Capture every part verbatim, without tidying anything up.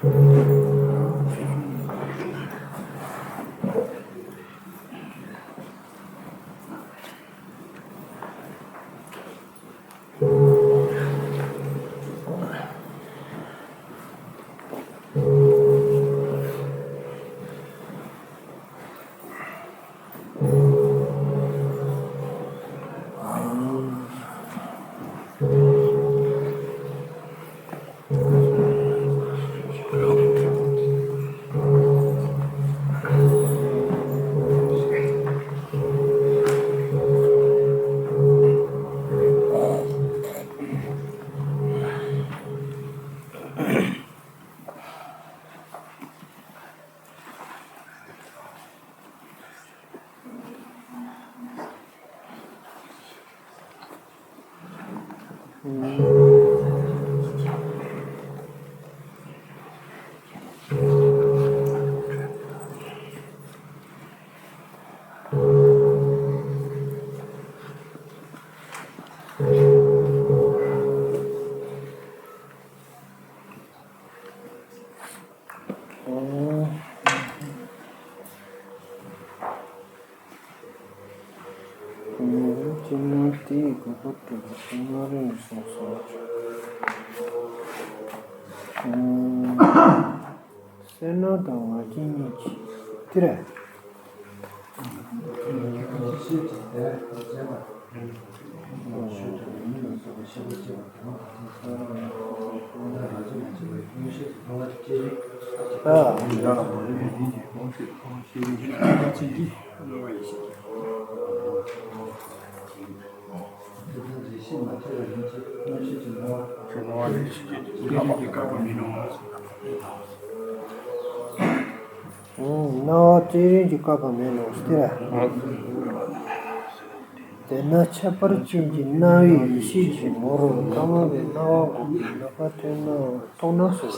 སྤྱིར་ན་དེའི་དགོས་པ་སྒྲུབ་པ་སྔ་རིམ་གསུངས་སོ། སེར་སྣ་དང་ང་རྒྱལ་གཉིས་ཀྱིས་དེ་རེད། སྣང་བ་སྤྱིར་རིམ་གྱིས་བཀག་པ་མེད་ནོ་སྟེ། དེས་ན་ཁྱད་པར་ཅན་གྱི་སྣང་བའི་ཡེ་ཤེས་ཀྱི་ངོ་བོར་ཐ་མལ་པའི་སྣང་བ་འགོག་པའི་ནུས་པ་ཐོན་ན་མཐོང་ན་སོ།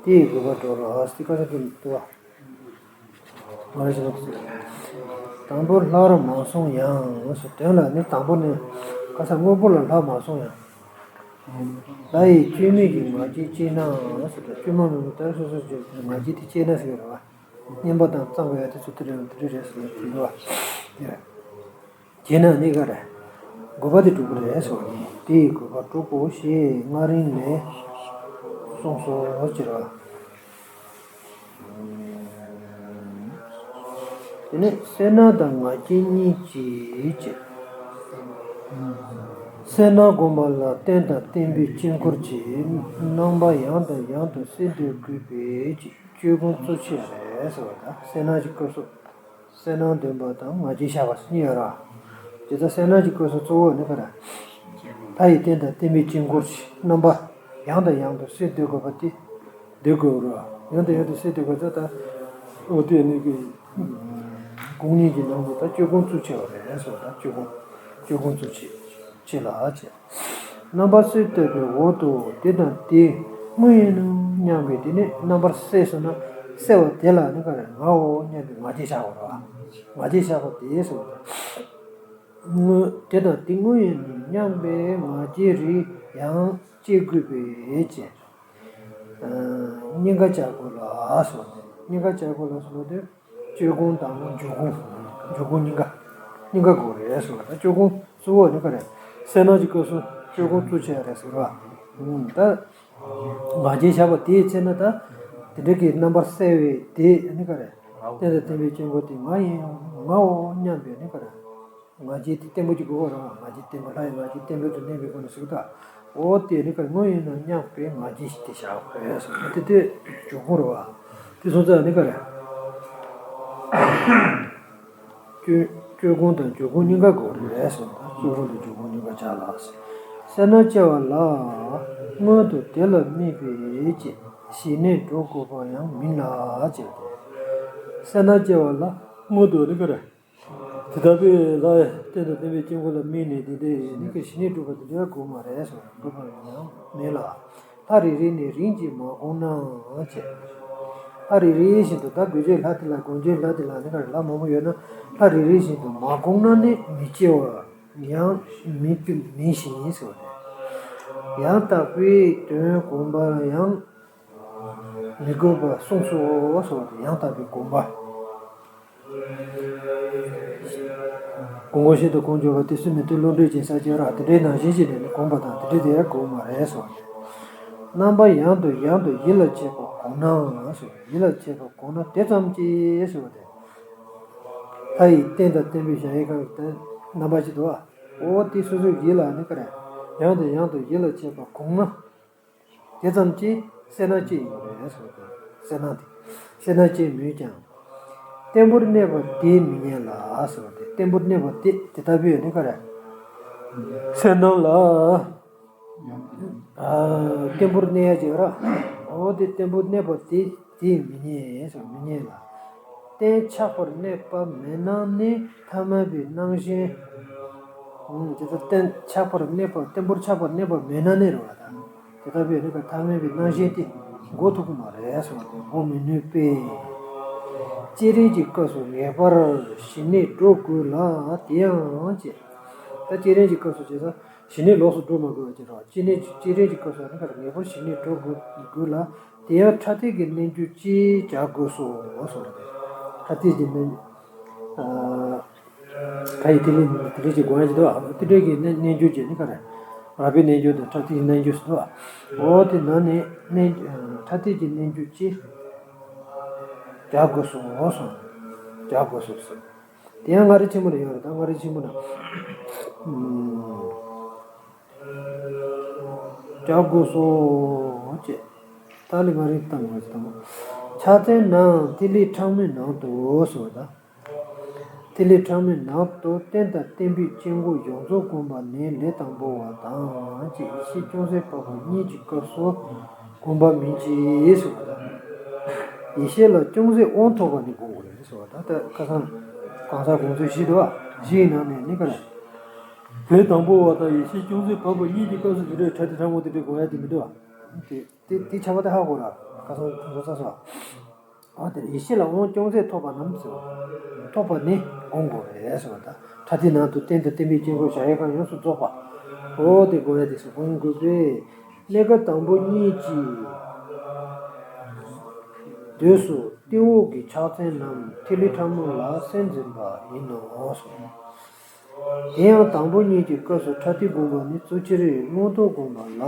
དེའི་དགོས་པ་སྒྲུབ་པ་སྟེ། ཀ་ས་ཏི་ཏུ་བ། མ་རེད་ཟེར་བ་དེ། དང་པོར་སླར་མ་སོང་ཡང་སོ། དོན་ལ་ནི་དང་པོ་ནི་ཁ་སང་སྔོན་པོ་ལ་སླར་མ་སོང་ཡང་། ལྷ་ཡི་བཅོས་མིན་གྱི་ང་རྒྱལ་སྐྱེས་ན་སོ། ད་བཅོས་མ་མིན་པ་ལྟར་སོ་སོ་སོ་ང་རྒྱལ་དེ་སྐྱེས་ན་ཟེར་བ་རེད་བ། བསྙེན་པ་དང་བསམ་པ་ཡང་དེ་ཚོ་དེ་རེད་དེ་རེད་ཟེར་བ་དེ་འདུག་བ། དེ་རེད། བྱས་ན་ནི་ག་རེ། དགོས་པ་དེ་གྲུབ་པ་རེད་ཟེར་བ་ནི་དེའི་དགོས་པ་གྲུབ་དགོས་ཞེས་སྔ་རིམ་ལས་གསུངས་སོ་ཟེར་བ། དེ་ནས་སེར་སྣ་དང་ང་རྒྱལ་གཉིས་ཀྱིས་བྱས། སེར་སྣ་བསྒོམ་པ་ལ་རྟེན་དང་བརྟེན་པའི་དཀྱིལ་འཁོར་གྱི་རྣམ་པ་ཡང་དང་ཡང་དུ་གསལ་འདེབས་དགོས་པའི་སྤྱོད་སྒོམ་གཙོ་ཆེ་རེད་ཟེར་བ་དང་། སེར་སྣ་གི་སྐབས་སུ། སེར་སྣ་འདོན་པ་དང་ང་རྒྱལ་བཤགས་པ་གཉིས་ཡོད་ར། དེ་ལྟར་སེར་སྣ་གི་སྐབས་སུ་གཙོ་བོ་ནི་ག་རེ། ལྷ་ཡི་རྟེན་དང་བརྟེན་པའི་དཀྱིལ་འཁོར་གྱི་རྣམ་པ་ཡང་དང་ཡང་དུ་གསལ་འདེབས་དགོས་པ་དེ་འདེབས་དགོས་ར། ཡང་དང་ཡང་དུ་གསལ་འདེབས་དགོས་ཚེ་ད། འོ་དེ་ནི་གི་དགོངས་གཉེན་གྱི་ནང་དུ་ད་སྤྱོད་སྒོམ་གཙོ་ཆེ་བ་རེད་ཟེར་བ་ད་སྤྱོད་སྒོམ་སྤྱོད་སྒོམ་གཙོ་ཆེ་ཆེ་ལ་བྱས། རྣམ་པ་གསལ་བཏབ་པའི་འོག་ཏུ་དེ་དང་དེ་དངོས་ཡིན་ནོ་སྙམ་པའི་དེ་ནས་རྣམ་པར་གསལ་སོང་ན་གསལ་བ་དེ་ལ་ནི་ག་རེ་ངའོ་སྙམ་པའི་ང་རྒྱལ་བཞག་པ་རེད་བ། ང་རྒྱལ་བཞག་པ་དེ་སོང་། དངོས་དེ་དང་དེ་དངོས་ཡིན་ནོ་སྙམ་པའི་ང་རྒྱལ་རེ་ཡང་སྐྱེ་དགོས་པའི་ཕྱིར། གཉིས་ཀ་བྱ་དགོས་ལ་སོང་། གཉིས་ཀ་བྱ་དགོས་ལ་སོང་དུས། སྤྱོད་སྒོམ་དང་འཇུག་སྒོམ། འཇུག་སྒོམ་གཉིས་ཀ་གཉིས་ཀ་དགོས་རེད་ཟེར་བ་ད་སྤྱོད་སྒོམ་གཙོ་བོ་ནི་ག་རེ། སེར་སྣ་གི་སྐབས་སུ་སྤྱོད་སྒོམ་གཙོ་ཆེ་རེད་ཟེར་བ། ད་ང་རྒྱལ་བཞག་པ་དེའི་ཚེ་ན་ད་དེ་འདྲ་གི་རྣམ་པར་གསལ་བའི་དེ་ནི་ག་རེ། རྟེན་དང་བརྟེན་པའི་དཀྱིལ་འཁོར་དེ་ང་ཡིན་ངའོ་སྙམ་པའི་ནི་ག་རེ། ང་རྒྱལ་དེ་བརྟན་པོ་ཅིག་དགོས་པ་རེད་བ། ང་རྒྱལ་བརྟན་པོ་ལྷ་ཡི་ང་རྒྱལ་བརྟན་པོ་དུ་གནས་པའི་སྒོ་ནས་ཟེར་གི་ད། འོ་དེ་ནི་ག་རེ་དངོས་ཡིན་ནོ་སྙམ་པའི་ང་རྒྱལ་ཞིག་དེ་བཞག་དགོས་ཟེར་དེ་དེ་འཇུག་སྒོམ་རེད་བ། དེ་སོང་ཙང་ནི་ག་རེ། སྤྱོད་སྤྱོད་སྒོམ་དང་འཇུག་སྒོམ་གཉིས་ཀ་དགོས་རེད་ཟེར་བ་དང་སྤྱོད་སྒོམ་དང་འཇུག་སྒོམ་གཉིས་ཀ་བྱ་ལ་ཟེར། སེར་སྣ་སྐྱེ་བ་ལ་སྔོན་དུ་དེ་ལ་དམིགས་པའི་ཕྱིར་ཞི་གནས་སྒྲུབ་དགོས་པ་ཡང་མིན་ལ་ཟེར་ཏེ། སེར་སྣ་སྐྱེ་བ་ལ་སྔོན་དུ་ནི་ག་རེ། དེ་ལྟ་བུའི་ལྷའི་རྟེན་དང་བརྟེན་པའི་དཀྱིལ་འཁོར་ལ་དམིགས་ནས་དེ་འདྲའི་ནི་ག་ཞི་གནས་སྒྲུབ་པ་དེ་འདྲ་དགོས་མ་རེད་ཟེར་བ་དགོས་པ་ཡང་མེད་ལ། ལྷ་རེ་རེ་ནས་རིམ་གྱིས་མ་བསྒོམས་ན་བྱས། ལྷ་རེ་རེ་བཞིན་དུ་ད་དགོས་ཆེད་ལྷ་དེ་ལ་དགོས་ཆེད་ལྷ་དེ་ལ་ནི་ག་རེ་ལྷ་མང་པོ་ཡོད་ན་ལྷ་རེ་རེ་བཞིན་དུ་མ་བསྒོམས་ན་ནི་མི་སྐྱེ་བ་ཡང་མིན་མིན་ཞིང་ཟེར་བ་རེད། ཡང་དག་པའི་དོན་བསྒོམ་པ་ཡང་། མི་དགོས་པར་གསུངས་སོ་གསུངས་ཏེ། ཡང་དག་པའི་དགོངས་པ། གོང་གོང་བཞིན་དུ་གང་བརྗོད་པ། དུས་གསུམ་མི་མཐུན་བློ་འདྲེས་ཅན་ཟེར་གྱི་ཡོད་རེད། དེ་འདྲའི་ནང་བཞིན་བྱས་ནས་ནི་དགོངས་པ་དང་དེ་འདྲ་དེ་ཡང་དགོངས་མ་རེད་གསུངས་ཏེ། རྣམ་པ་ཡང་དང་ཡང་དུ་ཡིད་ལ་བྱེད་པ་གོང་ན་གསུངས། ཡིད་ལ་བྱེད་པ་གོང་ན་དེ་ཙམ་གྱིས་གསུངས་ཏེ། ལྷ་ཡི་རྟེན་དང་བརྟེན་པའི་གཞལ་ཡས་ཁང་གི་རྣམ་པ་ཅིག་འདུག་བ། འོ་དེ་སོ་སོའི་ཡིད་ལ་ནི་ག་རེ། ཡང་དང་ཡང་དུ་ཡིད་ལ་བྱེད་པ་གོང་ན། དེ་ཙམ་གྱིས་སེར་སྣ་སྐྱེ་ཡོང་གི་རེད་གསུངས་ཏེ། སེར་སྣ་དེ། སེར་སྣ་སྐྱེ་མོད་ཀྱང་། བརྟན་པོར་གནས་པ་དེ་མི་རྙེད་ལ་གསུངས་ཏེ། བརྟན་པོར་གནས་པ་དེ་དེ་ལྟ་བུའི་ནི་ག་རེ། སེར་སྣ་ལ། ཨ། བརྟན་པོར་གནས་ཡ་ཅིག་ར། འོ་དེ་བརྟན་པོར་གནས་པ་དེ་དེ་མི་རྙེད་གསུངས། མི་རྙེད་ལ། རྟེན་ཆགས་པར་གནས་པ་མེད་ན་ནི་ཐ་མལ་པའི་སྣང་ཞེན། ཨང་། དེ་ལྟར་རྟེན་ཆགས་པར་གནས་པ། བརྟན་པོར་ཆགས་པར་གནས་པ་མེད་ན་ནི་རེད་བ་ད། དེ་ལྟ་བུའི་ནི་ཐ་མལ་པའི་སྣང་ཞེན་དེ་འགོག་ཐུབ་ཀྱི་མ་རེད་གསུངས་ཏེ། འགོག་མི་ནུས་པས། སྐྱེ་རིམ་གྱི་སྐབས་སུ་ངེས་པར་ཞི་གནས་འགྲོ་དགོས་ལ། དེ་ཡང་ཅེས། ད་སྐྱེ་རིམ་གྱི་སྐབས་སུ་བྱས་ཙང་ཞི་གནས་ལོགས་སུ་འགྲོ་མ་དགོས་པ་ཅིག་རེད་བ། སྐྱེ་གནས་སྐྱེ་རིམ་གྱི་སྐབས་སུ་ནི་ག་རེ། ངེས་པར་ཞི་གནས་འགྲོ་དགོས་དགོས་ལ། དེ་ཡང་ཕྲ་མཐིལ་གྱི་རྣལ་འབྱོར་གྱིས་བྱ་དགོས་སོ་གསུངས་ཏེ། ཕྲ་མཐིལ་གྱི་རྣལ། ཨ། ཕྲ་ཡི་ཐིག་ལེ་ཐིག་ལེ་གཅིག་དགོངས་ཡ་ཅིག་འདུག་བ། ཐིག་ལེ་གི་རྣལ་རྣལ་འབྱོར་གྱི་ནི་ག་རེ། རགས་པའི་རྣལ་འབྱོར་དང་ཕྲ་མཐིལ་གྱི་རྣལ་འབྱོར་ཟེར་འདུག་བ། འོ་དེ་ནང་ནས་རྣལ་ཕྲ་མཐིལ་གྱི་རྣལ་འབྱོར་གྱིས་བྱ་དགོས་སོ་གསུངས། བྱ་དགོས་སོ་གསུངས། དེ་ཡང་མངའ་རིས་ཆེན་མོ་ལ་ཡོད་རེད། ད་མངའ་རིས་ཆེན་མོ་ན། ཨུམ། བྱ་དགོས་སོ་ཅེས། ད་ལི་མངའ་རིས་བཏང་བ་དང་། ཕྱག་མཚན་ནང་ཐིག་ལེ་ཕྲ་མོའི་ནང་དུ་གསུངས་པ་དང་། ཐིག་ལེ་ཕྲ་མོའི་ནང་དུ་རྟེན་དང་བརྟེན་པའི་དཀྱིལ་འཁོར་ཡོངས་རྫོགས་བསྒོམ་པ་ནི་ལས་དང་པོ་བ་དང་ཅེས་ཡེ་ཤེས་ཅུང་ཟད་འཕགས་པ་གཉིས་ཀྱི་སྐབས་སུ་བསྒོམ་པ་མིན་གྱི་གསུངས་པ་དང་། ཡེ་ཤེས་ལ་ཅུང་ཟད་དབང་ཐོབ་པ་ནི་བསྒོམ་དགོས་རེད་གསུངས་པ་དང་། ད་ཁ་སང་གང་ཟག་དགོངས་ཚུལ་བཞི་འདུག་བ། བཞིའི་ནང་ནས་ནི་ག་རེ། ལས་དང་པོ་བ་དང་ཡེ་ཤེས་ཅུང་ཟད་འཕགས་པ་གཉིས་ཀྱི་སྐབས་སུ་དེ་འདྲའི་ཕྲ་མཐིལ་ཕྲ་མོ་དེ་འདྲའི་དགོངས་ཡ་དེ་མི་འདུག་བ། དེ་དེ་དེ་ཁྱབ་པ་དེ་ཧ་གོ་ར། ཁ་སང་གོ་ས་སོ། འོ་དེར་ཡེ་ཤེས་ལ་དབང་ཅུང་ཟད་ཐོབ་པ་རྣམས་སོ། ཐོབ་པ་ནི་བསྒོམ་དགོས་རེད་གསུངས་པ་དང་། ཕྲ་མཐིལ་ནང་དུ་རྟེན་དང་བརྟེན་པའི་དཀྱིལ་འཁོར་གཞལ་ཡས་ཁང་ཡོངས་སུ་རྫོགས་པ། འོ་དེ་བསྒོམ་ཡ་དེ་སུ་བསྒོམ་དགོས་པས། གནས་སྐབས་དང་པོ་གཉིས་ཀྱི་དུས་སུ་སྟེང་འོག་གི་ཕྱག་མཚན་རྣམས་ཐིག་ལེ་ཕྲ་མོ་ལ་སེམས་འཛིན་པ་ཡིན་ནོ་གསུངས། དེ་ཡང་དང་པོ་གཉིས་ཀྱི་སྐབས་སུ་ཕྲ་མཐིལ་བསྒོམ་པ་ནི་གཙོ་ཆེར་མངོན་རྟོགས་བསྒོམ་པ་ལ་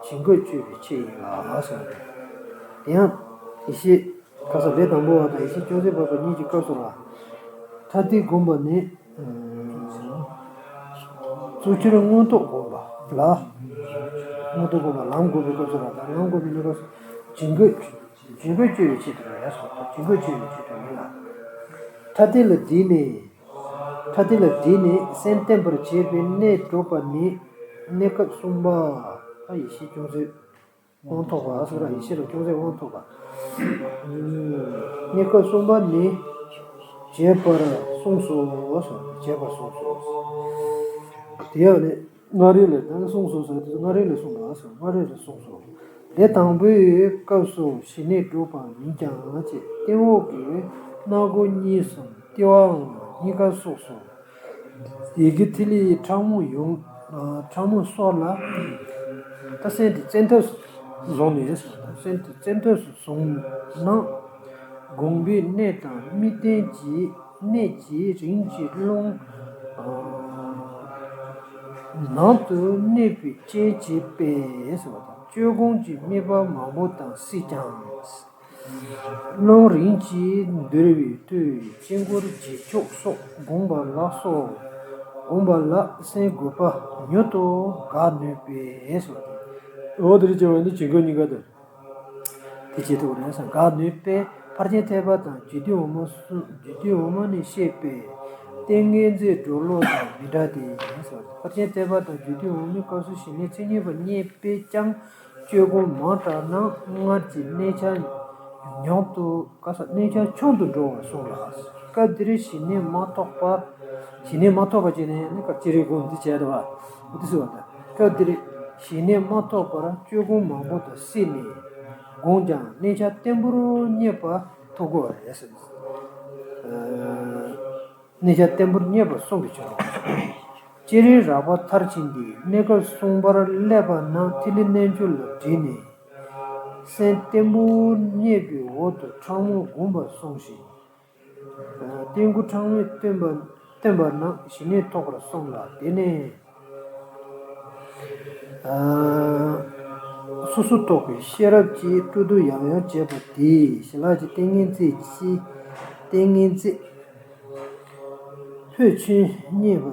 བྱིང་རྒོད་གཅོད་པའི་ཆེད་ཡིན་ལ་གསུངས། དེ་ཡང་ཡེ་ཤེས་ཁ་སང་ལས་དང་པོ་བ་དང་ཡེ་ཤེས་ཅུང་ཟད་འཕགས་པ་གཉིས་ཀྱི་སྐབས་སུ་ལ་ཕྲ་མཐིལ་བསྒོམ་པ་ནི་གཙོ་ཆེར་མངོན་རྟོགས་བསྒོམ་པ་ལ། མངོན་རྟོགས་བསྒོམ་པ་ལམ་བསྒོམ་པའི་སྐབས་སུ་ལ་དང་། ལམ་བསྒོམ་པའི་སྐབས་སུ་བྱིང་རྒོད་བྱིང་རྒོད་གཅོད་པའི་ཆེད་དུ་ལ་ཡ་སོགས་བྱིང་རྒོད་གཅོད་པའི་ཆེད་དུ་ཡིན་ལ། ཕྲ་མཐིལ་ལ་བསྒྲིལ་ནས། ཕྲ་མཐིལ་ལ་བསྒྲིལ་ནས་སེམས་བརྟན་པར་བྱེད་པའི་གནད་སྒྲུབ་པ་ནི་གནས་སྐབས་གསུམ་པ། ཡེ་ཤེས་ཅུང་ཟད་དབང་ཐོབ་པ་སོགས་ར། ཡེ་ཤེས་ལ་ཅུང་ཟད་དབང་ཐོབ་པ། གནས་སྐབས་གསུམ་པ་ནི་བྱེད་པར་གསུངས་སོ། བྱེད་པར་གསུངས་སོ། དེ་ཡང་ནི། མངའ་རིས་ལས་ད་གསུངས་སོ་ཟེར་དུས་མངའ་རིས་ལས་གསུངས་པ་ཟེར། མངའ་རིས་ལས་གསུངས་སོ། ལས་དང་པོའི་སྐབས་སུ་ཞི་གནས་སྒྲུབ་པ་མིན་ཀྱང་ཅེས་སྟེང་འོག་གི་སྣ་སྒོ་གཉིས་སམ་ལྟེ་བའང་གཉིས་ཀ་སོགས་སོ། ཡི་གེ་ཐིག་ལེ་ཕྲ་མོ་ཡོངས། ཕྲ་མོ་སོགས་ལ་ད་སེམས་དེ་བཙན་ཐབས་སུ་བཟུང་ནས། སེམས་དེ་བཙན་ཐབས་སུ་བཟུང་ན། དགོངས་པའི་གནད་དང་དམིགས་རྟེན་གྱི་གནད་ཀྱི་རིམ་གྱིས་རླུང་ནང་དུ་གནས་པའི་རྐྱེན་བྱས་པས་སོ། སྤྱོད་སྒོམ་གྱི་དམིགས་པ་མང་པོ་དང་སྲིད་ཀྱང་། རླུང་རིམ་གྱིས་འདུལ་བའི་མཐུས་དཀྱིལ་འཁོར་རྗེས་ཕྱོགས་སོགས་བསྒོམ་པ་ལ་སོགས་བསྒོམ་པ་ལ་སེམས་འགོད་པ་མྱུར་དུ་འགག་ནུས་པས་སོ། འོ་དེ་རེད་ཅེས་པ་ནི་བྱིང་རྒོད་གཉིས་ཀ་དང་། དེ་བྱེད་ཐུབ་རེད་ཟེར། འགག་ནུས་པས་ཕར་ཕྱིན་ཐེག་པ་དང་རྒྱུད་སྡེ་འོག་མ་གསུམ། རྒྱུད་སྡེ་འོག་མ་ནས་བཤད་པའི་ཏིང་ངེ་འཛིན་སྒྲོ་ལོག་དང་མི་འདྲ་སྟེ་ཟེར། ཕར་ཕྱིན་ཐེག་པ་དང་རྒྱུད་སྡེ་འོག་མའི་སྐབས་སུ་ཞི་གནས་མཚན་ཉིད་པ་རྙེད་པས་ཀྱང་སྤྱོད་སྒོམ་མང་དྲགས་ན་སྔར་གྱི་གནས་ཆ་ཉམས་དུ་ག་ས་གནས་ཆ་ཆུང་དུ་འགྲོ་བར་གསུངས་ལ། སྐབས་འདིར་ཞི་གནས་མ་ཐོབ་པ། ཞི་གནས་མ་ཐོབ་པ་བྱས་ནས་ནི་སྐབས་ཅི་རིགས་གོང་འདི་བྱས་འདུག་བ། འོ་དེ་ཟེར་བ་དང་། སྐབས་འདིར་ཞི་གནས་མ་ཐོབ་པར་སྤྱོད་སྒོམ་མང་པོ་དང་སྲིད་ནས་བསྒོམས་ཀྱང་གནས་ཆ་བརྟན་པོར་རྙེད་པ་ཐོབ་དགོས་པ་རེད་ཟེར། གནས་ཆ་བརྟན་པོར་རྙེད་པ་གསུངས་པའི་ཕྱིར་རོ། སྤྱིར་རིགས་རགས་པ་མཐར་ཕྱིན་ཏེ་གནས་སྐབས་གསུམ་པར་སླེབས་པ་ན་ཐིག་ལེ་རྣལ་འབྱོར་ལ་བསྒྲིལ་ནས། སེམས་བརྟན་པོ་རྙེད་པའི་འོག་ཏུ་ཕྲ་མོ་བསྒོམ་པར་གསུངས་ཤིང་། རྟེན་སྐུ་ཕྲ་མོས་བསྟན་པ་བསྟན་པ་རྣམས་ཞི་གནས་ཐོབ་པར་གསུངས་ལ། དེ་ནས་སོ་སོར་རྟོག་པའི་ཤེས་རབ་ཀྱིས་སྤྲོ་བསྡུ་ཡང་ཡང་བྱེད་པ་དེས་ཞི་ལྷག་གི་ཏིང་ངེ་འཛིན་གྱི་ཏིང་ངེ་འཛིན་ཕོད་ཆེན་རྙེད་པ།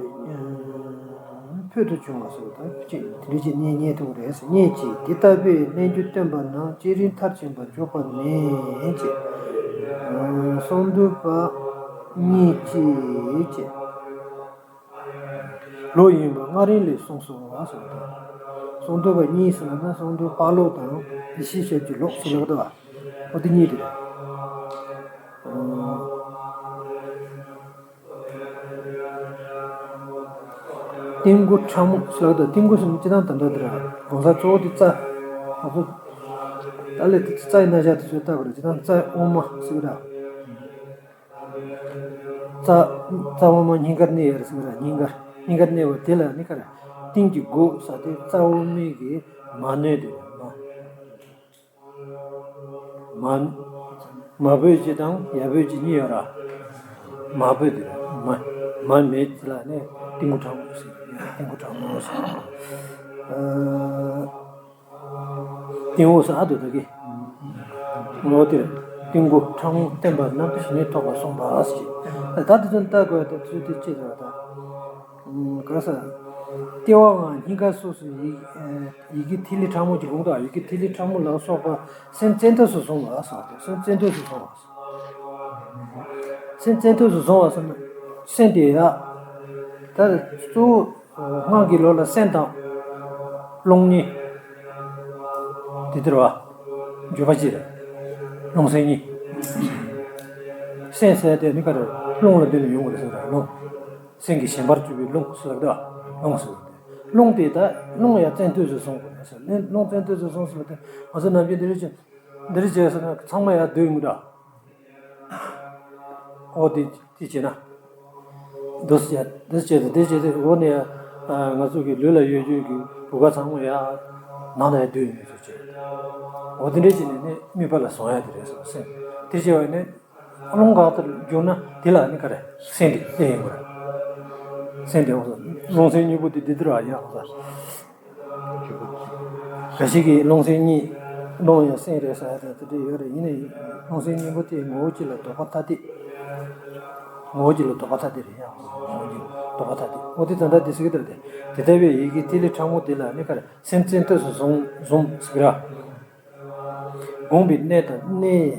ཕོད་དུ་བྱུང་བ་སོགས་དང་གཅིག་དེ་འདྲ་ཅིག་རྙེད་རྙེད་ཐུབ་རེད་ཟེར། རྙེད་ཅིང་དེ་ལྟ་བུའི་རྣལ་འབྱོར་སྟོན་པ་རྣམས་སྤྱན་རས་མཐར་ཕྱིན་པར་འཇུག་པ་མིན་ཅེས། གསང་འདུས་པ་གཉིས་ཀྱིས་ཅེས། ལོ་ཡིན་པ་སྔ་རིང་ལས་གསུངས་སོ་ཟེར་བ་དང་། གསང་འདུས་པ་གཉིས་ཟེར་ན་གསང་འདུས་ཕག་ལོ་དང་ཡེ་ཤེས་ཞབས་ཀྱི་ལོ་ཟེར་ལབ་དོ། འོ་དེ་གཉིས་དེ་རེད། རྟེན་སྐུ་ཕྲ་མོ་ཟེར་ལབ་དོ། རྟེན་སྐུ་ཟེར་ན་སྤྱིར་བཏང་ད་ལྟ་དེ་རེད། གོང་ས་གཙོ་བོ་དེ་རྩ། ང་ཚོ་ད་ལས་དེ་རྩ་ཡི་རྣམ་གཞག་དེ་ཚོ་ལྟ་དགོས་རེད། སྤྱིར་བཏང་རྩ་དབུ་མ་ཟེར་གི་ར། རྩ། རྩ་དབུ་མ་སྙིང་གར་གནས་ཡོད་རེད་ཟེར་གི་ར། སྙིང་གར། སྙིང་གར་གནས་པ་དེ་ལ་ནི་ག་རེ། རྟེན་གྱི་སྐུ་ཟེར་དེ་རྩ་དབུ་མའི་གི་མ་ནོན་དེ་རེད། མ། མ། མ་བོད་ཀྱི་དང་ཡ་བོད་ཀྱི་གཉིས་ཡོད་ར། མ་བོད་དེ་རེད། མ། མ་མེད་ལ་ནི་རྟེན་སྐུ་ཕྲ་མོ་ཟེར། རྟེན་སྐུ་ཕྲ་མོ་ཟེར། ཨ། རྟེན་འོག་ས་ཨ་དོ་ད་གི། ངོ་དེར་རྟེན་སྐུ་ཕྲ་མོ་བསྟན་པ་རྣམས་ཞི་གནས་ཐོབ་པར་གསུངས་པ་ཞེས། ད་དེ་ཚོ་ལྟ་དགོས་ཏེ་ཚུལ་དེ་ཅི་ལྟར་ད། ག་ས། ལྟེ་བའང་སྙིང་ག་སོགས་སུ་ཡི་ཡི་གེ་ཐིག་ལེ་ཕྲ་མོ་གྱི་ལུང་དང་ཡི་གེ་ཐིག་ལེ་ཕྲ་མོ་ལ་སོགས་པ་སེམས་ཙན་དུག་སུ་བཟུང་བ་སོགས་ཏེ་སེམས་ཙན་དུག་སུ་བཟུང་བ། སེམས་ཙན་དུག་སུ་བཟུང་བ་སོགས་ན་སེམས་དེ་ཡ། ད་གཙོ་བོ། སྔགས་ཀྱི་ལུགས་ལ་སེམས་དང་རླུང་གཉིས། དེ་ལྟར་བ། འཇུག་པ་གཅིག་རེད། རླུང་སེམས་གཉིས། སེམས་ཟེར་དེ་ནི་ག་རེ་རླུང་ལ་བརྟེན་ནས་ཡོང་གི་རེད་ཟེར་ར་རླུང་། སེམས་ཀྱི་ཞེན་པར་གྱུར་པའི་རླུང་ཟེར་ལ་རླུང་ཟེར། རླུང་དེ་ད་རླུང་ཡང་ཙན་དུག་སུ་བཟུང་དགོས་ཟེར་རླུང་ཙན་དུག་སུ་བཟུང་ཟེར་བ་དེ་ང་ཚོ་ནམ་རྒྱུན་འདི་རེད་ཅེས་འདི་རེད་ཅེས་ཟེར་ན་ཚང་མ་ཡང་སྡོད་ཡོང་གི་ར། འོ་དེ་དེ་བྱས་ན། འདུ་བྱེད་འདུ་བྱེད་དེ་འདི་བྱེད་དེ་འོ་ནས་ང་ཚོ་གི་ལུས་ལ་ཡོད་རྒྱུ་གི་བུ་ག་ཚང་མ་ཡ་ནང་ལ་ཡ་སྡོད་ཡོད་ཚུལ་བྱེད། འོ་དེ་འདྲས་བྱས་ནས་ནི་དམིགས་པ་ལ་བཟུང་ཡ་དེ་རེད་སོ་སེམས་དེ་བྱས་པ་ནི་རླུང་ག་ལྟར་བསྒྱུར་ན་དེ་ལ་ནི་ག་རེ་སེམས་དེ་བསྟན་ཡོད་པ་རེད། སེམས་དེ་འོ་རླུང་སེམས་གཉིས་པོ་དེ་འདི་ལྟར་བ་ཡ་འོ་ད། འགའ་ཞིག་གིས་རླུང་སེམས་གཉིས། རླུང་ཡང་སེམས་རེད་ཟེར་ཡ་དེ་འདྲ་ཡོད་རེད། ཡིན་ནའི་རླུང་སེམས་གཉིས་པོ་དེ་ངོ་བོ་གཅིག་ལ་ལྡོག་པ་ཐ་དད། ངོ་བོ་གཅིག་ལ་ལྡོག་པ་ཐ་དད་རེད་ཡ། ངོ་བོ་གཅིག་ལ་ལྡོག་པ་ཐ་དད། འོ་དེ་ད་ལྟ་དེ་ཟེར་གི་འདུག་སྟེ། དེ་ལྟ་བུའི་ཡི་གེ་ཐིག་ལེ་ཕྲ་མོ་དེ་ལ་ནི་ག་རེ་སེམས་ཙན་དུག་སུ་བཟུང་བཟུང་ཟེར་གི་ར། བསྒོམས་པའི་གནས་དང་གནས།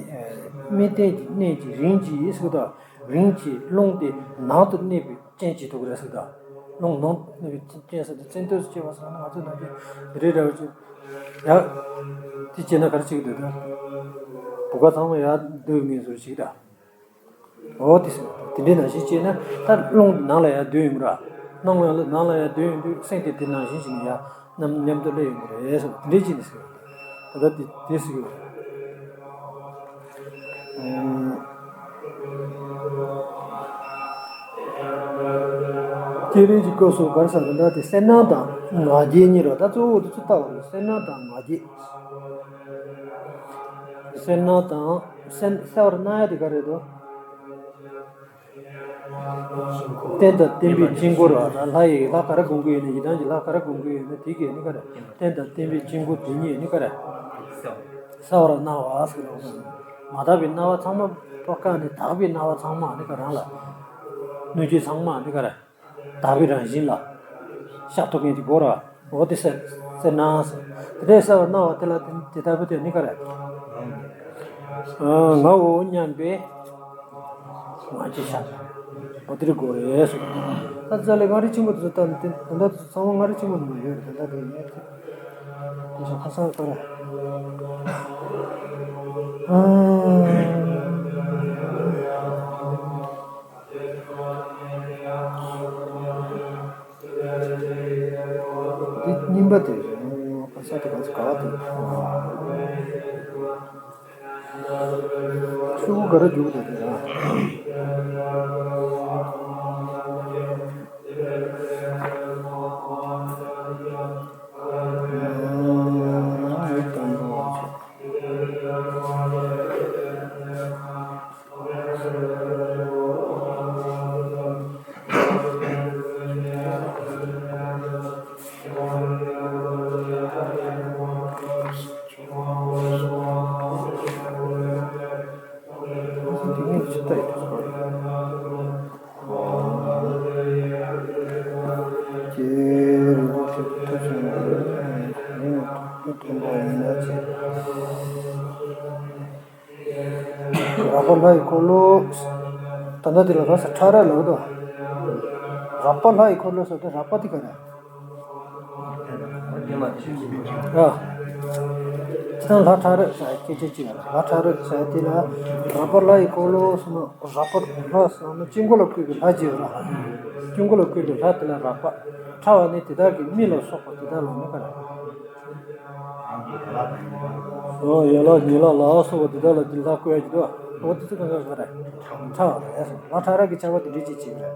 དམིགས་རྟེན་གྱི་གནས་ཀྱི་རིམ་གྱིས་ཟེར་གི་འདུག་རིམ་གྱིས་རླུང་དེ་ནང་དུ་གནས་པའི་རྐྱེན་གྱིས་འདུག་རེད་ཟེར་ད། རླུང་ནང་གནས་པའི་རྐྱེན་ཟེར་ཏེ་ཙན་དུག་སུ་བྱས་པ་ཟེར་ན་ང་ཚོ་ནང་གི་རི་ར་བ་ཅིག་ཡ། དེ་བྱས་ན་ག་རེ་བྱེད་ཀྱི་འདུག་ད། བུ་ག་ཚང་མ་ཡར་སྡོད་ངེས་ཟུར་ཞིག་ད། འོ་དེ་ཟེར་བ་དེ་འདྲའི་ནང་བཞིན་བྱས་ན་ད་རླུང་ནང་ལ་ཡར་སྡོད་ཡོང་གི་ར། རླུང་ལ་ནང་ལ་ཡར་སྡོད་ཡོང་དུས་སེམས་དེ་དེ་ནང་བཞིན་ཞིག་ནས་ཡར་མཉམ་མཉམ་དུ་སླེབས་ཡོང་གི་རེད་ཟེར་བ་དེ་འདྲའི་ཅིག་ནས་ཟེར་བ་ད་ལྟ་དེ་དེ་ཟེར་གི་རེད། སྐྱེས་རིམ་གྱི་སྐབས་སུ་ག་རེ་ཟེར་ན་ད་དེ་སེར་སྣ་དང་ང་རྒྱལ་གཉིས་རེད། ད་གཙོ་བོ་དེ་ཚོ་ལྟ་བ་རེད། སེར་སྣ་དང་ང་རྒྱལ། སེར་སྣ་དང་སེར་སེར་བར་སྣང་ཡ་དེ་ག་རེ་རེད་དོ། རྟེན་དང་བརྟེན་པའི་དཀྱིལ་འཁོར་བ་དང་ལྷ་ཡི་ལྷ་ག་རེ་སྒོམ་གྱི་ཡོད་ན་ཡི་དམ་གྱི་ལྷ་ག་རེ་སྒོམ་གྱི་ཡོད་ན་དེ་གས་ནི་ག་རེ། རྟེན་དང་བརྟེན་པའི་དཀྱིལ་འཁོར་དེ་ཉིད་ནི་ག་རེ། གསལ་བར་སྣང་བ་ཟེར་རོ། མ་དག་པའི་སྣང་བ་ཚང་མ་པོ་བཀག་ནས་དག་པའི་སྣང་བ་ཚང་མ་ནི་ག་རང་ལ། སྣོད་བཅུད་ཚང་མ་ནི་ག་རེ། དག་པའི་རང་བཞིན་ལ། ཤར་ཐུབ་མཁན་གྱི་སྒོ་ར། འོ་དེ་སེར་སེར་སྣང་ཟེར། དེ་འདྲའི་གསལ་བར་སྣང་བ་དེ་ལ་དེ་དེ་ལྟ་བུ་དེ་ནི་ག་རེ། ཨ་ངའོ་སྙམ་པའི་ང་རྒྱལ་ཤར། འོ་དེ་རེད་དགོས་རེད་ཟེར། ད་ཙ་ལས་མངའ་རིས་ཆེན་པོ་དེ་ཚོ་ལྟ་ནས་དེ་ད་ལྟ་དེ་ཚོ་ཚང་མ་མངའ་རིས་ཆེན་པོ་ནང་ཡོད་རེད། ད་ལྟ་དེ་ཡོད་རེད། དེ་ཚོ་ཁ་སང་ལྟར། ཨ། འདི་རྙིང་པ་དེ་རེད། ག་ས་དེ་ག་ས་ག་བ་དེ། ཤོག་གུ་ག་རེ་རྒྱུག་དེ་རེད། རགས་པ་ལྷ་ཡི་འཁོར་ལོ། ད་ལྟ་དེ་ལ་ག་ས་ཕྲ་རགས་ལབ་དོ། རགས་པ་ལྷ་ཡི་འཁོར་ལོ་ཟེར་ཏེ་རགས་པ་དེ་ག་རེ། ཨ། ཅི་ཐང་ལྷ་ཕྲ་རགས་ཟེར་སྐད་ཆ་གཅིག་ལ་ལྷ་ཕྲ་རགས་ཟེར་དེ་ལ། རགས་པ་ལྷ་ཡི་འཁོར་ལོ་ཟེར་ན་རགས་པ་ལྷ་ཟེར་ན་དཀྱིལ་འཁོར་ལ་བཀོད་པའི་ལྷ་གཅིག་ཡོད་ར། དཀྱིལ་འཁོར་ལ་བཀོད་པའི་ལྷ་དེ་ལ་རགས་པ། ཕྲ་བ་ནི་དེ་དག་གི་མི་ལ་སོགས་པ་དེ་དག་ལ་ནི་ག་རེ། ཨོ་ཡན་ལག་ཉིང་ལག་ལ་སོགས་པ་དེ་དག་ལ་དེ་ལྷ་བཀོད་ཡ་གི་འདུག་ཨོ་དེ་ཚོ་གང་ག་ག་རེ། ཕྲ་བ་རེད། ལྷ་ཕྲ་རགས་ཀྱི་ཆགས་པ་དེ་འདྲ་ཅིག་བྱེད་ཀྱི་རེད།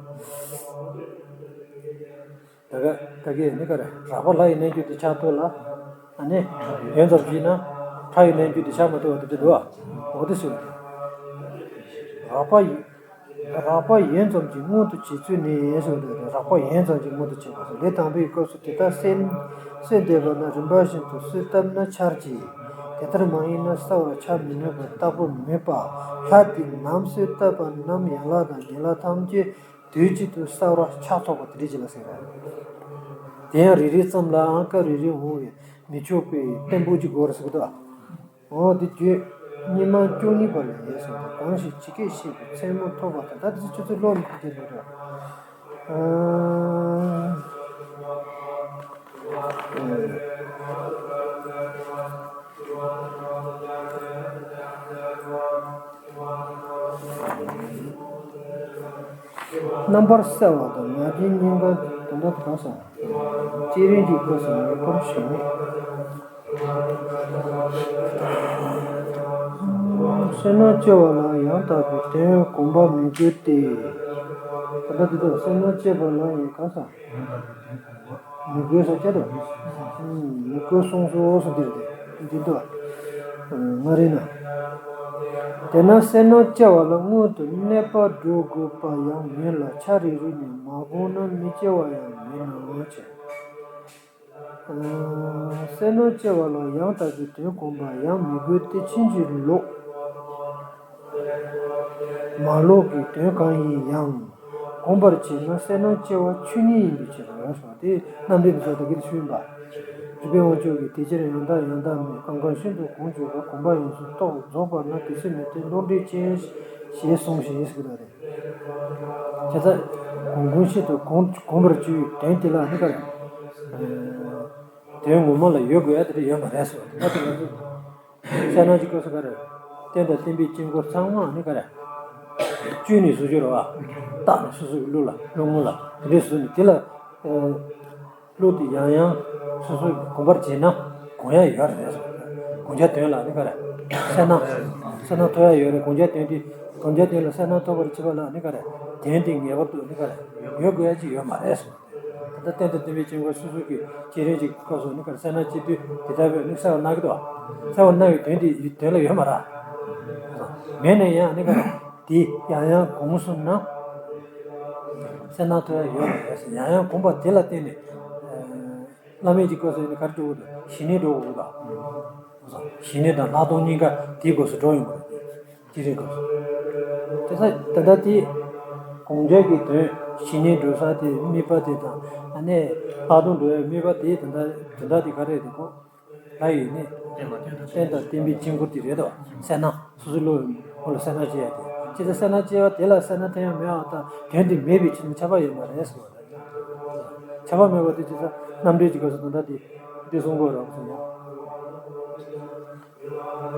ད་ག་ད་གའི་ནི་ག་རེ་རགས་པ་ལྷ་ཡི་རྣལ་འབྱོར་དེ་ཆགས་ཐུབ་ལ། ཨ་ནི། ཡོན་ཙམ་ཞིག་ན། ཕྲ་ཡི་རྣལ་འབྱོར་དེ་ཆགས་མ་ཐུབ་པ་དེ་འདྲ་འདུག་ཨ། འོ་དེ་ཟེར་བ་དེ། རགས་པ་ཡི། རགས་པ་ཡན་ཙམ་གྱིས་མངོན་དུ་བྱེད་ཚུལ་ནི་ཟེར་བ་དེ་རེད། རགས་པ་ཡན་ཙམ་གྱིས་མངོན་དུ་བྱེད་པ་ཟེར། ལས་དང་པོའི་སྐབས་སུ་དེ་ལྟར་གསལ་གསལ་འདེབས་པ་ན་རིམ་པ་བཞིན་དུ་གསལ་བཏབ་ན་འཆར་གྱི། དེ་ལྟར་མ་ཡིན་ན་གསལ་བར་འཆར་མི་ནུས་པ་ལྟ་བུར་མོས་པ། ལྷ་དེ་ནམ་གསལ་བཏབ་པ་ནམ་ཡན་ལག་དང་ཉིང་ལག་ཐམས་ཅད་དུས་གཅིག་ཏུ་གསལ་བར་ཆགས་ཐོགས་པ་དེ་འདྲ་ཅིག་ལ་ཟེར་ར། དེ་ཡང་རེ་རེ་ཙམ་ལའང་སྐབས་རེ་རེ་འོང་བས་མི་ཆོག་པའི་བརྟན་པོ་ཅིག་དགོས་རེད་ཟེར་གི་འདུག་འོ་དེ་བརྗོད། སྙིགས་མ་བཅུ་གཉིས་པ་ལས་ཡོད་ཟེར་ཏེ་གང་ཞིག་ཇི་སྐད་བཤད་པའི་མཚན་མ་ཐོབ་པ་དང་། ད་དེ་ཚོ་ཆུ་ཚོད་ལོག་མི་ཐུབ་དེ་འདུག་ར། རྣམ་པར་གསལ་བ་དང་ང་རྒྱལ་གཉིས་ཀ་དོན་དག་གང་སོང་། བསྐྱེད་རིམ་གྱི་སྐབས་སུ་ངེས་པར་ཞུགས་ནས། བསོད་ནམས་བསྐྱེད་པ་ལ་ཡང་དག་པའི་དོན་གོམས་པ་མི་དགོས་ཏེ། ད་ལྟ་དེ་དག་བསོད་ནམས་བསྐྱེད་པ་ལ་ཡང་གང་སོང་། མི་དགོས་ས་ཁྱད་དུ། མི་དགོས་གསུངས་སོ་སོ་འདིར་དེ་འདི་འདུག་ང་རེ་ན། དེས་ན་བསོད་ནམས་བསྐྱེད་པ་ལ་སྔོན་དུ་གནས་པ་སྒྲུབ་དགོས་པ་ཡང་མེད་ལ་ཆ་རེ་རེ་ནས་མ་བསྒོམས་ན་མི་སྐྱེ་བ་ཡང་མེད་ནའང་ཆེ། བསོད་ནམས་བསྐྱེད་པ་ལ་ཡང་དག་པའི་དོན་གོམས་པ་ཡང་མི་དགོས་ཏེ་ཕྱིན་ཅི་ལོག་མ་ལོག་གི་དོན་གང་ཡིན་ཡང་། གོམས་པར་བྱས་ན་བསོད་ནམས་སྐྱེ་བ་ཆོས་ཉིད་ཡིན་པའི་ཕྱིར་རོ། ཟེར་བ་དེ་རྣམ་འགྲེལ་དུ་ད་གིན་ཞུས་པ། རིགས་པའི་དབང་ཕྱུག་གིས་དེ་ཕྱིར་ཡང་དག་ཡང་དག་མེད། གང་གང་ཤིན་ཏུ་གོང་བརྗོད་པ། གོམས་པ་ཡོངས་སུ་རྟོགས་རྫོགས་པ་ན་དེ་སྲིད་མི་མཐུན་བློ་འདྲེས་ཅན་ཞེས་གསུངས་ཤིང་ཟེར་གི་རེད། བྱས་ཙང་གོམས་གོམས་ཤིན་ཏུ་གོམས་གོམས་པར་བྱས་པའི་དོན་དེ་ལ་ནི་ག་རེ། དོན་ངོ་མ་ལ་ཡོད་དགོས་ཡ་དེ་འདྲ་ཡོད་མ་རེད་ཟེར་བ་དེ་ལ་དེ་ང་ཚོ། བསོད་ནམས་ཀྱི་སྐབས་སུ་ག་རེ། རྟེན་དང་བརྟེན་པའི་དཀྱིལ་འཁོར་ཚང་མ་ནི་ག་རེ། བཅུད་ནས་བཟོ་རྒྱུ་རེད་བ། བརྟགས་ནས་སོ་སོའི་གླུ་ལ་གླུ་ངོ་ལ་དེ་འདྲས་བཟོས་ནས་དེ་ལ། གླུ་དེ་ཡང་ཡང་སོ་སོས་གོམས་པར་བྱས་ན་གོམས་ཡ་ཡོད་རེད། གོམས་ཆ་དོན་ལ་ནི་ག་རེ། བསོད་ནམས། བསོད་ནམས་ཐོབ་ཡ་ཡོད་རེད། གོམས་ཆ་དོན་དེ། གོམས་ཆ་དོན་ལ་བསོད་ནམས་ཐོབ་པར་བྱེད་པ་ལ་ནི་ག་རེ། དོན་དེ་ངེས་པར་དུ་ནི་ག་རེ། ཡོད་དགོས་ཡ་ཅིག་ཡོད་མ་རེད། ད་ལྟ་རྟེན་དང་བརྟེན་པའི་དཀྱིལ་འཁོར་སོ་སོ་གི་བསྐྱེད་རིམ་གྱི་སྐབས་སུ་ནི་ག་རེ་བསོད་ནམས་སྐྱེ་དུས་དེ་ལྟ་བུའི་ནི་གསལ་བར་སྣང་གི་འདུག་གསལ་བར་སྣང་བའི་དོན་དེ་དོན་ལ་ཡོད་མ་རེད། མེད་ན་ཡང་ནི་ག་རེ་དེ་ཡང་ཡང་གོམས་སོང་ན་བསོད་ནམས་ཐོབ་ཡ་ཡོད་མ་རེད། ཡང་ཡང་གོམས་པ་དེ་ལ་བརྟེན་ནས་བླ་མེད་ཀྱི་སྐབས་སུ་ནི་ག་རེ་འགྲོ་དགོས་འདུག་ཞི་གནས་འགྲོ་དགོས་འདུག་ཞི་གནས་དང་ལྷག་མཐོང་གཉིས་ཀ་དེའི་སྐབས་སུ་འགྲོ་ཡོང་གི་རེད། དེ་རེད་གོ། དེ་ཚ་ད་ལྟ་དེ་གོམས་ཆ་གི་དོན་ཞི་གནས་འགྲོ་ས་དེ་དམིགས་པ་དེ་དང་ཨ་ནི་ལྷག་མཐོང་འགྲོ་བའི་དམིགས་པ་དེ་ད་ལྟ་དེ་ག་རེ་རེད་གོ། ལྷ་ཡི་ནི་རྟེན་དང་བརྟེན་པའི་དཀྱིལ་འཁོར་དེ་རེད་དོ། བསོད་ནམས་སོ་སོའི་བློ་བློ་བསོད་ནམས་སྐྱེ་ཡ་དེ་ཅི་ལྟར་བསོད་ནམས་སྐྱེ་བ་དེ་ལ་བསོད་ནམས་ཐོབ་ཡ་མེད་པ་དང་དོན་དེ་མེད་པའི་ཕྱིར་ན་ཁྱབ་པ་ཡོད་མ་རེད་ཟེར་བ་དང་། ཁྱབ་པ་མེད་པ་དེ་ཅི་ལྟར་རྣམ་འགྲེལ་གྱི་སྐབས་སུ་ད་ལྟ་དེ་འདི་གསུང་དགོས་རོགས་གསུང་ཡ།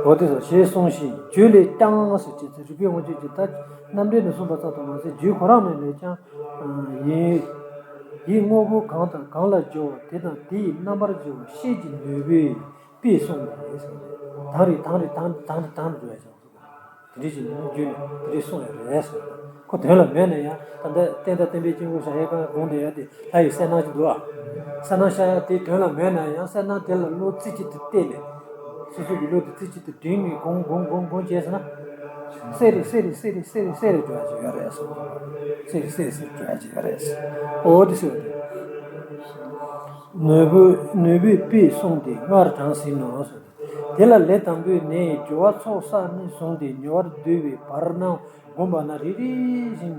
འོ་དེ་ཚོ་ཞེས་གསུངས་ཤིང་རྒྱུད་ལས་ཀྱང་ཟེར་ཅེས་ཚེ་རིག་པའི་དབང་ཕྱུག་གིས་ད་རྣམ་འགྲེལ་ནས་གསུངས་པ་ཙམ་དུ་མ་ཟད་རྒྱུད་ཁོ་རང་ནས་ལས་ཀྱང་ཡིན། ཡིད་དངོས་པོ་གང་དང་གང་ལ་སྦྱོར་བ་དེ་དང་དེ་ཡི་རྣམ་པར་སྦྱོར་བ་ཤེས་ཀྱི་ནུས་པས་དཔེས་གསུངས་པ་རེད། དང་རེ་དང་རེ་དང་དང་རེ་དང་རེ་འགྲོ་ཡ་ཅང་། དེ་འདྲ་ཞིག་ནི་རྒྱུད་ནས་དེ་འདྲ་གསུངས་ཡོད་རེད་ཟེར། ཁོ་དོན་ལ་མེད་ན་ཡང་ད་ལྟ་རྟེན་དང་བརྟེན་པའི་དཀྱིལ་འཁོར་བཞག་ཡས་གང་གོང་དུ་ཡ་དེ་ལྷ་ཡི་བསོད་ནམས་ཅིག་འདུག་ཨ། བསོད་ནམས་བཞག་ཡ་དེ་དོན་ལ་མེད་ན་ཡང་བསོད་ནམས་དེ་ལ་བློ་རྩེ་གཅིག་ཏུ་གཏད་ནས། སོ་སོ་གི་བློ་དེ་རྩེ་གཅིག་ཏུ་སྒྲིམ་ནས་གོམས་གོམས་གོམས་གོམས་བྱས་ཟེར་ན། སེ་རེ་སེ་རེ་སེ་རེ་སེ་རེ་སེ་རེ་འགྲོ་ཡ་ཅིག་ཡོད་རེད་ཟེར། སེ་རེ་སེ་རེ་སེ་རེ་འགྲོ་ཡ་ཅིག་ཡོད་རེད་ཟེར། འོ་དེ་ཟེར་བ་དེ། ནུས་པ་ནུས་པས་དཔེས་གསུངས་ཏེ་སྔར་དྲངས་ཟིན་ནོ་ཟེར། དེ་ལ་ལས་དང་པོའི་ནད་ཡི་སྦྱོར་བ་ཚོགས་བསགས་ནས་བཟུང་སྟེ་ཉེ་བར་བསྡུ་བའི་བར་རྣམས་བསྒོམས་པ་ན་རེ་རེ་བཞིན་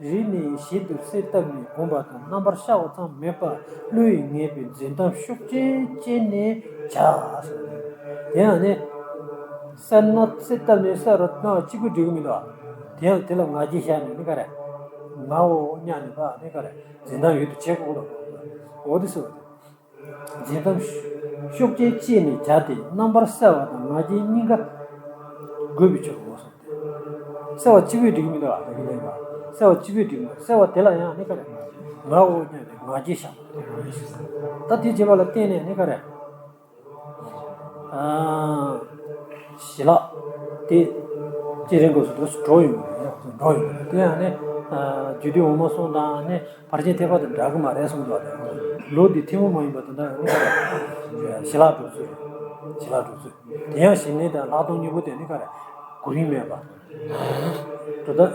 རེ་ནས་ཞིབ་ཏུ་གསལ་བཏབ་ནས་བསྒོམས་པ་དང་རྣམ་པར་ཤར་བ་ཙམ་མེད་པར་བློ་ཡིས་ངེས་པའི་འཛིན་སྟངས་ཤུགས་ཆེན་བསྐྱེད་ནས་བྱ། དེ་ཡང་ནི་ སེར་སྣ་གསལ་བཏབ་ནས་སེལ་བར་སྣང་བ་གཅིག་པུས་འགྲིག་གི་མི་འདུག་དེ་ཡང་དེ་ལ་ང་རྒྱལ་བཞག་ནས་ནི་ག་རེ། ངའོ་སྙམ་ནས་ཕར་ནི་ག་རེ། འཛིན་སྟངས་ཡོད་དུ་བྱེད་དགོས་ལ། འོ་དེ་ཟེར་བ་དེ། འཛིན་སྟངས་ཤུགས་རྐྱེན་བཅས་ནས་སྦྱར་ཏེ་རྣམ་པར་གསལ་བ་དང་ང་རྒྱལ་གཉིས་ཀ་དགོས་པའི་ཕྱིར་རོ་གསུངས་ཏེ། གསལ་བ་གཅིག་པུས་འགྲིག་གི་མི་འདུག་ད་གིན་ལས་ཀ་གསལ་བ་གཅིག་པུས་འགྲིག་མ་གསལ་བ་དེ་ལ་ཡང་ནི་ག་རེ། ངའོ་སྙམ་ནས་ང་རྒྱལ་བཞག་ད་དེ་བྱེད་པ་ལ་བརྟེན་ནས་ནི་ག་རེ། ཞི་ལྷག་དེ་སྐྱེ་རན་དགོས་སུ་འགྲོ་སུ་འགྲོ་ཡོང་གི་རེད། འགྲོ་ཡོང་གི་རེད། དེ་ཡང་ནི་རྒྱུད་སྡེ་འོག་མ་གསུམ་དང་ནི་ཕར་ཕྱིན་ཐེག་པ་དང་འདྲ་གི་མ་རེད་གསུངས་འདུག་ལོ་འདི་ཐུན་མོང་མ་ཡིན་པ་དེ་འདྲ་ཡང་ནི་ག་རེད། ཞི་ལྷག་སྒྲུབ་ཚུལ་རེད། ཞི་ལྷག་སྒྲུབ་ཚུལ་དེ་ཡང་ཞི་གནས་དང་ལྷག་མཐོང་གཉིས་པོ་དེ་ནི་ག་རེ། གོ་རིམ་མེད་པ། དེ་ལྟར་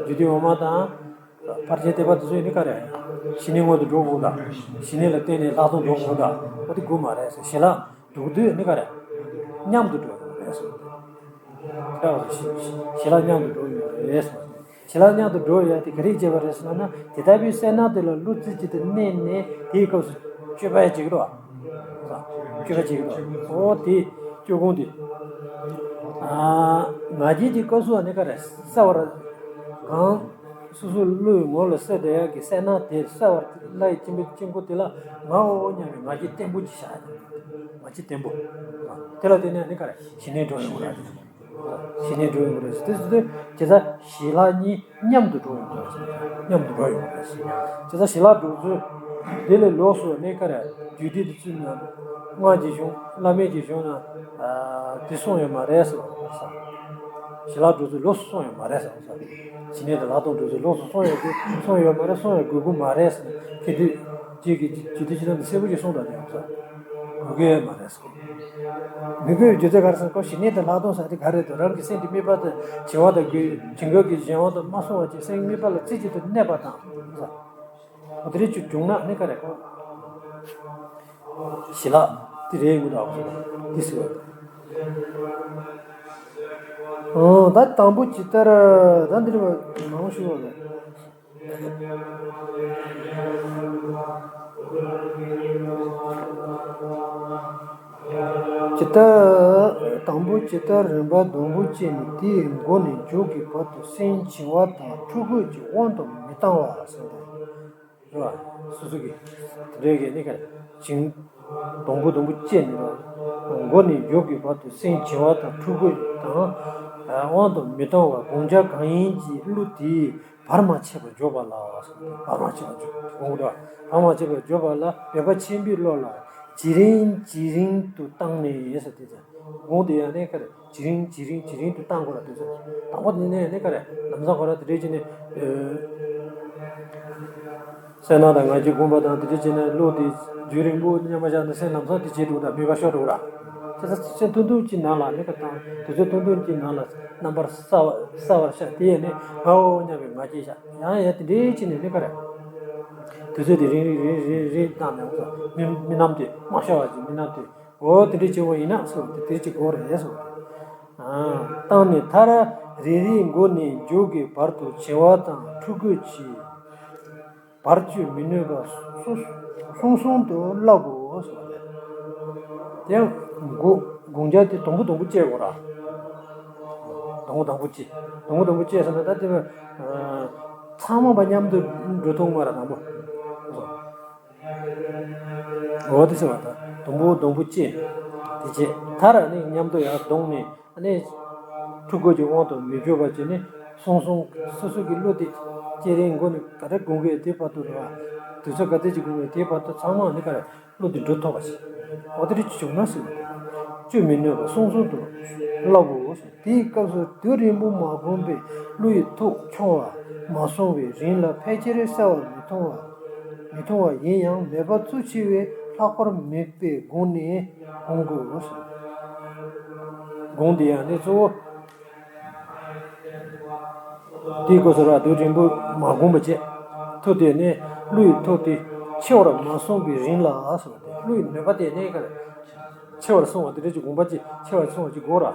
རྒྱུད་སྡེ་འོག་མ་དང་། ཕར་ཕྱིན་ཐེག་པ་དེ་ཚོས་ནི་ག་རེ། ཞི་གནས་སྔོན་དུ་འགྲོ་དགོས་དང་། ཞི་གནས་ལ་བརྟེན་ནས་ལྷག་མཐོང་འགྲོ་དགོས་དང་། འོ་དེ་དགོས་མ་རེད་ཟེར། ཞི་ལྷག་འདུག་དུས་ནི་ག་རེ། མཉམ་དུ་འགྲོ་དགོས་རེད་ཟེར། ཞི་ཞི་ཞི་ལྷག་མཉམ་དུ་འགྲོ་དགོས་རེད་ཟེར། ཞི་ལྷག་མཉམ་དུ་འགྲོ་ཡ་དེ་ག་རེ་བྱས་པ་རེད་ཟེར་ན། དེ་ལྟ་བུའི་སེར་སྣ་དེ་ལ་བློ་རྩེ་གཅིག་ཏུ་གནས་ནས་དེའི་སྐབས་སུ་སྤྱོད་པ་ཡང་བྱེད་ཀྱི་རེད་བ། སྤྱོད་པ་བྱེད་ཀྱི་རེད་བ། འོ་དེ་སྤྱོད་ཁུངས་དེ། ང་རྒྱལ་གྱི་སྐབས་སུ་ནི་ག་རེ་གསལ་བར་གང་། སོ་སོའི་བློའི་ངོ་ལ་གསལ་བསྡད་ཡག་གི་སེར་སྣ་དེ་གསལ་བར་སླར་ཡང་སྐྱེ་བའི་དཀྱིལ་འཁོར་དེ་ལ་ངའོ་སྙམ་པའི་ང་རྒྱལ་བརྟན་པོ་ཅིག་བཞག་ཡ། ང་རྒྱལ་བརྟན་པོ། དེ་ལ་བརྟེན་ནས་ནི་ག་རེ་ཞི་གནས་འགྲོ་ཡོང་གི་རེད། ཞི་གནས་འགྲོ་ཡོང་གི་རེད། དེ་ཚོ་དེ་བྱས་ཙང་ཞི་ལྷག་གཉིས་མཉམ་དུ་འགྲོ་ཡོང་གི་རེད། མཉམ་དུ་འགྲོ་ཡོང་གི་རེད། བྱས་ཙང་ཞི་ལྷག་འགྲོ་ཚུལ་དེ་ལས་ལོགས་སུ་ནི་ག་རེ་རྒྱུད་སྡེ་དེ་ཚོའི་ནང་སྔགས་ཀྱི་གཞུང་བླ་མེད་ཀྱི་གཞུང་ནང་དེ་གསུངས་ཡོད་མ་རེད་ཟེར་བ་རེད། ཞི་ལྷག་འགྲོ་ཚུལ་ལོགས་སུ་གསུངས་ཡོད་མ་རེད་ཟེར་བ། ཞི་གནས་དང་ལྷག་མཐོང་འགྲོ་ཚུལ་ལོགས་སུ་གསུངས་ཡོད་དུས་གསུངས་ཡོད་མ་རེད། གསུངས་ཡོད་དགོས་ཀྱི་མ་རེད་ཟེར། མཁས་གྲུབ་རྗེ་གིས་རྒྱུད་སྡེ་ཆེན་མོ་དེ་གསལ་པོ་ཞིག་གསུངས་དང་ནས་ཟེར། དགོས་ཀྱི་མ་རེད་ཟེར། མི་དགོས་རྒྱུ་མཚན་ག་རེ་ཟེར་ན། ཁོ་ཞི་གནས་དང་ལྷག་མཐོང་ཟེར་དེ་ག་རེ་རེད་དོ། རང་གི་སེམས་དེ་དམིགས་པ་དང་བྱིང་བ་དང་དགོས་བྱིང་རྒོད་ཀྱི་གཞན་དབང་དུ་མ་སོང་བ་ཅིག་སེམས་དམིགས་པ་ལ་རྩེ་གཅིག་ཏུ་གནས་པ་དང་ཟེར། འོ་དེ་རེད། ཅིག་བྱུང་ན་ནི་ག་རེ་གོ། ཞི་ལྷག་དེ་རེད་ངོ་། ད་འོ་དེ་ཟེར་བ། ཨོ་ད་དང་པོ་ཇི་ལྟར། ད་འདིར་མང་པོ་ཞུ་བ་རེད། ཇི་ལྟར། དང་པོ་ཇི་ལྟར་རིམ་པ་སྡོང་པོ་བཅད་ནས་དེའི་མགོ་ནས་མཇུག་གི་བར་དུ་སེམས་བྱིང་བ་དང་འཁྲུལ་རྒོད་ཀྱི་དབང་དུ་མི་བཏང་བ་ཟེར་ཏེ། རེད་བ། སོ་སོ་གི་དེ་འདྲའི་གི་ནི་ག་རེ་བྱིང་། སྡོང་པོ་སྡོང་པོ་བཅད་ནས་རེད་བ། མགོ་ནས་མཇུག་གི་བར་དུ་སེམས་བྱིང་བ་དང་འཁྲུལ་རྒོད་དང་དབང་དུ་མི་བཏང་བར་དགོངས་འཆར་གང་ཡིན་གྱི་གླུ་དེའི་བར་མ་ཆད་པར་འཇོག་པ་ལ་ཟེར་ཏེ། བར་མ་ཆད་པར་འཇོག་དགོངས་དག་བར་མ་ཆད་པར་འཇོག་པ་ལ་འབད་པ་ཆེན་པོའི་བློ་ལ་ཇི་རིང་ཇི་རིང་དུ་བཏང་ནས་ཟེར་ཏེ། དགོངས་དེ་ཡང་ནས་ཁར་ཇི་རིང་ཇི་རིང་ཇི་རིང་དུ་བཏང་དགོས་ར། དེ་ཚོ་དང་པོ་དེ་ནས་ནས་ཁར་ལམ་སང་ཁོ་ར་དེ་འདྲས་བྱས་ནས། སེར་སྣ་དང་ང་རྒྱལ་སྒོམ་པ་དང་དེ་འདྲས་བྱས་ནས་བློ་དེ་རྒྱུན་རིང་པོ་མཉམ་པ་བཞག་ན་སེམས་ལམ་སང་དེ་བྱེད་འདུག་ད་མེད་པ་ཤོར་འགྲོ་ར། དེ་ཚོ་སེམས་ཐུང་ཐུང་གཅིག་ནང་ལ་ནི་ཁ་བཏང་། དུས་ཚོད་ཐུང་ཐུང་གཅིག་ནང་ལ་རྣམ་པར་གསལ་བ་གསལ་བར་ཤར། དེ་ཡས་ནས་ངའོ་སྙམ་པའི་ང་རྒྱལ་བཞག་ཡང་ཡང་དེ་འདྲས་བྱས་ནས་ནི་ཁར། དུས་ཚོད་དེ་རིང་རིང་རིང་རིང་རིང་བཏང་ནས་འོ་མི་མི་རྣམས་དེ་མ་ཤོར་བ་ཅིག་མི་རྣམས་དེ། འོ་དེ་འདྲས་བྱེད་དགོས་ཡིན་ན་སོ་དེ་དེ་ཅིག་དགོས་རེད་སོ། བཏང་ནས་མཐར་རེ་རེའི་མགོ་ནས་མཇུག་གི་བར་དུ་བྱིང་བ་དང་འཁྲུལ་རྒོད་ཀྱི་བར་གཅོད་མི་ནུས་པ་སོ་སོ་གསུམ་གསུམ་དུ་བསླབ་དགོས་སོ། དེ་ཡང་དགོངས་དགོངས་འཆར་དེ་དང་པོ་དང་པོ་བཅད་དགོས་ར། དང་པོ་དང་པོ་བཅད། དང་པོ་དང་པོ་བཅད་ཟེར་ན་ད་དེ་ཚང་མ་བ་མཉམ་དུ་འགྲོ་ཐུབ་མ་ར་དང་པོ། འོ་དེ་ཟེར་བ་དང་། སྡོང་པོ་སྡོང་པོ་བཅད། དེ་བཅད་མཐར་ནི་མཉམ་དུ་ཡར་བརྡུངས་ནས་ནི། འཁྲུལ་རྒོད་ཀྱི་དབང་དུ་མི་འཇུག་པ་བྱས་ནས་གསུམ་གསུམ་སོ་སོ་གི་བློ་དེ་སྐྱེ་རིང་མགོ་ནས་ག་རེ་སྒོམ་གི་དེ་བར་དུ་རེད་བ། དུས་ཚོད་ག་ཚོད་ཅིག་སྒོམ་གི་དེ་བར་དུ་ཚང་མ་ནི་ག་རེ་བློ་དེ་འགྲོ་ཐུབ་པ་ཞིག་འོ་དེ་རེ་བྱུང་ན་ཟེར་བ་དེ། གཅོད་མི་ནུས་པ་གསུམ་གསུམ་དུ་བསླབ་བོ། དེའི་སྐབས་སུ་དུས་རིང་པོ་མ་བསྒོམས་པས་བློ་ཡི་ཐོག་ཆུང་བ་མ་སོང་བའི་རིང་ལ་ཕལ་ཆེར་གསལ་བར་མི་མཐོང་བ། མི་མཐོང་བ་ཡིན་ཡང་མོས་པ་གཙོ་ཆེ་བས་ལྷག་པར་དམིགས་པའི་སྒོ་ནས་སྒོམ་དགོས། སྒོམ་དེ་ཡང་ནི་གཙོ་བོ། དེའི་སྐབས་སུ་ར་དུས་རིང་པོ་མ་བསྒོམས་པ་བྱས། ཐོག་དེ་ནས་བློ་ཡི་ཐོག་དེ་ཆེ་བར་མ་སོང་བའི་རིང་ལ་སོང་སྟེ་བློ་ཡི་མོས་པ་དེ་ནས་ག་རེ། ཆེ་བར་སོང་བ་དེ་འདྲ་ཅིག་དགོངས་པ་ཅིག་ཆེ་བར་སོང་བ་ཅིག་དགོས་ར།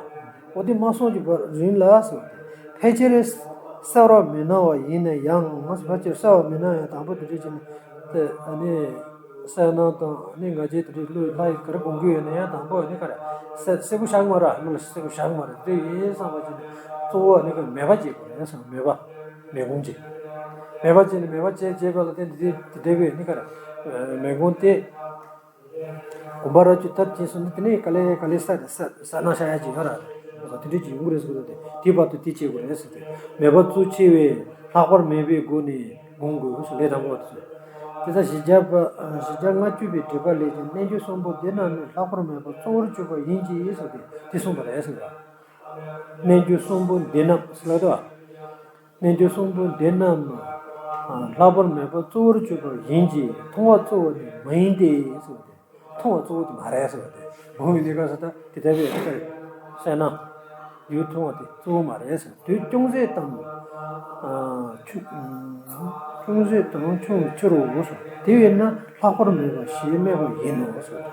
འོ་དེ་མ་སོང་གི་བར་རིང་ལ་སོང་སྟེ་ཕལ་ཆེར་གསལ་བར་མི་སྣང་བ་ཡིན་ན་ཡང་ཕལ་ཆེར་གསལ་བར་མི་སྣང་ཡང་དང་པོ་དེ་འདྲ་ཅིག་ནི་དེ་ཨ་ནི། གསལ་སྣང་དང་ནི་ང་རྒྱལ་དེ་འདྲའི་བློས་ལྷ་ཡི་ག་རེ་སྒོམ་གྱི་ཡོད་ན་ཡང་དང་པོ་ནི་ག་རེ་གསལ་གསལ་པོ་ཤར་གི་མ་རེད། བློ་ལ་གསལ་པོ་ཤར་གི་མ་རེད། དེ་ཡིན་བསམ་པ་ཅིག་ནི་གཙོ་བོ་ནི་ག་མོས་པ་བྱེད་དགོས་རེད་ཟེར། མོས་པ་མོས་གུས་བྱེད། མོས་པ་བྱེད་ནི་མོས་པ་བྱེད་བྱེད་པ་ལ་བརྟེན་ཏེ་དེ་དེ་འདྲ་བའི་ནི་ག་རེ་མོས་གུས་དེ། གོམས་པ་རབ་ཅིག་ཐབས་ཆེན་སོང་ནི་དེ་ནས་ག་ལེ་ག་ལེ་ས་ས་ས་ན་ཤ་ཡ་ཅིག་ཡོད་ར། དེ་འདྲ་ཅིག་ཡོང་གི་རེད་ཟེར་གི་འདུག་དེ་དེའི་བར་དུ་དེ་བྱེད་དགོས་རེད་ཟེར་ཏེ། མོས་པ་གཙོ་ཆེ་བས་ལྷག་པར་མོས་པའི་སྒོ་ནས་སྒོམ་དགོས་ཟེར། ལས་དང་པོ་དེ་ཚོ། དེ་ལྟར་བཞི་བརྒྱ་པ་བཞི་བརྒྱ་ལྔ་བཅུ་པའི་འགྲེལ་པ་ལས་ཀྱང་རྣལ་འབྱོར་གསུམ་པོ་འདི་རྣམས་ནི་ལྷག་པར་མོས་པ་གཙོ་བོར་གྱུར་པ་ཡིན་གྱི་ཟེར་ཏེ་དེ་གསུངས་པ་རེད་ཟེར་གི་ར། རྣལ་འབྱོར་གསུམ་པོ་འདི་རྣམས་ཟེར་ལ་དོ། རྣལ་འབྱོར་གསུམ་པོ་འདི་རྣམས་ལྷག་པར་མོས་པ་གཙོ་བོར་གྱུར་པ་ཡིན་གྱི་མཐོང་བ་གཙོ་བོ་ནི་མ་ཡིན་ཏེ་ཟེར་བ་དེ། མཐོང་བ་གཙོ་བོ་དེ་མ་རེད་ཟེར་བ་དེ། འོང་བའི་གནས་སྐབས་སུ་ད་དེ་ལྟ་བུའི་ཨ་ཁ་རེད། གསལ་སྣང་ཡུལ་མཐོང་བ་དེ་གཙོ་བོ་མ་རེད་ཟེར། དུས་ཅུང་ཟད་དང་ཆུང་ཅུང་ཟད་དང་ཆུང་ཕྱིར་རོ་ཟེར། དེ་བས་ན་ལྷག་པར་མོས་པ་ཞེས་སྨྲས་པ་ཡིན་ནོ་ཟེར།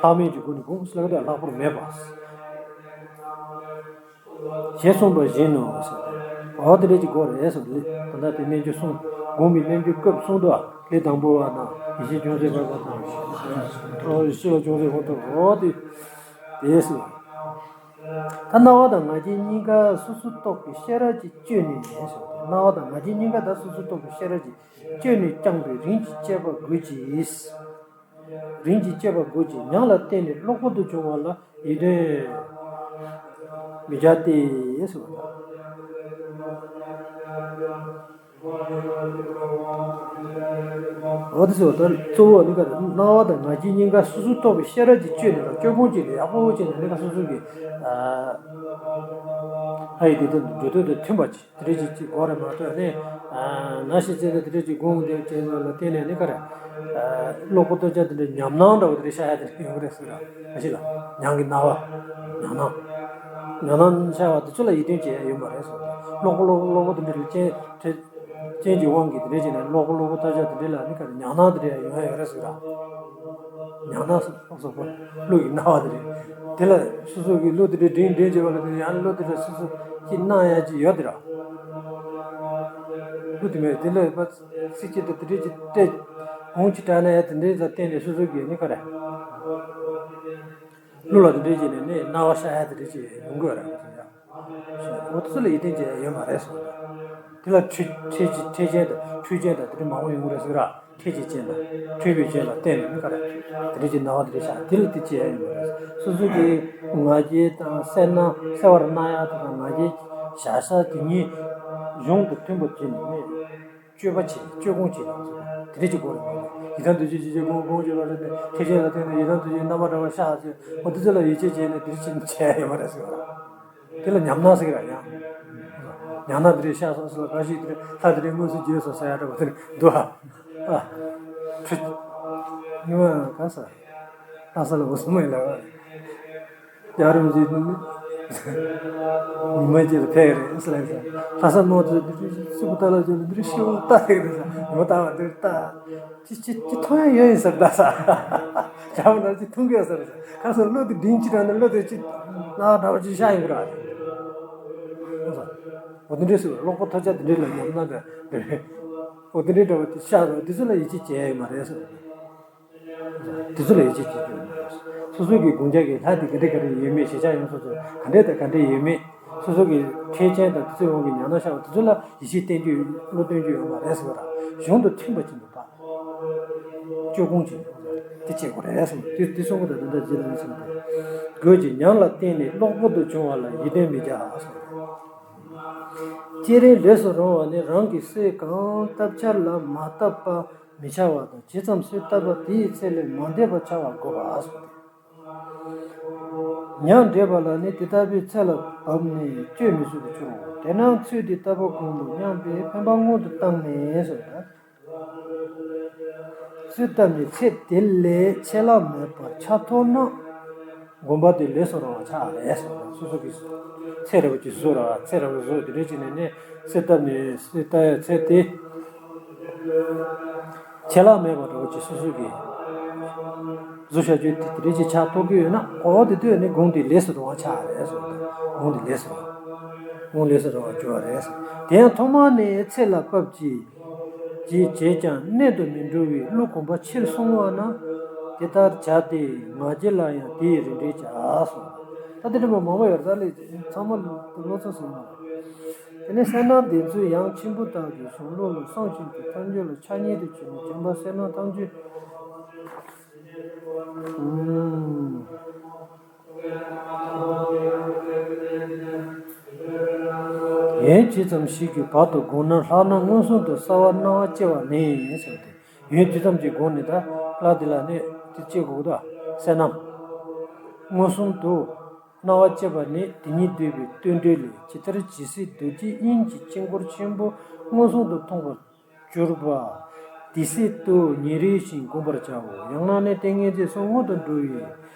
ལྷག་མེད་ཀྱི་སྒོ་ནས་སྒོམ་ཟེར་ལ་ད་ལྷག་པར་མོས་པ། ཞེས་གསུངས་པ་བཞིན་ནོ་ཟེར། འོ་དེ་འདྲ་ཅིག་དགོས་རེད་ཟེར། ད་ལྟ་དེ་རྣལ་འབྱོར་གསུམ། སྒོམ་པའི་རྣལ་འབྱོར་སྐབས་གསུམ་དུ་ལས་དང་པོ་བ་ན་ཡེ་ཤེས་ཅུང་ཟད་འཕེལ་བ་དང་། ཨོ་ཤེས་པ་ཅུང་ཟད་འཕེལ་དུ་འོ་དེ་དེ་ཟེར། ད་སྣང་བ་དང་ང་རྒྱལ་གཉིས་ཀ་སོ་སོར་རྟོག་པའི་ཤེས་རབ་ཀྱིས་བསྐྱོད་ནས་ཟེར། སྣང་བ་དང་ང་རྒྱལ་གཉིས་ཀ་ད་སོ་སོར་རྟོག་པའི་ཤེས་རབ་ཀྱིས་བསྐྱོད་ནས་བསྐྱངས་པའི་རིམ་གྱིས་དཔྱད་པ་དགོས་ཀྱི། རིམ་གྱིས་དཔྱད་པ་དགོས་ཀྱི། ཉམས་ལ་བརྟེན་ནས་ལོག་པར་དུ་བྱུང་བ་ལ་ཡིད་རྟོན་མི་བྱ་སྟེ་ཟེར་བ་དང་། འོ་དེ་ཟེར་བ་དང་གཙོ་བོ་ནི་ག་རེ། སྣང་བ་དང་ང་རྒྱལ་གཉིས་ཀ་སོ་སོར་རྟོག་པའི་ཤེས་རབ་ཀྱིས་བསྐྱོད་ནས་དང་སྐྱོད་ཁུངས་བྱས་ནས་ཡག་པོ་བྱས་ནས་ནི་ག་སོ་སོ་གི་ཨ་ཡི་དེ་དང་འགྲོ་དོན་དང་མཐུན་པ་བྱས། དེ་འདྲ་ཅིག་ཅིག་དགོས་རེད་མ་གཏོགས་ནི། ནང་བཞིན་བྱས་ན་དེ་འདྲ་ཅིག་དགོངས་དེ་བྱས་ན་ལ་བརྟེན་ནས་ནི་ག་རེ། ལོག་པར་རྟོག་བྱ་དེ་འདྲ་ཉམས་སྣང་འདྲ་བོ་དེ་འདྲ་ཤར་ཡ་དེ་འདྲ་ཡོང་གི་རེད་ཟེར་ར། མ་གཞི་ལ་ཉམས་ཀྱི་སྣང་བ། ཉམས་སྣང་། ཉམས་སྣང་ཤར་བ་དེ་ཚོ་ལ་ཡིད་རྟོན་བྱེད་ཡ་ཡོད་མ་རེད་ཟེར། ལོག་པ་ལོག་པ་ལོག་པ་དེ་འདྲ་ལ་རྐྱེན་དེ། རྐྱེན་གྱི་དབང་གིས་དེ་འདྲ་བྱས་ནས་ལོག་པ་ལོག་པ་ལྟ་བྱ་དེ་འདྲ་ལ་ནི་ག་རེ་ཉམས་སྣང་དེ་འདྲ་ཡ་ཡོང་ཡ་ཡོད་རེད་ཟེར་ར། ཉམས་སྣང་ཟེར་སོགས་པ་བློ་ཡི་སྣང་བ་དེ་རེད། དེ་ལ་སོ་སོ་གི་བློ་དེ་འདྲའི་འདྲེན་འདྲེན་བྱེད་པ་ལ་དེ་ཡང་བློ་དེ་འདྲ་སོ་སོ་ཀྱིས་སྣང་ཡ་ཅིག་ཡོད་དེ་ར། བློ་དེ་མེད་དེ་ལ་ཡོད་པ་སྲིད་ཀྱི་དེ་དེ་འདྲའི་ཅིག་སྤྲད་འོང་ཅིག་དྲག་ན་ཡ་དེ་འདྲའི་ལ་བརྟེན་ནས་སོ་སོ་གི་ནི་ག་རེ། བློ་ལ་དེ་འདྲའི་ཅིག་ནས་ནི་སྣང་བ་ཤར་ཡ་དེ་འདྲའི་ཅིག་ཡོང་གི་ཡོད་ར། འོ་དེ་ཚོ་ལ་ཡིད་བརྟན་བྱེད་ཡ་ཡོད་མ་རེད་ཟེར། དེ་ལ་འཕྲུལ་འཕྲལ་གྱི་འཕྲལ་རྐྱེན་དང་འཕྲུལ་རྐྱེན་དང་དེ་འདྲ་མང་པོ་ཡོང་གི་རེད་ཟེར་ར། འཕྲལ་གྱི་རྐྱེན་དང་འཕྲུལ་པའི་རྐྱེན་ལ་བརྟེན་ནས་ནི་ག་རེ། དེ་འདྲ་གྱི་སྣང་བ་དེ་འདྲ་ཤར་དེ་ལ་དེ་བྱེད་ཡ་ཡོད་མ་རེད། སོ་སོ་གི་ང་རྒྱལ་དང་གསལ་སྣང་གསལ་བར་སྣང་ཡ་དེ་དང་ང་རྒྱལ་བཞག་ས་དེ་གཉིས་གཞུང་དང་མཐུན་པ་བྱས་ནས་ནི་སྤྱོད་པ་བྱེད་སྤྱོད་ཁུངས་བྱེད་དང་དེ་འདྲ་གྱི་སྐོར་ལ་ཡི་དམ་དུ་བྱེད་ཅེས་བྱེད་ཁུངས་ཁུངས་བྱེད་པ་རེད་དེ་འཕྲལ་རྐྱེན་ལ་བརྟེན་ནས་ཡི་དམ་དུ་བྱེད་རྣམ་པ་འདྲ་བ་ཤར་ཟེར་འོ་དེ་ཚོ་ལ་ཡིད་ཆེས་བྱས་ནས་དེ་འདྲ་བྱེད་ཡ་ཡོད་མ་རེད་ཟེར་བ། དེ་ལ་ཉམས་སྣང་ཟེར་གི་ར་ཡང་། ཉམས་སྣང་དེ་འདྲའི་ཤར་སོང་ཟེར་ལ་ག་ཞིག་དེ་ལྷ་དེ་འདྲའི་དངོས་སུ་བརྗོད་སོང་ཟེར་ཡ་འདྲ་བ་དེ་འདུག་ཨ། ཨ། ཁྲི། ཉི་མ་ག་ས། ལྷ་ས་ལ་འོ་སོང་མ་ཡིན་ལ། རྒྱ་རིམ་གྱི་ཉི་མ་གཅིག་ལ་ཕེབས་རེད་ཟེར་ལ་ས། ལྷ་ས་མོ་དེ་འདྲའི་སི་པུ་ཏ་ལ་བརྗོད་ལ་འདི་འདྲའི་ཤི་བོ་ལྟ་ཡོད་རེད་ས། ཉི་མ་ལྟ་བ་འདིར་ལྟ། ཅི་ཅི་ཅི་མཐོང་ཡ་ཡོད་ཡིན་ཟེར་ད་ས། བྱ་བ་ན་ཅི་མཐོང་གི་ཡོད་ཟེར་ས། ཁ་སང་བློ་དེ་མགྲིན་ཅི་དྲག་ན་བློ་དེ་ཅི་ལ་འདྲ་བ་ཅི་ཤ་ཡིན་གི་ར། འོ་དེ་འདྲས་ཟེར་བ་ལོག་པ་ཐོབ་བྱ་དེ་འདྲས་ལ་ཉམས་སྣང་དང་འདྲ་བའི། འོ་དེ་འདྲས་འདྲ་བ་དེ་ཤ་ར་དེ་ཚོ་ལ་ཡིད་ཆེས་བྱས་ཡོད་མ་རེད་ཟེར། དེ་ཚོ་ལ་ཡིད་ཆེས་བྱེད་རྒྱུ་ཡོད་མ་རེད། སོ་སོ་གི་དགོངས་འཆར་གྱི་ལྷ་དེ་ག་འདྲས་ག་འདྲས་ཡོད་མེད་ཞེ་ཆགས་ཡོང་སོ་སོ་ག་འདྲས་དང་ག་འདྲས་ཡོད་མེད། སོ་སོ་གི་འཕྲལ་རྐྱེན་དང་དུས་ཚོད་དབང་གིས་ཉམས་སྣང་ཤར་བ་དེ་ཚོ་ལ་ཡིད་ཆེས་བསྟེན་རྒྱུ་བློ་གཏོང་རྒྱུ་ཡོད་མ་རེད་ཟེར་བ་དང་གཞུང་དང་མཐུན་པ་ཅིག་འདུག་པ། སྤྱོད་ཁུངས་ཅིག་དེ་བྱེད་དགོས་རེད་གསུངས། དེ་དེ་གསུང་གི་དང་དེ་འདྲ་ཇི་ལྟར་གསུངས་ཏེ། དགོས་ཀྱི་ཉམས་ལ་བརྟེན་ནས་ལོག་པར་དུ་བྱུང་བ་ལ་ཡིད་བརྟན་མི་བྱ་གསུངས། སྤྱིར་ལས་སུ་རུང་བ་ནི་རང་གི་སྲོལ་གང་བཏབ་འཆར་ལ་མ་བཏབ་པ་མི་བྱ་བ་དང་ཇི་ཙམ་སྲོལ་བཏབ་པ་དེའི་ཚད་ལས་མ་འདས་པ་བྱ་བ་དགོས་པ་གསུངས་ཏེ། ཉམས་འདྲེས་པ་ལ་ནི་དེ་ལྟ་བུའི་ཚད་ལ་བབས་ནས་སྤྱོད་མི་ཚུགས་པའི་ཕྱིར་རོ། དེས་ན་ཚུལ་འདི་ལྟ་བུ་གོང་དུ་མཉམ་པའི་འཕེན་པ་སྔོན་དུ་བཏང་ནས་ཟེར་ན། ཚུལ་བཏབ་ནས་ཚེ་དེ་ལས་ཆད་ལྷག་མེད་པར་ཆགས་ཐུབ་ན། སྒོམ་པ་དེ་ལས་སུ་རུང་བ་ཆགས་རེད་ཟེར་ན་སོ་སོ་གིས་ཚེ་རིང་པོ་ཅིག་བཟོ་ར་ཚེ་རིང་པོ་བཟོ་དེ་འདྲ་བྱས་ནས་ནི་ཚུལ་བཏབ་ནས་ཚེ་ལྟ་ཚེ་དེ། ཆད་ལྷག་མེད་པ་འདྲ་བོ་ཅིག་སོ་སོ་གིས་བཟོ་བྱ་རྒྱུ་དེ་དེ་འདྲ་ཅིག་ཆགས་ཐུབ་ཀྱི་ཡོད་ན་འོ་དེ་དུས་ནི་སྒོམ་དེ་ལས་སུ་རུང་བ་ཆགས་རེད་ཟེར་ན་སྒོམ་དེ་ལས་སུ་རུང་། སྒོམ་ལས་སུ་རུང་བ་གྱུར་བ་རེད་ཟེར། དེ་ཡང་ཐོག་མ་ནས་ཚེ་ལ་བབས་ཀྱི། ཞེས་བྱས་ཀྱང་གནད་དུ་མི་འགྲོ་བས། གླུ་གོམས་པ་ཕྱིར་སོང་བ་ན། དེ་ལྟར་བྱ་སྟེ་ང་རྒྱལ་ལ་ཡང་དེའི་རིགས་འགྲེ་བྱ་གསུངས། ད་དེ་འདྲ་མང་པོ་ཡོད་རེད། ད་ལས་ཚང་མ་ལོ་ཚོད་ཟིན་པ་རེད། དེ་ནས་གསལ་སྣང་ལྡན་ཚུལ་ཡང་ཆེན་པོ་དག་གིས་གཞུང་ལུགས་ལ་བསམ་བཞིན་དུ་ཐལ་འགྱུར་ལ་ཕྱག་ཉིད་དུ་བྱོན་ནས་བྱམས་པ་གསལ་སྣང་ཐལ་འགྱུར། ཡན་ཇི་ཙམ་ཞིག་གི་བར་དུ་བསྒོམས་ན་ལྷག་ན་མངོན་སུམ་དུ་གསལ་བར་སྣང་བ་སྐྱེ་བ་ནི་ཟེར་ཏེ། ཡན་ཇི་ཙམ་གྱི་སྒོ་ནས་ད་ལྷ་དེ་ལ་ནི་དེ་སྐྱེ་དགོས་ད་གསལ་སྣང་མངོན་སུམ་དུ་སྣང་བ་སྐྱེ་བ་ནི་དེ་ཉིད་འདོད་པའི་རྟེན་འབྲེལ་ལས། ཇི་ལྟར་ཇི་སྲིད་རྡོ་རྗེ་དབྱིངས་ཀྱི་དཀྱིལ་འཁོར་ཆེན་པོ་མངོན་སུམ་དུ་མཐོང་བར་གྱུར་པ། དེ་སྲིད་དུ་ཉིན་རེ་བཞིན་བསྒོམ་པར་བྱའོ། ཡང་ན་ནི་ཏིང་ངེ་འཛིན་གསུམ་སྔོན་དུ་འགྲོ་བའི་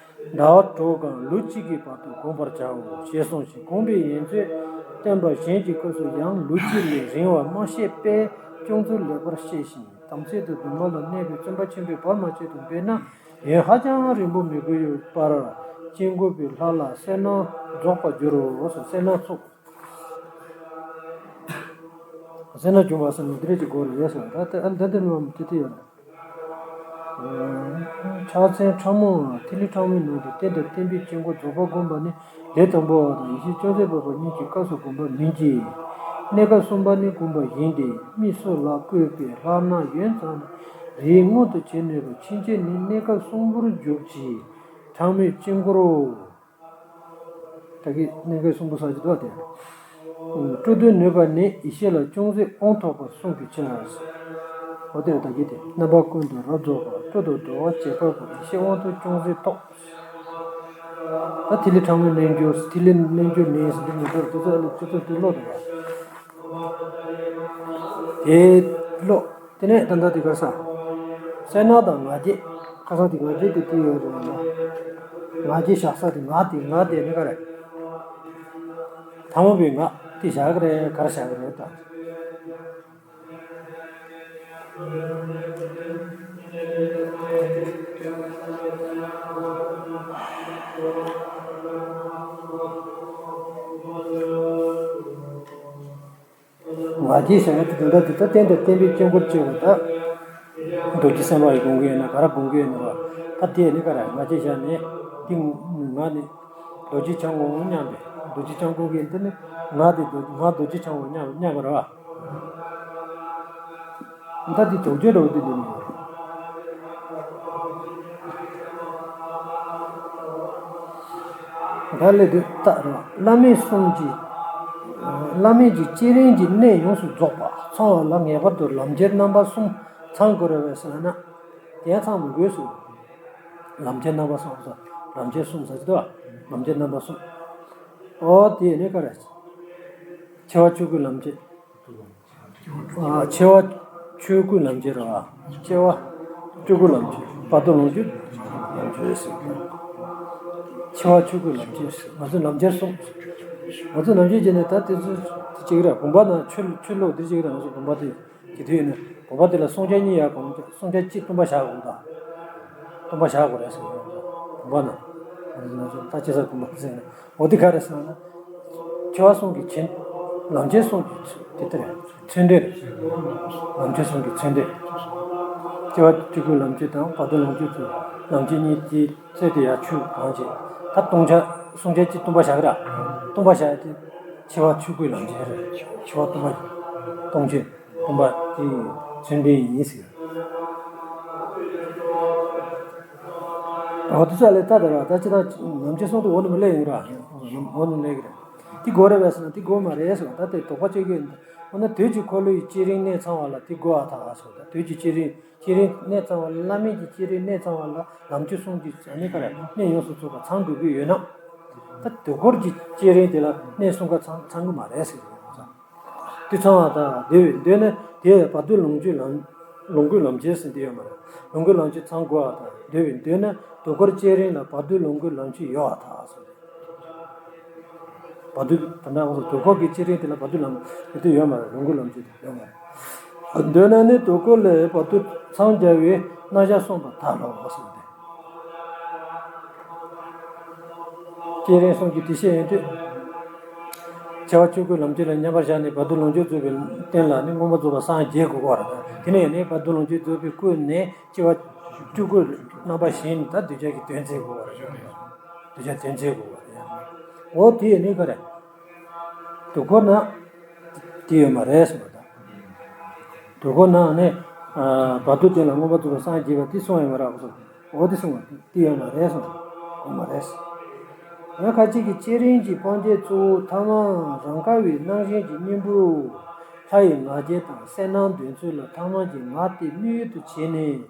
ཟླ་བ་དྲུག་གམ་ལོ་གཅིག་གི་བར་དུ་བསྒོམ་པར་བྱའོ་ཞེས་གསུངས་ཤིང་། བསྒོམ་པའི་ཡན་ཆོད་བསྟན་པ་གཞན་གྱི་སྐབས་སུ་ཡང་ལོ་གཅིག་ལས་རིང་བ་མ་བཤད་པས་སྐྱོང་ཚུལ་ལེགས་པར་བཤད་ཅིང་། དམ་ཚིག་དང་སྡོམ་པ་ལ་གནས་པའི་བརྩོན་པ་ཆེན་པོས་བར་མ་ཆད་དུ་འབད་ན། ཡུན་ཧ་ཅང་རིང་པོ་མི་དགོས་པར་དཀྱིལ་འཁོར་པའི་ལྷ་ལ་གསལ་སྣང་རྫོགས་པར་འགྱུར་རོ། གསལ་སྣང་ཚོགས། གསལ་སྣང་བྱུང་བ་ཟེར་ན་འདི་འདྲ་ཅིག་དགོས་རེད་ཟེར། ད་ལྟ་འདི་འདི་ནི་དེ་དེ་ཡོད་རེད། ཕྱག་མཚན་ཕྲ་མོའམ་ཐིག་ལེ་ཕྲ་མོའི་ནང་དུ་རྟེན་དང་བརྟེན་པའི་དཀྱིལ་འཁོར་རྫོགས་པར་བསྒོམ་པ་ནི་ལས་དང་པོ་བ་དང་ཡེ་ཤེས་ཅུང་ཟད་འཕགས་པ་གཉིས་ཀྱི་སྐབས་སུ་བསྒོམ་པ་མིན་གྱི། གནས་སྐབས་གསུམ་པ་ནི་བསྒོམ་པ་ཡིན་ཏེ། མིག་སོགས་ལ་བཀོད་པའི་ལྷག་ན་ཡུན་ཙམ་རེའི་སྔོན་དུ་བྱེད་ནུས་པ་ཕྱིན་ཆད་ནི་གནས་སྐབས་གསུམ་པོར་འཇུག་ཅིང་ཕྲ་མོའི་དཀྱིལ་འཁོར་རོ། ད་གིན་གནས་སྐབས་གསུམ་པོ་ཟེར་གྱི་འདུག་སྟེ། སྤྲོ་བསྡུ་ནུས་པ་ནི་ཡེ་ཤེས་ལ་ཅུང་ཟད་དབང་ཐོབ་པར་གསུངས་པའི་ཕྱིར། འོ་དེ་ལ་ད་གིན་དེ་རྣམ་པ་ཀུན་ཏུ་རབ་རྫོགས་པ། སྤྲོ་དང་བྲལ་བ་བྱེད་པ་པོ། ཡེ་ཤེས་དབང་དུ་ཅུང་ཟད་ཐོབ། ད་ཐིག་ལེ་ཕྲ་མོའི་རྣལ་འབྱོར། ཐིག་ལེ་རྣལ་འབྱོར་ནི་ཟེར་འདི་མི་འདུག་དེ་ཚོ་ཨ་ལ་ཁྱོད་ཚོ་དེ་ཀློག་འདུག་ག་དེ་ཀློག་དེ་ནས་ད་ལྟ་དེ་ག་ས། གསལ་སྣང་དང་ང་རྒྱལ། ཁ་སང་དེ་ང་རྒྱལ་དེ་དེ་ཡོད་རེད་ལ། ང་རྒྱལ་བཞག་ས་དེ་ང་དེ་ང་དེ་ནི་ག་རེད། དང་པོ་པའི་ང་དེ་བཞག་གི་རེད། ག་རེ་བཞག་གི་རེད་ད། ང་རྒྱལ་བྱ་བ་དེ་དོན་དག་དེ་ལྟར་བསྟན་དང་བསྟན་པའི་དཀྱིལ་འཁོར་བཅས་པ་དག་རྡོ་རྗེ་སེམས་དཔའ་ཡིས་སྒོམ་གྱི་ཡོད་ན་ག་རེ་སྒོམ་གྱི་ཡོད་ན་བ། ད་དེ་ནི་ག་རེ་ང་རྒྱལ་བྱ་ནས་འདི་ང་ནི་རྡོ་རྗེ་འཆང་དགོས་སྙམ་པས་རྡོ་རྗེ་འཆང་དགོས་ཀྱི་འདི་ནི་ང་དེ་རྡོ་ང་རྡོ་རྗེ་འཆང་དགོས་སྙམ་སྙམ་པ་རེད་བ། ད་འདི་དོགས་གཅོད་འདྲ་བོ་འདི་འདི་ནི། ད་ལས་དུ་ལྟ་རུང་བླ་མེད་གསུམ་གྱི། བླ་མེད་ཀྱི་བསྐྱེད་རིམ་གྱི་གནད་ཡོངས་སུ་རྫོགས་པ་ཚང་བ་ལ་ངེས་པར་དུ་ལམ་ཁྱེར་རྣམ་པ་གསུམ་ཚང་དགོས་རེད་པས་ཟེར་ན། དེ་ཡང་ཚང་མི་དགོས་སོ། ལམ་ཁྱེར་རྣམ་པ་གསུམ་ཟེར། ལམ་ཁྱེར་གསུམ་ཟེར་གྱི་འདུག་ལམ་ཁྱེར་རྣམ་པ་གསུམ། ཨོ་དེ་ནི་ག་རེ། ཆེ་བ་ཆོས་སྐུའི་ལམ་ཁྱེར། ཨ། ཆེ་བ་ཆོས་སྐུའི་ལམ་ཁྱེར་ར། ཆེ་བ་སྤྲུལ་སྐུའི་ལམ་ཁྱེར། བར་དོ་ལོངས་སྤྱོད་ལམ་ཁྱེར་ཟེར། ཆེ་བ་ཆོས་སྐུའི་ལམ་ཁྱེར་ཟེར། ང་ཚོས་ལམ་ཁྱེར་གསུམ། ང་ཚོས་ལམ་ཁྱེར་བྱས་ནས་ད་དེ་ཚོ་དེ་གཅིག་རེད། བུམ་པ་ནང་ཆུ་ཆུ་བླུགས་དེ་གཅིག་རེད། ང་ཚོ་བུམ་པ་དེ་དེ་དུས་ནས་བུམ་པ་དེ་ལ་བསྲུང་བྱ་གཉིས་ཡར་གོང་བསྲུང་བྱ་གཅིག་བཏུང་བ་བཞག་དགོས་ད། བཏུང་བ་བཞག་དགོས་རེད་ཟེར། བུམ་པ་ནང་ང་ཚོ་ད་ཅི་ཟེར་བུམ་པ་ཟེར་ནས། འོ་དེ་ག་རེ་ཟེར་ན། ཆེ་བ་གསུམ་གྱི་ཆེན། ལམ་ཁྱེར་གསུམ་གྱི་ཚུལ་དེ་ལྟར་ཚུལ་འདྲེན། ལམ་ཁྱེར་གསུམ་གྱི་ཚུལ་འདྲེན། ཆེ་བ་སྤྲུལ་སྐུའི་ལམ་ཁྱེར་དང་བར་དོ་ལོངས་སྤྱོད་ཚུལ་ལམ་ཁྱེར་གཉིས་ཀྱི་ཚུལ་དེ་ཡང་ཆུ་གང་བྱེད། ད་བཏུང་བྱ་བསྲུང་བྱ་གཅིག་བཏུང་བ་བཞག་གི་ར། བཏུང་བ་བཞག་ཡ་དེ་ཆེ་བ་ཆོས་སྐུའི་ལམ་ཁྱེར་རེད། ཆེ་བ་བཏུང་བ་བཏུང་བྱེད་བཏུང་བ་དེ་ཚུལ་འདྲེན་ཡིན་ཟེར། འོ་དེ་ཚོ་ལས་ལྟ་དེ་ར། ད་ཅི་ད་ལམ་ཁྱེར་གསུམ་དུ་འོ་ནི་མི་ལས་ཡིན་ར། འོ་ནི་ལས་གི་ར། དེ་དགོས་རེད་པས་ཟེར་ན་དེ་དགོས་མ་རེད་ཟེར་བ། ད་དེ་དོགས་པ་གཅོད་ཀྱི་ཡིན། འོ་ན་དུས་ཀྱི་འཁོར་ལོ་ཡི་བསྐྱེད་རིམ་གནད་ཚང་བ་ལ་དེ་དགོས་པ་ཐག་ཟེར་བ། ད་དུས་ཀྱི་བསྐྱེད་རིམ་བསྐྱེད་རིམ་གནད་ཚང་བ་ལ་བླ་མེད་ཀྱི་བསྐྱེད་རིམ་གནད་ཚང་བ་ལ་ལམ་ཁྱེར་གསུམ་གྱི་ཨ་ནི་ག་རེ་གནད་ཡོངས་སུ་རྫོགས་པ་ཚང་དགོས་ཀྱི་ཡོད་ན། ད་དུས་འཁོར་གྱི་བསྐྱེད་རིམ་དེ་ལ་གནད་གསུམ་ཀ་ཚང་ཚང་གི་མ་རེད་ཟེར་བ། དེ་ཚང་བ་དང་དེ་བས་འདོད་ན་དེ་བར་དོའི་ལོངས་སྤྱོད་ལམ་ལོངས་སྐུའི་ལམ་ཁྱེར་ཟེར་དེ་ཡོད་མ་རེད། ལོངས་སྐུའི་ལམ་ཁྱེར་ཚང་དགོས་པ་དང་དེ་བས་འདོད་ན་དུས་འཁོར་བསྐྱེད་རིམ་ལ་བར་དོའི་ལོངས་སྐུའི་ལམ་ཁྱེར་ཡོད་པ་ཐག་ཟེར། བར་དོའི་ད་ལྟ་ང་ཚོ་དུས་འཁོར་གྱི་བསྐྱེད་རིམ་དེ་ལ་བར་དོའི་ལམ་དེ་དུས་ཡོད་མ་རེད། ལོངས་སྐུའི་ལམ་ཁྱེར་དེ་ཡོད་མ་རེད། འདོད་ན་ནི་དུས་འཁོར་ལས་བར་དོ་ཚང་རྒྱ་བའི་རྣམ་གཞག་གསུངས་པ་ཐལ་ལོ་ཟེར་ཏེ། བསྐྱེད་རིམ་གསུམ་གྱི་དུས་བཤད་ཡོང་དུས། སྐྱེ་བ་བཅུ་དགུའི་ལམ་བྱེད་ལ་མཉམ་པར་བཞག་ནས་བར་དོ་ལོངས་སྤྱོད་རྫོགས་པའི་རྟེན་ལ་ནི་མངོན་པར་རྫོགས་པར་སངས་རྒྱས་དགོས་པ་རེད། དེ་ནས་ནི་བར་དོ་ལོངས་སྤྱོད་རྫོགས་པའི་སྐུ་ནི་སྐྱེ་བ་བཅུ་དགུ་རྣམ་པ་བཞིན་ད་གདུལ་བྱ་གི་དོན་མཛད་དགོས་པ་རེད། གདུལ་བྱ་དོན་མཛད་དགོས་པ་རེད། འོ་དེ་ཡིན་ནི་ག་རེ། དུས་འཁོར་ན་དེ་ཡོད་མ་རེད་གསུངས་པ་དང་། དུས་འཁོར་ན་ནི་བར་དོ་དེ་ལ་མངོན་པར་རྫོགས་པར་སངས་རྒྱས་པ་དེ་གསུངས་ཡོད་མ་རེད་གསུངས། འོ་དེ་གསུངས་པ་དེ་ཡོད་མ་རེད་གསུངས། དགོས་མ་རེད། ཡང་ཁ་ཅིག་གིས་བསྐྱེད་རིམ་གྱི་སྤང་བྱའི་གཙོ་བོ་ཐ་མ་རང་ག་བའི་སྣང་ཞེན་གྱི་གཉེན་པོ་ལྷ་ཡི་ང་རྒྱལ་དང་གསལ་སྣང་འདོད་ཚུལ་ལ་ཐ་མལ་གྱི་ང་དེ་དམིགས་ཡུལ་དུ་བྱས་ནས།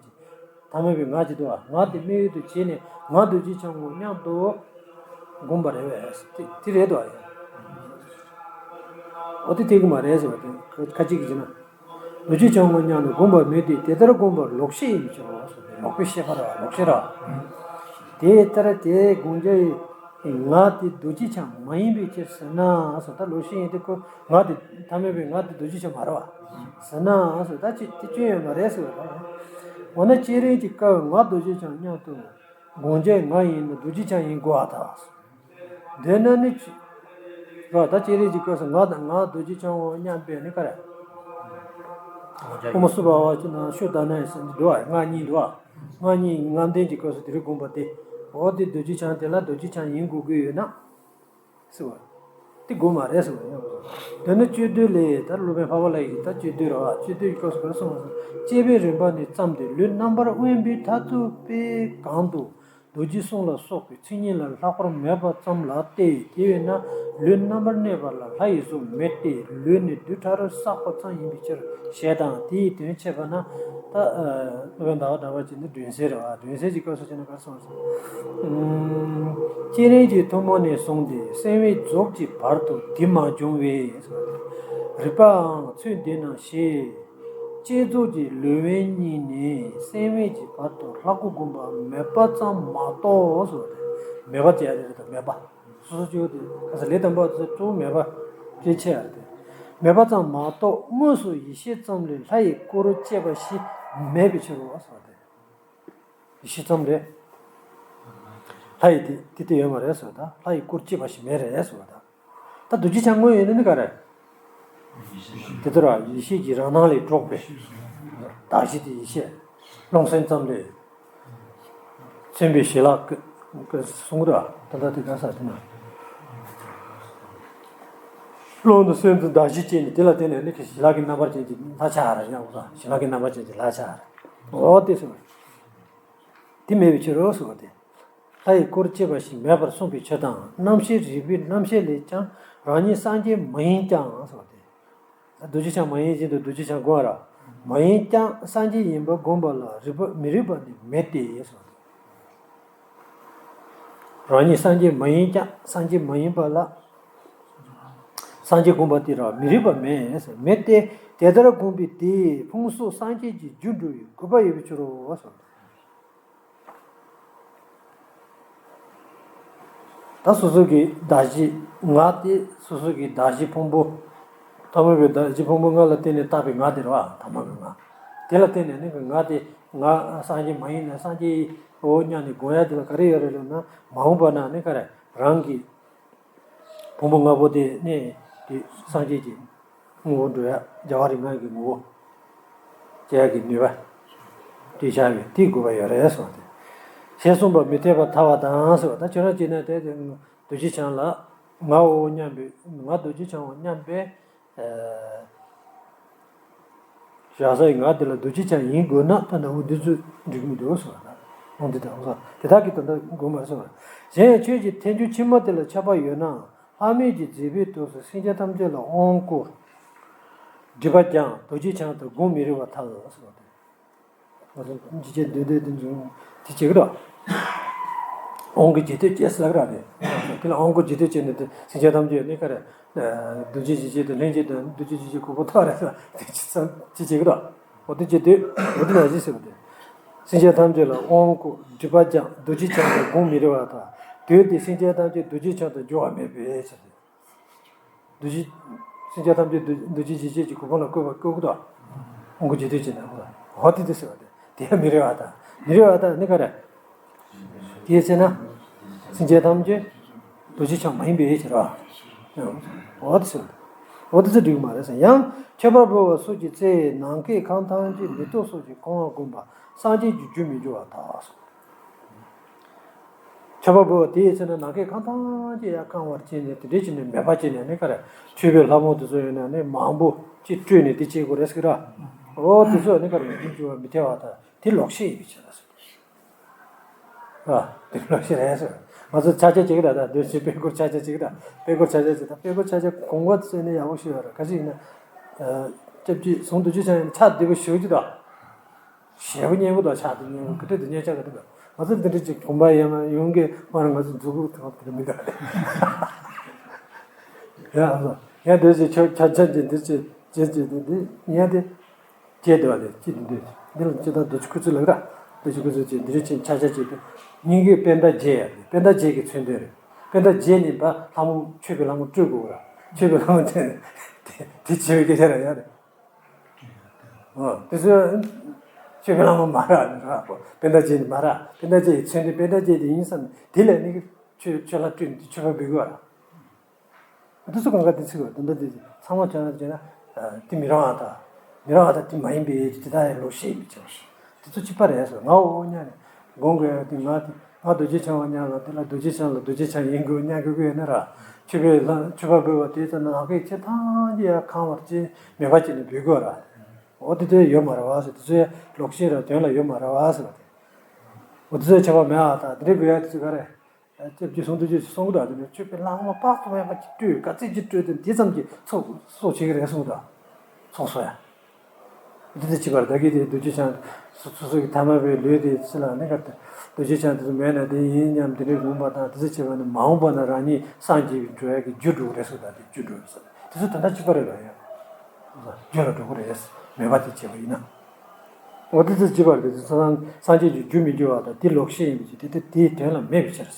ཐ་མལ་པའི་ང་ཅིག་འདུག་བ། ང་དེ་དམིགས་ཡུལ་དུ་བྱས་ནས་ང་རྡོ་རྗེ་འཆང་ངོ་སྙམ་དུ་བསྒོམས་པ་རེད་བས། དེ་དེ་རེད་དོ། འོ་དེ་འཐད་ཀྱི་མ་རེད་ཟེར་བ་དེ་ཁ་ཅིག་གིས་བྱས་ན། རྡོ་རྗེ་འཆང་ངོ་སྙམ་དུ་བསྒོམས་པ་མེད་དེ། དེ་ལྟར་བསྒོམས་པར་ལོག་ཤེས་ཡིན་ཕྱིར་རོ། ལོག་པའི་ཤེས་པ་རེད་བ། ལོག་ཤེས་རེད་བ། དེ་ལྟར་དེ་བསྒོམ་བྱ་ཡི་ང་དེ་རྡོ་རྗེ་འཆང་མ་ཡིན་པའི་ཕྱིར་ཟེར་ན་ཟེར། ད་ལོག་ཤེས་ཡིན་དེ་ཁོ་ང་དེ་ཐ་མལ་པའི་ང་དེ་རྡོ་རྗེ་འཆང་མ་རེད་བ་ཟེར་ན་ཟེར། ད་ཅི་དེ་སྐྱོན་ཡོད་མ་རེད་ཟེར་བ་རེད། འོ་ན་བསྐྱེད་རིམ་གྱི་སྐབས་ང་རྡོ་རྗེ་འཆང་སྙམ་དུ་བསྒོམ་བྱ་ང་ཡིན་ན་རྡོ་རྗེ་འཆང་ཡིན་དགོས་པ་དང་། འདོད་ན་ནི་ཅི། ར་ད་བསྐྱེད་རིམ་གྱི་སྐབས་སུ་ང་དང་ང་རྡོ་རྗེ་འཆང་ངོ་སྙམ་པས་ནི་ག་རེ། དབུ་མ་སུ་བ་བ་ཅི་ན་ཤུ་ད་ན་ཡི་སེམས་འདུག་བ། ང་གཉིས་འདུག་བ། ང་གཉིས་ངམ་ལྡན་གྱི་སྐབས་སུ་དེ་རིགས་བསྒོམས་པ་དེ། འོ་དེ་རྡོ་རྗེ་འཆང་དེ་ལ་རྡོ་རྗེ་འཆང་ཡིན་དགོས་ཀྱི་ཡོད་ན། ཟེར་བ། དེ་དགོས་མ་རེད་ཟེར་བ་ཡིན། དེ་ནི་སྤྱོད་བསྡུས་ལས་ད་སློབ་དཔོན་འཕགས་པ་ལྷ་ཡིས་ད་སྤྱོད་བསྡུས་རེད་བ། སྤྱོད་བསྡུས་ཀྱི་སྐབས་སུ་ག་རེ་གསུངས་པ་ཟེར། བསྐྱེད་པའི་རིམ་པ་ནི་བརྩམས་ཏེ་ལུས་རྣམ་པར་དབེན་པའི་མཐར་ཐུག་པའི་གང་དུ་རྡོ་རྗེ་གསུང་ལ་སོགས་པའི་མཚན་ཉིད་ལ་ལྷག་པར་མོས་པ་ཙམ་ལགས་ཏེ། དེ་བས་ན་ལུས་རྣམ་པར་གནས་པ་ལ་ལྷ་ཡི་གཟུགས་མེད་དེ། ལུས་ནི་རྡུལ་ཕྲ་རབ་བསགས་པ་ཙམ་ཡིན་པའི་ཕྱིར་ཞེས་དང་། དེའི་དོན་འཆད་པ་ན་ད་སློབ་དཔོན་ཟླ་བ་གྲགས་པ་ཅིག་ནི་སྒྲོན་གསལ་རེད་བ། སྒྲོན་གསལ་གྱི་སྐབས་སུ་བྱས་ན་ག་རེ་གསུངས་སོང་། བསྐྱེད་རིམ་གྱི་ཐུན་མོང་ནས་བཟུང་སྟེ་གསང་བའི་རྫོགས་ཀྱི་བར་དུ་དེ་མ་བྱུང་བས། རིག་པའང་ཚུལ་འདི་ནང་ཞེས། བསྐྱེད་རྫོགས་ཀྱི་ལུས་དབེན་གཉིས་ནས་གསང་བའི་གྱི་བར་དུ་ལྷ་སྐུ་བསྒོམ་པ་མེད་པ་ཙམ་མ་གཏོགས་ཟེར་བ་དེ། མེད་པ་ཅེས་རེད་དང་མེད་པ། སོ་སོ་སྐྱེ་བོ་དེ་ག་ས་ལས་དམ་པ་ཚོ་གཙོ་བོ་མེད་པ་སྐྱེ་ཆེ་ཡ་དེ། མེད་པ་ཙམ་མ་གཏོགས་དངོས་སུ་ཡེ་ཤེས་ཙམ་ལས་ལྷ་ཡི་སྐུ་རུ་སྐྱེས་པ་ཞིག་མེད་པའི་ཕྱིར་རོ་ཟེར་བ་དེ། ཡེ་ཤེས་ཙམ་ལས། ལྷ་ཡི་དེ་དེ་དེ་ཡོད་མ་རེད་ཟེར་བ་དང་། ལྷ་ཡི་སྐུར་སྐྱེས་པ་ཞིག་མེད་རེད་ཟེར་བ་དང་། ད་རྡོ་རྗེ་འཆང་དངོས་ཡོད་ན་ནི་ག་རེ། དེ་ལྟར་ཡེ་ཤེས་ཀྱི་རང་སྣང་ལས་གྲོགས་པའི་གདགས་གཞི་དེ་ཡེ་ཤེས། རླུང་སེམས་ཙམ་ལས་མཚོན་པའི་ཞལ་ལག་གི་གསུང་ར། ད་ལྟ་དེ་ག་ས་དེ་ན། རླུང་དང་སེམས་དང་གདགས་གཞི་བཅས་ནས་དེ་ལ་བརྟེན་ནས་ནི་ཞལ་ལག་གི་རྣམ་པར་ཅན་གྱི་ལྷ་ཆགས་ར་ཡང་ཞལ་ལག་གི་རྣམ་པར་ཅན་གྱི་ལྷ་ཆགས་ར། འོ་དེ་ཟེར་བ། དེ་མེད་པའི་ཕྱིར་རོ་ཟེར་བ་དེ། ལྷ་ཡི་སྐུར་སྐྱེས་པ་ཞིག་མེད་པར་གསུངས་པའི་ཕྱིར་དང་། རྣམ་ཤེས་རིག་པའི་རྣམ་ཤེས་ལས་ཀྱང་རང་ཉིད་སངས་རྒྱས་མ་ཡིན་ཀྱང་ཟེར་བ་དེ། རྡོ་རྗེ་འཆང་མ་ཡིན་བཞིན་དུ་རྡོ་རྗེ་འཆང་དགོངས་ར། མ་ཡིན་ཀྱང་སངས་རྒྱས་ཡིན་པར་བསྒོམས་པ་ལ་རིག་པ་མི་རིགས་པ་ནི་མེད་དེ་ཟེར་བ་དེ། རང་ཉིད་སངས་རྒྱས་མ་ཡིན་ཀྱང་སངས་རྒྱས་མ་ཡིན་པ་ལ། སངས་རྒྱས་བསྒོམས་པ་དེ་ར་མི་རིགས་པ་མེད་ཟེར། མེད་དེ། དེ་ལྟར་བསྒོམས་པའི་དེས་ཕུང་སོགས་སངས་རྒྱས་ཀྱི་རྒྱུར་འགྲོ་བའི་དགོས་པ་ཡོད་པའི་ཕྱིར་རོ་ཟེར། ད་སོ་སོ་གི་གདགས་གཞི་ང་དེ་སོ་སོ་གི་གདགས་གཞི་ཕུང་པོ། ཐ་མལ་པའི་གདགས་གཞི་ཕུང་པོ་ལྔ་ལ་བརྟེན་ནས་བཏགས་པའི་ང་དེ་རེད་བ། ཐ་མལ་པའི་ང་། དེ་ལ་བརྟེན་ནས་ནི་ང་དེ་ང་སངས་རྒྱས་མ་ཡིན་ན་སངས་རྒྱས་འོ་སྙམ་ནས་དགོངས་ཡ་དེ་ལ་ག་རེ་ཡོད་རེད་ལབ་ན། མ་འོངས་པ་ན་ནི་ག་རེ་རང་གི་ཕུང་པོ་ལྔ་པོ་དེ་ནི་དེ་སངས་རྒྱས་ཀྱི་ངོ་བོ་འགྲོ་ཡ། རྒྱལ་བ་རིགས་ལྔ་གི་ངོ་བོ་སྐྱེ་ཡ་གི་ནུས་པ་དེ་ཆགས་པས་དེའི་དགོས་པ་ཡོད་རེད་གསུངས་ཏེ། ཞེས་གསུངས་པ་མི་འཐད་པར་ཐལ་བ་དང་ཟེར་བ། ད་ཁྱོད་རང་བྱས་ན་དེ་རྡོ་རྗེ་འཆང་ལ་ང་འོ་སྙམ་པའི་ང་རྡོ་རྗེ་འཆང་འོ་སྙམ་པའི་བཞག་ས་ཡི་ང་དེ་ལ་རྡོ་རྗེ་འཆང་ཡིན་དགོས་ན་ད་ནི་འོ་འདི་ཚོ་འགྲིག་གི་མི་འདུག་ཟེར་བ་དང་། འོ་འདི་དང་འོ་དེ་དག་གི་ད་ལྟ་དགོས་མ་རེད་ཟེར་བ། གཞན་ཡང་ཆོས་ཀྱི་ཐལ་འགྱུར་ཕྱི་མ་དེ་ལ་ཁྱབ་པ་ཡོད་ན། ལྷག་མེད་ཀྱི་མཛད་པའི་དུས་སུ་སེམས་ཅན་ཐམས་ཅད་ལ་དབང་བསྐུར། སྒྲིབ་པ་སྦྱང་རྡོ་རྗེ་འཆང་དུ་དགོངས་མི་རིགས་པར་ཐལ་ཟེར་བ་དེ། ང་ཚོ་འཇིགས་བྱེད་འདོད་འདོད་དེ་ཚོ་དེ་བྱེད་ཀྱི་རེད། དབང་གི་རྗེས་ཟློས་བྱེད་ཟེར་གི་རེད་དེ། དེ་ལ་དབང་གི་རྗེས་ཟློས་བྱས་ནས་དེ་སེམས་ཅན་ཐམས་ཅད་ནི་ག་རེ། རྡོ་རྗེ་འཇིགས་བྱེད་དང་ལྷན་ཅིག་ཏུ་རྡོ་རྗེ་འཇིགས་བྱེད་གོ་འཕང་ཐོབ་རེད་ཟེར་དེ་བྱེད་ཀྱི་རེད། འོ་དེ་རྗེས་ཟློས་འོ་དེ་ནང་བཞིན་ཟེར་བ་དེ། སེམས་ཅན་ཐམས་ཅད་ལ་དབང་བསྐུར་སྒྲིབ་པ་སྦྱང་རྡོ་རྗེ་འཆང་དུ་དགོངས་མི་རིགས་པར་ཐལ། དེ་དུས་སེམས་ཅན་ཐམས་ཅད་རྡོ་རྗེ་འཆང་དུ་འགྱུར་བ་མེད་པའི་ཕྱིར་ཏེ། རྡོ་རྗེ། སེམས་ཅན་ཐམས་ཅད་རྡོ་རྡོ་རྗེ་འཇིགས་བྱེད་ཀྱི་གོ་འཕང་ལ་བཀོད་པ་བཀོད་ཀྱི་འདུག་དབང་བསྐུར་རྗེས་ཟློས་བྱས་ནས་འོ་དེ་དེ་ཟེར་བ་དེ་དེ་ཡང་མི་རིགས་པར་ཐལ། མི་རིགས་པར་ཐལ་ནི་ག་རེ། དེ་ཟེར་ན། སེམས་ཅན་ཐམས་ཅད་རྡོ་རྗེ་འཆང་མ་ཡིན་པའི་ཕྱིར་རོ། འོ་དེ་ཟེར། འོ་དེ་ཚོ་འགྲིག་མ་རེད་ཟེར། ཡང་ཁྱད་པར་འབུལ་བ་སོགས་ཀྱི་ཚེ་ནམ་མཁའི་ཁམས་ཐམས་ཅད་མེ་ཏོག་སོགས་ཀྱིས་གང་བར་བསྒོམས་པ་སངས་རྒྱས་ཀྱི་རྒྱུ་མི་འགྱུར་བ་དག་ཁྱད་པར་འབུལ་བ་དེའི་ཚེ་ན་ནམ་མཁའི་ཁམས་ཐམས་ཅད་ཡར་གང་བར་བྱས་ནས་དེ་འདྲའི་བྱས་ནས་མེད་པ་བྱས་ནས་ནི་ག་རེ། མཆོད་པའི་ལྷ་མོ་དེ་ཚོ་ཡོད་ན་ནི་མང་པོ་ཅིག་སྤྲོས་ནས་དེ་བྱེད་དགོས་རེད་ཟེར་གི་ར། འོ་དེ་ཚོ་ནི་ག་རེ་མི་འགྱུར་བ་མི་ཐལ་བ་དང་དེ་ལོག་ཤེས་ཡིན་པའི་ཕྱིར་ཟེར། ཨ། དེ་ལོག་ཤེས་རེད་ཟེར། ང་ཚོ་ཆ་ཆ་གཅིག་ར་ད་འདོད་ཆེ་དཔེ་སྐོར་ཆ་ཆ་གཅིག་ར། དཔེ་སྐོར་ཆ་ཆ་གཅིག་ད་དཔེ་སྐོར་ཆ་ཆ་གོང་བ་ཚོས་ནི་ཡག་པོ་ཤེས་ཡོད་ར། ག་ཅིག་ཡིན་ན། སྐྱབས་རྗེ་ཟུང་དུ་འཇུག་ཆ་ཡིན་ན་ཆ་བདེ་པོ་ཞུ་རྒྱུ་དང་། ཞེ་པོ་སྙན་པོ་དང་ཆ་དེ་སྙན་པོ་ག་འདྲ་དེ་སྙན་ཆ་ག་འདྲ་དང་ང་ཚོ་འདི་འདྲ་ཅིག་གོམ་པ་ཡང་ཡོང་གི་མ་རེད། ང་ཚོ་མཛུབ་གུ་དང་དེ་མི་འདྲ་རེད། ཡ་ཡ་འདོད་ཆེ་ཆ་ཆ་ཆ་འདི་ཅི་ཅི་ཅི་འདི་འདི་ཡ་དེ། བྱས་བསྡད་པ་དེ་ཅི་འདི་འདི་ལ་ཅི་ལྟར་འདོད་ཆེན་ཁུ་ཚུར་ལགས་ར། འདོད་ཆེན་ཁུ་ཚུར་ཅེས་འདི་རིགས་ཆེན་ཆ་ཆ་བྱས་ཏེ། སྙིང་གི་པད་ཟླ་རྒྱས་ཡ་དེ་པད་ཟླ་རྒྱས་ཀྱི་མཚོན་དོན་རེད། པད་ཟླ་རྒྱས་ནས་པ་ལྷ་མོ་མཆོད་པའི་ལྷ་མོ་སྤྲོད་དགོས་ར། མཆོད་པའི་ལྷ་མོ་དེ་དེ་བྱེད་པའི་སྐད་ཆ་ར་ཡ་རེད། ཨོ་དེ་ཚོ་མཆོད་པའི་ལྷ་མོ་མ་ར་ར་པད་ཟླ་རྒྱས་ནས་མ་ར། པད་ཟླ་རྒྱས་ཀྱི་མཚོན་དོན་པད་ཟླ་རྒྱས་དེ་ཡིན་བསམ་དེ་ལས་ནི་མཆོད་མཆོད་ལྷ་སྤྲོད་ནས་མཆོད་པ་འབུལ་དགོས་ར། འདི་ཚོ་གང་ག་འདི་ཚིག་པ་འདི་འདྲ་འདི་ཚང་མ་བྱས་ན་བྱས་ན་དེ་མི་རང་བ་དང་། མི་རང་བ་དང་དེ་མ་ཡིན་པའི་དེ་དག་ཡང་ལོག་ཤེས་མི་བྱེད་པ་ཞིག་འདི་ཚོ་གཅིག་པ་རེད་ཟེར། ང་འོ་སྙམ་ནས་དགོངས་དགོས་ཡ་དེ་ང་དེ་ང་རྡོ་རྗེ་འཆང་བ་སྙམ་ལ་དེ་ལ་རྡོ་རྗེ་འཆང་ལ་རྡོ་རྗེ་འཆང་ཡིན་དགོས་སྙམ་དགོས་ཀྱི་ཡོད་ན་ར། མཆོད་པའི་ལྷ་མཆོད་པ་འབུལ་བ་དེ་ཚོ་ནང་གི་ཆེ་ཐང་ཅི་ཡ་གང་བར་ཅི་མེད་པ་ཅི་ནས་འབུལ་དགོས་ར། འོ་དེ་ཚོ་ཡོད་མ་རེད་བ་ཟེར། དེ་ཚོ་ལོག་ཤེས་ར་དོན་ལ་ཡོད་མ་རེད་བ་ཟེར་བ་དེ། འོ་དེ་ཚོ་ཁྱད་པར་མེད་ཨ། ད་དེ་འདྲའི་འབུལ་ཡ་དེ་ཚོ་ག་རེ། སྐྱབས་རྗེ་ཟུང་དུ་འཇུག་ཅེས་གསུང་གི་འདུག་དེ་ནས་མཆོད་པའི་ལྷ་མོ་དཔག་ཏུ་མེད་པ་ཅིག་སྤྲོས་ག་ཚད་ཅིག་སྤྲོས་ཏེ་འདི་ཙམ་གྱིས་ཚོགས་གསོག་བྱེད་ཀྱི་རེད་གསུངས་གི་འདུག་ཚོགས་གསོག་ཡ། འདི་ཚོ་བྱེད་པར་བདག་གིས་དེ་རྡོ་རྗེ་འཆང་སོ་སོ་སོ་གི་ཐ་མལ་པའི་ལུས་དེ་ཕྱི་ལ་ནི་ག་རེ། རྡོ་རྗེ་འཆང་དེ་ཚོ་མེད་ན་དེ་ཡིན་སྙམ་དེ་འདྲའི་འོངས་པ་དང་དེ་ཚོ་བྱེད་པ་ནི་མ་འོངས་པ་ན་རང་ཉིད་སངས་རྒྱས་པའི་འགྲོ་ཡ་གི་རྒྱུ་འགྲོ་གི་རེད་གསུངས་དང་དེ་རྒྱུ་འགྲོ་གི་རེད་ཟེར་དེ་ཚོ་དོན་དག་གཅིག་པ་རེད་ལ་ཡ། རྒྱུ་ལ་འགྲོ་གི་རེད་མེད་པ་དེ་བྱེད་པ་ཡིན་ན། འོ་དེ་ཚོ་བྱེད་པར་དེ་ཚོ་སངས་རྒྱས་ཀྱི་རྒྱུ་མི་འགྱུར་བ་དང་དེ་ལོག་ཤེས་ཡིན་པའི་ཕྱིར་དེ་དེ་དེའི་དོན་ལ་མེད་པའི་ཕྱིར།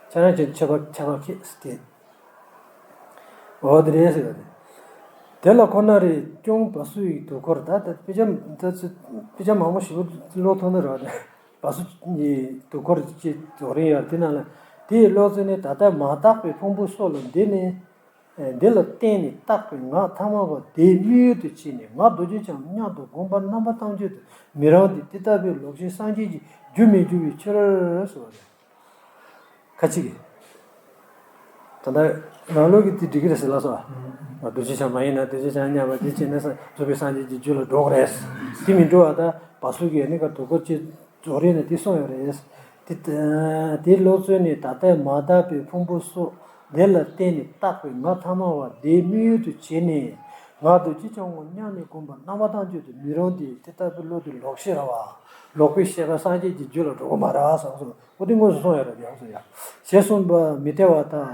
ཁྱེད་རང་ཚོས་ཁྱད་པར་ཁྱད་པར་ཁེགས་སུ་སྟེ། འོ་དེ་རེད་ཟེར་བ་རེད། དེ་ལ་ཁོ་ན་རེ་སྐྱོང་བ་སུ་ཡི་དུས་འཁོར་ད་ལྟ་དཔེ་ཆ་ད་ཚོ་དཔེ་ཆ་མང་པོ་ཞིག་ཀློག་ཐུབ་ན་རོགས་དང་བ་སུ་ཡི་དུས་འཁོར་ཅེས་རྫོགས་རིམ་ཡར་དེ་ནང་ལ་དེའི་ཀློག་ཚུལ་ནི་ད་ལྟ་མ་དག་པའི་ཕུང་པོ་སོགས་ལ་འདི་ནི། འདི་ལ་བརྟེན་ནས་བཏགས་པའི་ངག་ཐ་མལ་པ་དེའི་དམིགས་ཡུལ་དུ་བྱས་ནས་ང་རྡོ་རྗེ་འཆང་སྙམ་དུ་བསྒོམ་པ་རྣམ་པ་ཐམས་ཅད་དུ་མི་རུང་སྟེ་དེ་ལྟ་བུའི་ལོག་ཤེས་སངས་རྒྱས་ཀྱི་རྒྱུ་མི་འགྱུར་བའི་ཕྱིར་ཟེར་བ་རེད། ཁ་ཅིག་གིས། ད་ལྟ་རང་ལུགས་ཀྱི་དེ་འགྲིག་གི་རེད་ཟེར་ལབ་སོང་། རྡོ་རྗེ་འཆང་མ་ཡིན་ན་རྡོ་རྗེ་འཆང་སྙམ་པ་དེ་བྱས་ན་རྫོགས་པའི་སངས་རྒྱས་ཀྱི་རྒྱུ་ལ་འགྲོ་གི་རེད། དེ་མི་འགྲོ་བ་ད་བ་སུ་གིས་ནི་ག་དུས་འཁོར་ཅིག་རྫོགས་རིམ་ནས་དེ་གསུངས་ཡོད་རེད། དེ་དེའི་ཀློག་ཚུལ་ནི་ད་ལྟའི་མ་དག་པའི་ཕུང་པོ་སོགས་འདི་ལ་བརྟེན་ནས་བཏགས་པའི་ངག་ཐ་མལ་པ་དེའི་དམིགས་ཡུལ་དུ་བྱས་ནས་ང་རྡོ་རྗེ་འཆང་ངོ་སྙམ་ནས་བསྒོམ་པ་རྣམ་པ་ཐམས་ཅད་དུ་མི་རུང་སྟེ་དེ་ལྟ་བུའི་བློ་དེ་ལོག་ཤེས་རེད་བ། ལོག་པའི་ཤེས་པ་སངས་རྒྱས་ཀྱི་རྒྱུ་ལ་འགྲོ་གི་མ་རེད་བསམ་སོང་། འོ་དེ་དངོས་སུ་གསུངས་ཡོད་རེད་ཡང་སོ་ཡ། ཞེས་གསུངས་པ་མི་འཐད་པ་དང་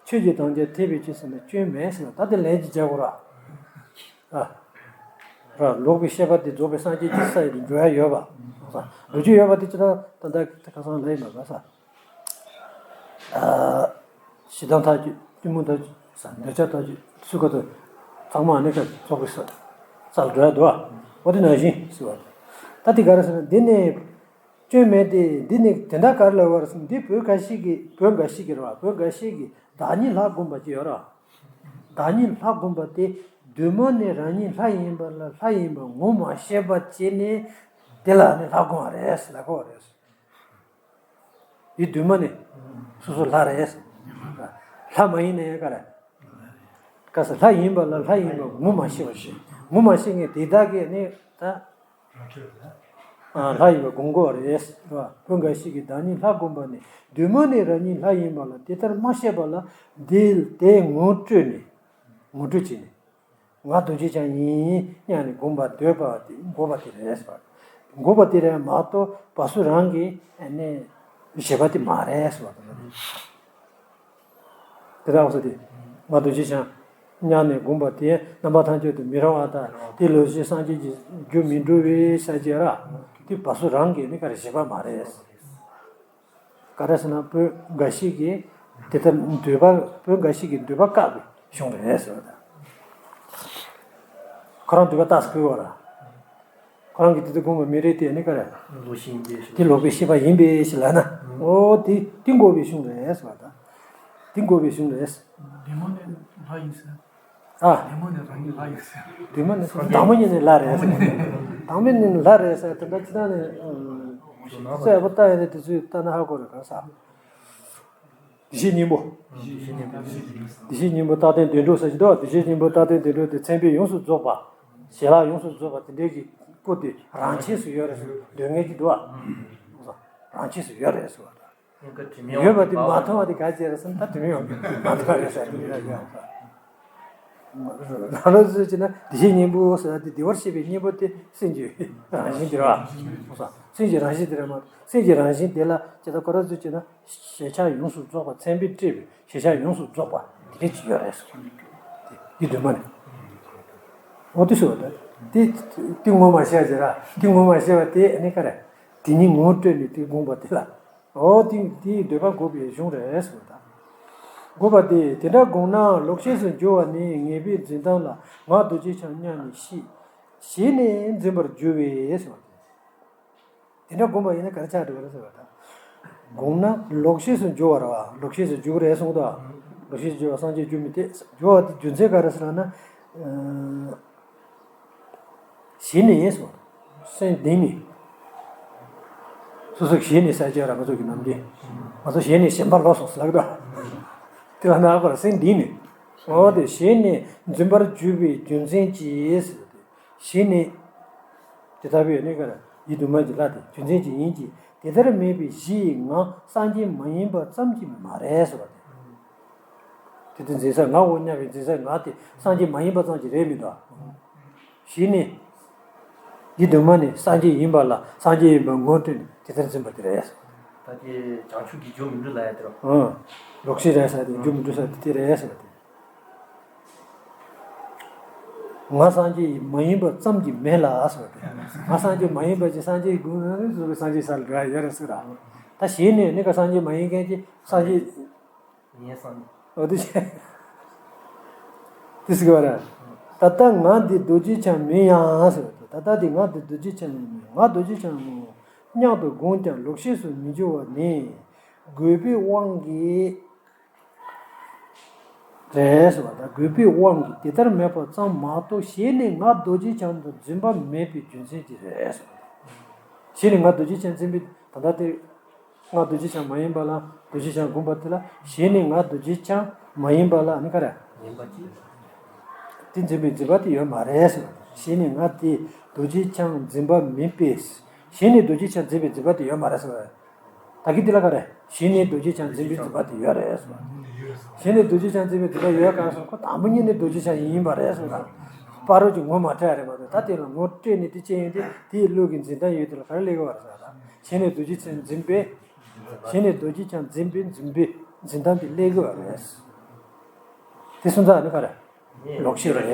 ཆོས་ཀྱི་དམ་བཅའ་འཐད་པའི་ཕྱིར་ཟེར་ན་སྐྱོན་མེད་ཟེར་ན་ད་དེ་ལན་གཅིག་བརྒྱབ་དགོས་ར། ཨ། ར་ལོག་པའི་ཤེས་པ་དེ་རྫོགས་པའི་སངས་རྒྱས་ཀྱི་ས་ཡི་འགྲོ་ཡ་ཡོད་པ། འགྲོ་རྒྱུ་ཡོད་པ་དེ་ཅི་ལྟར་ད་ལྟ་ཁ་སང་ལ་ཡིན་པ་ས། ཨ། ཞེ་སྡང་ཐག་གཅོད་གཏི་མུག་ཐག་གཅོད་ས་འདོད་ཆགས་ཐག་གཅོད་སུ་ག་ཏུ་ཚང་མ་ནི་ཁ་རྫོགས་པའི་ས་ས་ལ་འགྲོ་ཡ་འདུག་ཨ། འོ་དེ་ནང་བཞིན་ཟེར་བ། ད་དེ་ག་རེ་ཟེར་ན་འདི་ནི། སྐྱོན་མེད་དེ། འདི་ནི་དེ་འདྲ་ག་རེ་ལབ་པ་རེད་ཟེར་ན་འདི་བོད་འགའ་ཞིག་གིས་བོད་འགའ་ཞིག་གིས་རེད་བ། བོད་འགའ་ཞིག་གིས་བདག་ཉིད་ལྷ་བསྒོམ་པ་ཅིག་ཡོད་རེད་བ། བདག་ཉིད་ལྷ་བསྒོམ་པ་དེ་གདོད་མ་ནས་རང་ཉིད་ལྷ་ཡིན་པ་ལ་ལྷ་ཡིན་པ་ངོ་མ་ཤེས་པ་བྱས་ནས་དེ་ལ་ནི་ལྷ་བསྒོམ་པ་རེད་ལབ་ཀྱི་ཡོད་རེད། ཡིད་དུ་མ་ནི། སོ་སོ་ལྷ་རེད། ལྷ་མ་ཡིན་ནའི་ག་རེ། ག་ས་ལྷ་ཡིན་པ་ལ་ལྷ་ཡིན་པ་ངོ་མ་ཤེས་པ་ཞིག་ངོ་མ་ཤེས་ངེས་དེ་དག་གིས་ནི་ད། ལྷ་ཡིན་པ་དགོངས་དགོས་རེད། བུ་འགའ་ཞིག་གིས་བདག་ཉིད་ལྷ་བསྒོམ་པ་ནི་གདོད་མ་ནས་རང་ཉིད་ལྷ་ཡིན་པ་ལ་དེ་ལྟར་མ་ཤེས་པ་ལ་འདི་དེ་ངོ་སྤྲོད་ནས། ངོ་སྤྲོད་བྱས་ནས། ང་རྡོ་རྗེ་འཆང་ཡིན་སྙམ་ནས་བསྒོམ་པ་འདོད་པ་དེ་འགོག་པ་དེ་རེད་ཟེར་བ། འགོག་པ་དེ་རེད་མ་གཏོགས་བ་སུ་རང་གི་ནི་བཞེད་པ་དེ་མ་རེད་ཟེར་བ་དང་། དེ་ལྟར་སོ་དེ། ང་རྡོ་རྗེ་འཆང་སྙམ་ནས་བསྒོམ་པ་དེ་རྣམ་པ་ཐམས་ཅད་དུ་མི་རུང་བ་དང་དེ་ལོག་ཤེས་སངས་རྒྱས་ཀྱི་རྒྱུ་མི་འགྲུབ་པའི་ས་བཅད་ར། དེ་བ་སུ་རང་གི་ནི་ག་རེ་བཞེད་པ་མ་རེད། ག་རེ་ཟེར་ན་བོད་འགའ་ཞིག་གིས་དེ་ལྟར་འདོད་པ་བོད་འགའ་ཞིག་གིས་འདོད་པ་བཀག་པའི་གཞུང་རེད་ཟེར་བ་དང་། ཁོ་རང་འདོད་པ་རྟགས་སུ་བཀོད་པ་ར། ཁོ་རང་གིས་དེ་ལྟར་དགོངས་པ་མི་རིགས་དེ་ནི་ག་རེ། ལོག་ཤེས་ཡིན་པའི་ཕྱིར། དེ་ལོག་པའི་ཤེས་པ་ཡིན་པའི་ཕྱིར་ལབ་ན། ཨོ་དེ་དེ་འགོག་པའི་གཞུང་རེད་ཟེར་བ་དང་། དེ་འགོག་པའི་གཞུང་རེད། ལྷ་ཡིན་ཟེར། ཨ། བདེ་མོ་ནི་རང་ཉིད་ལྷ་ཡིན་ཟེར། བདེ་མོ་ནི་དང་པོ་ཉིད་ནས་ལྷ་རེད་ཟེར། དང་པོ་ཉིད་ནས་ལྷ་རེད་ཟེར་དེ་འདྲ་ཅི་ད་ནི། སོ་ཡག་པོ་ལྟ་ཡོང་དུས་དེ་ཚོས་ལྟ་ན་ཧ་གོ་རེད་གང་ཟག་བདེ་གཤེགས་སྙིང་པོ། བདེ་གཤེགས་སྙིང་པོ་རྟག་བརྟན་བདེ་འགྲོ་ཟེར་གྱི་འདུག་བདེ་གཤེགས་སྙིང་པོ་རྟག་བརྟན་བདེ་འགྲོ་དེ་མཚན་དཔེ་ཡོངས་སུ་རྫོགས་པ། ཞལ་ལག་ཡོངས་སུ་རྫོགས་པ་དེ་འདྲའི་གི་སྐུ་དེ་རང་ཆས་སུ་ཡོད་རེད་ཟེར་འདོད་མཁན་གྱི་འདུག་བ། རང་ཆས་སུ་ཡོད་རེད་ཟེར་བ་དང་། ཡོད་པ་དེ་མ་མཐོང་བ་དེ་ག་ཅི་རེད་ཟེར་ན་ད་དྲི་མི་ཡོང་གི་མ་མཐོང་རེད་ཟེར་དྲི་མི་ཡོང་གི། རང་རང་བཟོས་བྱས་ན་བདེ་གཤེགས་སྙིང་པོ་ཟེར་ཏེ་བདེ་བར་གཤེགས་པའི་སྙིང་པོ་དེ་སེམས་ཀྱི་རང་བཞིན་དེ་རེད་བ། སེམས་ཀྱི་རང་བཞིན་དེ་རེད་མ་གཏོགས་སེམས་ཀྱི་རང་བཞིན་དེ་ལ་ཇི་ལྟར་གོ་ར་བཟོས་བྱས་ན་ཞལ་ཕྱག་ཡོངས་སུ་རྫོགས་པ་མཚན་དཔེས་སྤྲས་པའི་ཞལ་ཕྱག་ཡོངས་སུ་རྫོགས་པ་དེ་འདྲ་ཅིག་ཡོད་རེད་ཟེར། དེ་དུས་མ་ནི་འོ་དེ་ཟེར་བ་དེ་དེ་ངོ་མ་ཤེས་བྱས་ར་དེ་ངོ་མ་ཤེས་པ་དེ་ཨ་ནི་ག་རེ་དེ་ཉིད་ངོ་སྤྲད་ནས་དེ་དགོངས་པ་དེ་ལ། འོ་དེ་དེའི་འདོད་པ་འགོག་པའི་གཞུང་རེད་ཟེར་བ་དང་། འགོག་པ་སྟེ་དེ་འདྲ་དགོངས་ན་ལོག་ཤེས་སུ་འགྱུར་བ་ནི་ངེས་པའི་འཛིན་སྟངས་ལ་ང་རྡོ་རྗེ་འཆང་སྙམ་ནས་ཤེས། ཞེས་ནས་འཛིན་པར་འགྱུར་བས་ཟེར་བ་དང་། དེ་འདྲ་དགོངས་པ་ཡིན་ན་ག་རེ་ཆགས་འགྲོ་གི་རེད་ཟེར་བ་དང་། དགོངས་ན་ལོག་ཤེས་སུ་འགྱུར་བ་རེད་བ། ལོག་ཤེས་སུ་འགྱུར་གི་རེད་གསུངས་དང་། ལོག་ཤེས་སུ་འགྱུར་བ་སངས་རྒྱས་འགྱུར་མི་འཐད། འགྱུར་བ་དེ་རྒྱུ་མཚན་ག་རེ་ཟེར་ན། ཞེ་ནས་སོ། སེམས་གཏིང་ནས། སོ་སོ་ཞེ་ནས་ཟེར་གྱི་ཡོད་ར་ང་ཚོ་གི་ནམ་རྒྱུན། ང་ཚོ་ཞེ་ནས་ཞེན་པ་ལོག་སོང་ཟེར་ལབ་ཀྱི་འདུག་དེ་ལ་ན་ཁོ་ར་སེམས་གཏིང་ནས། འོ་དེ་ཞེ་ནས་འཛིན་པར་གྱུར་པའི་རྒྱུ་མཚན་གྱིས། ཞེ་ནས། དེ་ལྟ་བུའི་གནས་སྐབས་ཡིད་དུ་མ་གྱུར་ལ་དེ་རྒྱུ་མཚན་གྱིས་ཡིན་གྱི་དེ་ལྟར་མེད་པའི་གཞི་ཡི་ངང་སངས་རྒྱས་མ་ཡིན་པ་ཙམ་གྱིས་མ་རེད་ཟེར་བ་དེ། དེ་དུས་འཛིན་ས་ང་འོ་སྙམ་པའི་འཛིན་ས་ང་དེ་སངས་རྒྱས་མ་ཡིན་པ་ཙམ་གྱིས་རེད་མི་འདུག་ཞེ་ནས། ཡིད་དུ་མ་ནས་སངས་རྒྱས་ཡིན་པ་ལ་སངས་རྒྱས་ཡིན་པ་ངོ་སྤྲད་ནས་དེ་ལྟར་འཛིན་པ་དེ་རེད། ད་དེ་བྱང་ཆུབ་ཀྱི་རྒྱུ་མི་འགྲུབ་ལ་ཡ་དེ་རོ། ཨང་། ལོག་ཤེས་རེད་ཟེར་དེ་རྒྱུ་མི་འགྲུབ་ཟེར་དེ་དེ་རེད་ཟེར་བ་དེ། ང་སངས་རྒྱས་མ་ཡིན་པ་ཙམ་གྱིས་མེད་ལ་ཟེར་བ་དེ། ང་སངས་རྒྱས་མ་ཡིན་པ་ཅིག་སངས་རྒྱས་དགོས་ན་རིགས་སུ་བའི་སངས་རྒྱས་ས་ལ་འགྲོ་ཡ་ཡོད་རེད་ཟེར་ར། ད་ཞེ་ནས་ནི་ག་སངས་རྒྱས་མ་ཡིན་མཁན་གྱི་སངས་རྒྱས། ངའི་བསམ། འོ་དེ་བྱས། དེ་ཟེར་གི་བ་རེད། ད་ལྟ་ང་འདི་རྡོ་རྗེ་འཆང་མིན་ཡང་ཟེར་བ་དེ། ད་ལྟ་འདི་ང་འདི་རྡོ་རྗེ་འཆང་ཡང་མིན། ང་རྡོ་རྗེ་འཆང་ངོ་སྙམ་དུ་དགོངས་ཀྱང་ལོག་ཤེས་སུ་མི་འགྱུར་བ་ནི་དགོས་པའི་དབང་གིས་རེད་ཟེར་བ་དང་། དགོས་པའི་དབང་གིས་དེ་ལྟར་མེད་པ་ཙམ་མ་གཏོགས་ཞེ་ནས་ང་རྡོ་རྗེ་འཆང་དུ་འཛིན་པ་མེད་པའི་རྒྱུ་མཚན་གྱིས་རེད་ཟེར་བ་དང་། ཞེ་ནས་ང་རྡོ་རྗེ་འཆང་འཛིན་པའི་ད་ལྟ་དེ། ང་རྡོ་རྗེ་འཆང་མ་ཡིན་པ་ལ་རྡོ་རྗེ་འཆང་དགོངས་པ་དེ་ལ་ཞེ་ནས་ང་རྡོ་རྗེ་འཆང་མ་ཡིན་པ་ལ་ནི་ག་རེ། ཡིན་པ་ཅི། དེ་འཛིན་པའི་འཛིན་པ་དེ་ཡོད་མ་རེད་ཟེར་བ་དང་། ཞེ་ནས་ང་དེ་རྡོ་རྗེ་འཆང་འཛིན་པ་མིན་པས། ཞེ་ནས་རྡོ་རྗེ་འཆང་འཛིན་པའི་འཛིན་པ་དེ་ཡོད་མ་རེད་ཟེར་བ། ད་གི་དེ་ལ་ག་རེ། ཞེ་ནས་རྡོ་རྗེ་འཆང་འཛིན་པའི་འཛིན་པ་དེ་ཡོད་རེད་ཟེར་བ། ཞེ་ནས་རྡོ་རྗེ་འཆང་འཛིན་པའི་འཛིན་པ་ཡོད་ག་ཟེར་ཁོ་དང་པོ་ཉིད་ནས་རྡོ་རྗེ་འཆང་ཡིན་པ་རེད་ཟེར་བ། ཕ་རོལ་གྱི་ངོ་མ་འཕྲད་རེད་མ་གཏོགས་ད་དེ་ལ་ངོ་སྤྲད་ནས་དེ་ཅི་ཡིན་དེ་དེའི་བློ་གི་འཛིན་སྟངས་ཡོད་དེ་ལ་ག་རེ་ལས་གི་བ་རེད་ཟེར་བ། ཞེ་ནས་རྡོ་རྗེ་འཆང་འཛིན་པའི། ཞེ་ནས་རྡོ་རྗེ་འཆང་འཛིན་པའི་འཛིན་པའི་འཛིན་སྟངས་དེ་སླེབས་དགོས་པ་རེད། དེ་སོང་ཙང་ཨ་ནི་ག་རེ། ལོག་ཤེས་རེད།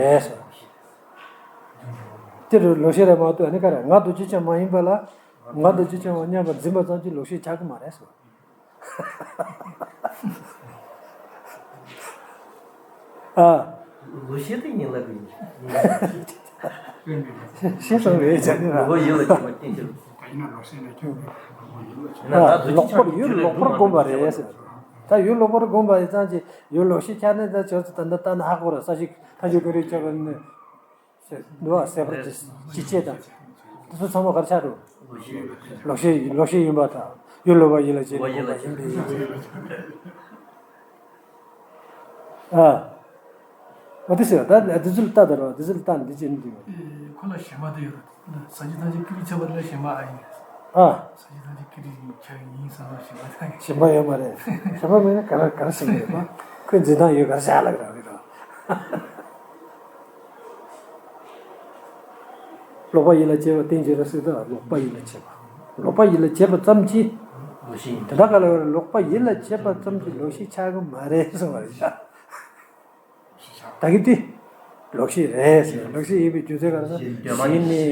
དེ་རུ་ལོག་ཤེས་རེད་མ་གཏོགས་ཨ་ནི་ག་རེ། ང་རྡོ་རྗེ་འཆང་མ་ཡིན་པ་ལ། ང་རྡོ་རྗེ་འཆང་བ་སྙམ་པར་འཛིན་པ་ཙམ་གྱིས་ལོག་ཤེས་ཆགས་ཀྱི་མ་རེད་ཟེར། ཨ། ལོག་ཤེས་དེ་ཡིན་ལབ་ཀྱི་ཡིན། ཤེས་སོང་རེད་བྱ་ནི་ར། ལོག་པ་ཡིད་ལ་སྐྱེས་པ་རྟེན་ཅིང་། ཡིན་ན་ད་ལོག་ཤེས་ལ་སྐྱེས་པ་ཡིན་ན་ལོག་ཤེས་ལ་སྐྱེས་པ། ལོག་པར་ཡུལ་ལོག་པར་བསྒོམ་པ་རེད་ཟེར། ད་ཡུལ་ལོག་པར་བསྒོམ་པ་ཡིན་ཙང་ཅི་ཡུལ་ལོག་ཤེས་ཆགས་ནས་ད་ཆོས་སུ་ད་འདི་ལྟ་ན་ཧ་གོ་ར་ས་ཞིག་ཐ་ཞིག་གི་རིགས་ཆགས་པ་ནི། འདུག་བ་ཟད་པར་ཇི་ཇི་སྐྱེ་དང་། དེ་ཚོ་ཚང་མ་ག་རེ་ཆགས་འགྲོ། ལོག་ཤེས་ལོག་ཤེས་ཡིན་པ་དང་ཡུལ་ལོག་པ་ཡིད་ལ་བྱེད་ནས་བསྒོམ་པ་ཡིན་པས། ཨ། འོ་དེ་ཟེར་བ་ད་དེ་ཚོ་ལ་ལྟ་དང་རོ་དེ་ཚོ་ལ་ལྟ་ནས་འདི་བྱེད་ནི་འདུག་ཁོ་ལ་ཞེན་པ་དེ་ཡོད་རེད། ས་གཞི་ཐམས་ཅད་ཀུན་ཁྱབ་པ་དེ་ལ་ཞེན་པ་ཨ་ཡིན། ཨ། ས་གཞི་ཐམས་ཅད་ཀུན་ཁྱབ་ཡིན་བསམ་པ་ཞེན་པ་དང་། ཞེན་པ་ཡོད་མ་རེད། ཞེན་པ་མེད་ན་ག་རེ་ག་རེ་ཞེན་པ་ཡོད་པ། ཁོའི་འཛིན་སྟངས་ཡོད་ག་རེ་བཞག་ལ་ག་རེ་རེད། ལོག་པ་ཡིད་ལ་བྱེད་པ་རྟེན་ཅིང་རེད་ཟེར་དུས་ལོག་པ་ཡིད་ལ་བྱེད་པ། ལོག་པ་ཡིད་ལ་བྱེད་པ་ཙམ་གྱིས། ལོག་ཤེས་ཡིན། དེ་འདྲ་ག་ལ་ཡོད་རེད། ལོག་པ་ཡིད་ལ་བྱེད་པ་ཙམ་གྱིས་ལོག་ཤེས་ཆགས་ཀྱི་མ་རེད་གསུངས་པ་རེད། ད་གི་དེ། ལོག་ཤེས་རེད་ཟེར། ལོག་ཤེས་ཡིན་པའི་རྒྱུ་མཚན་ག་རེ་ཟེར། ཞེ་ནས།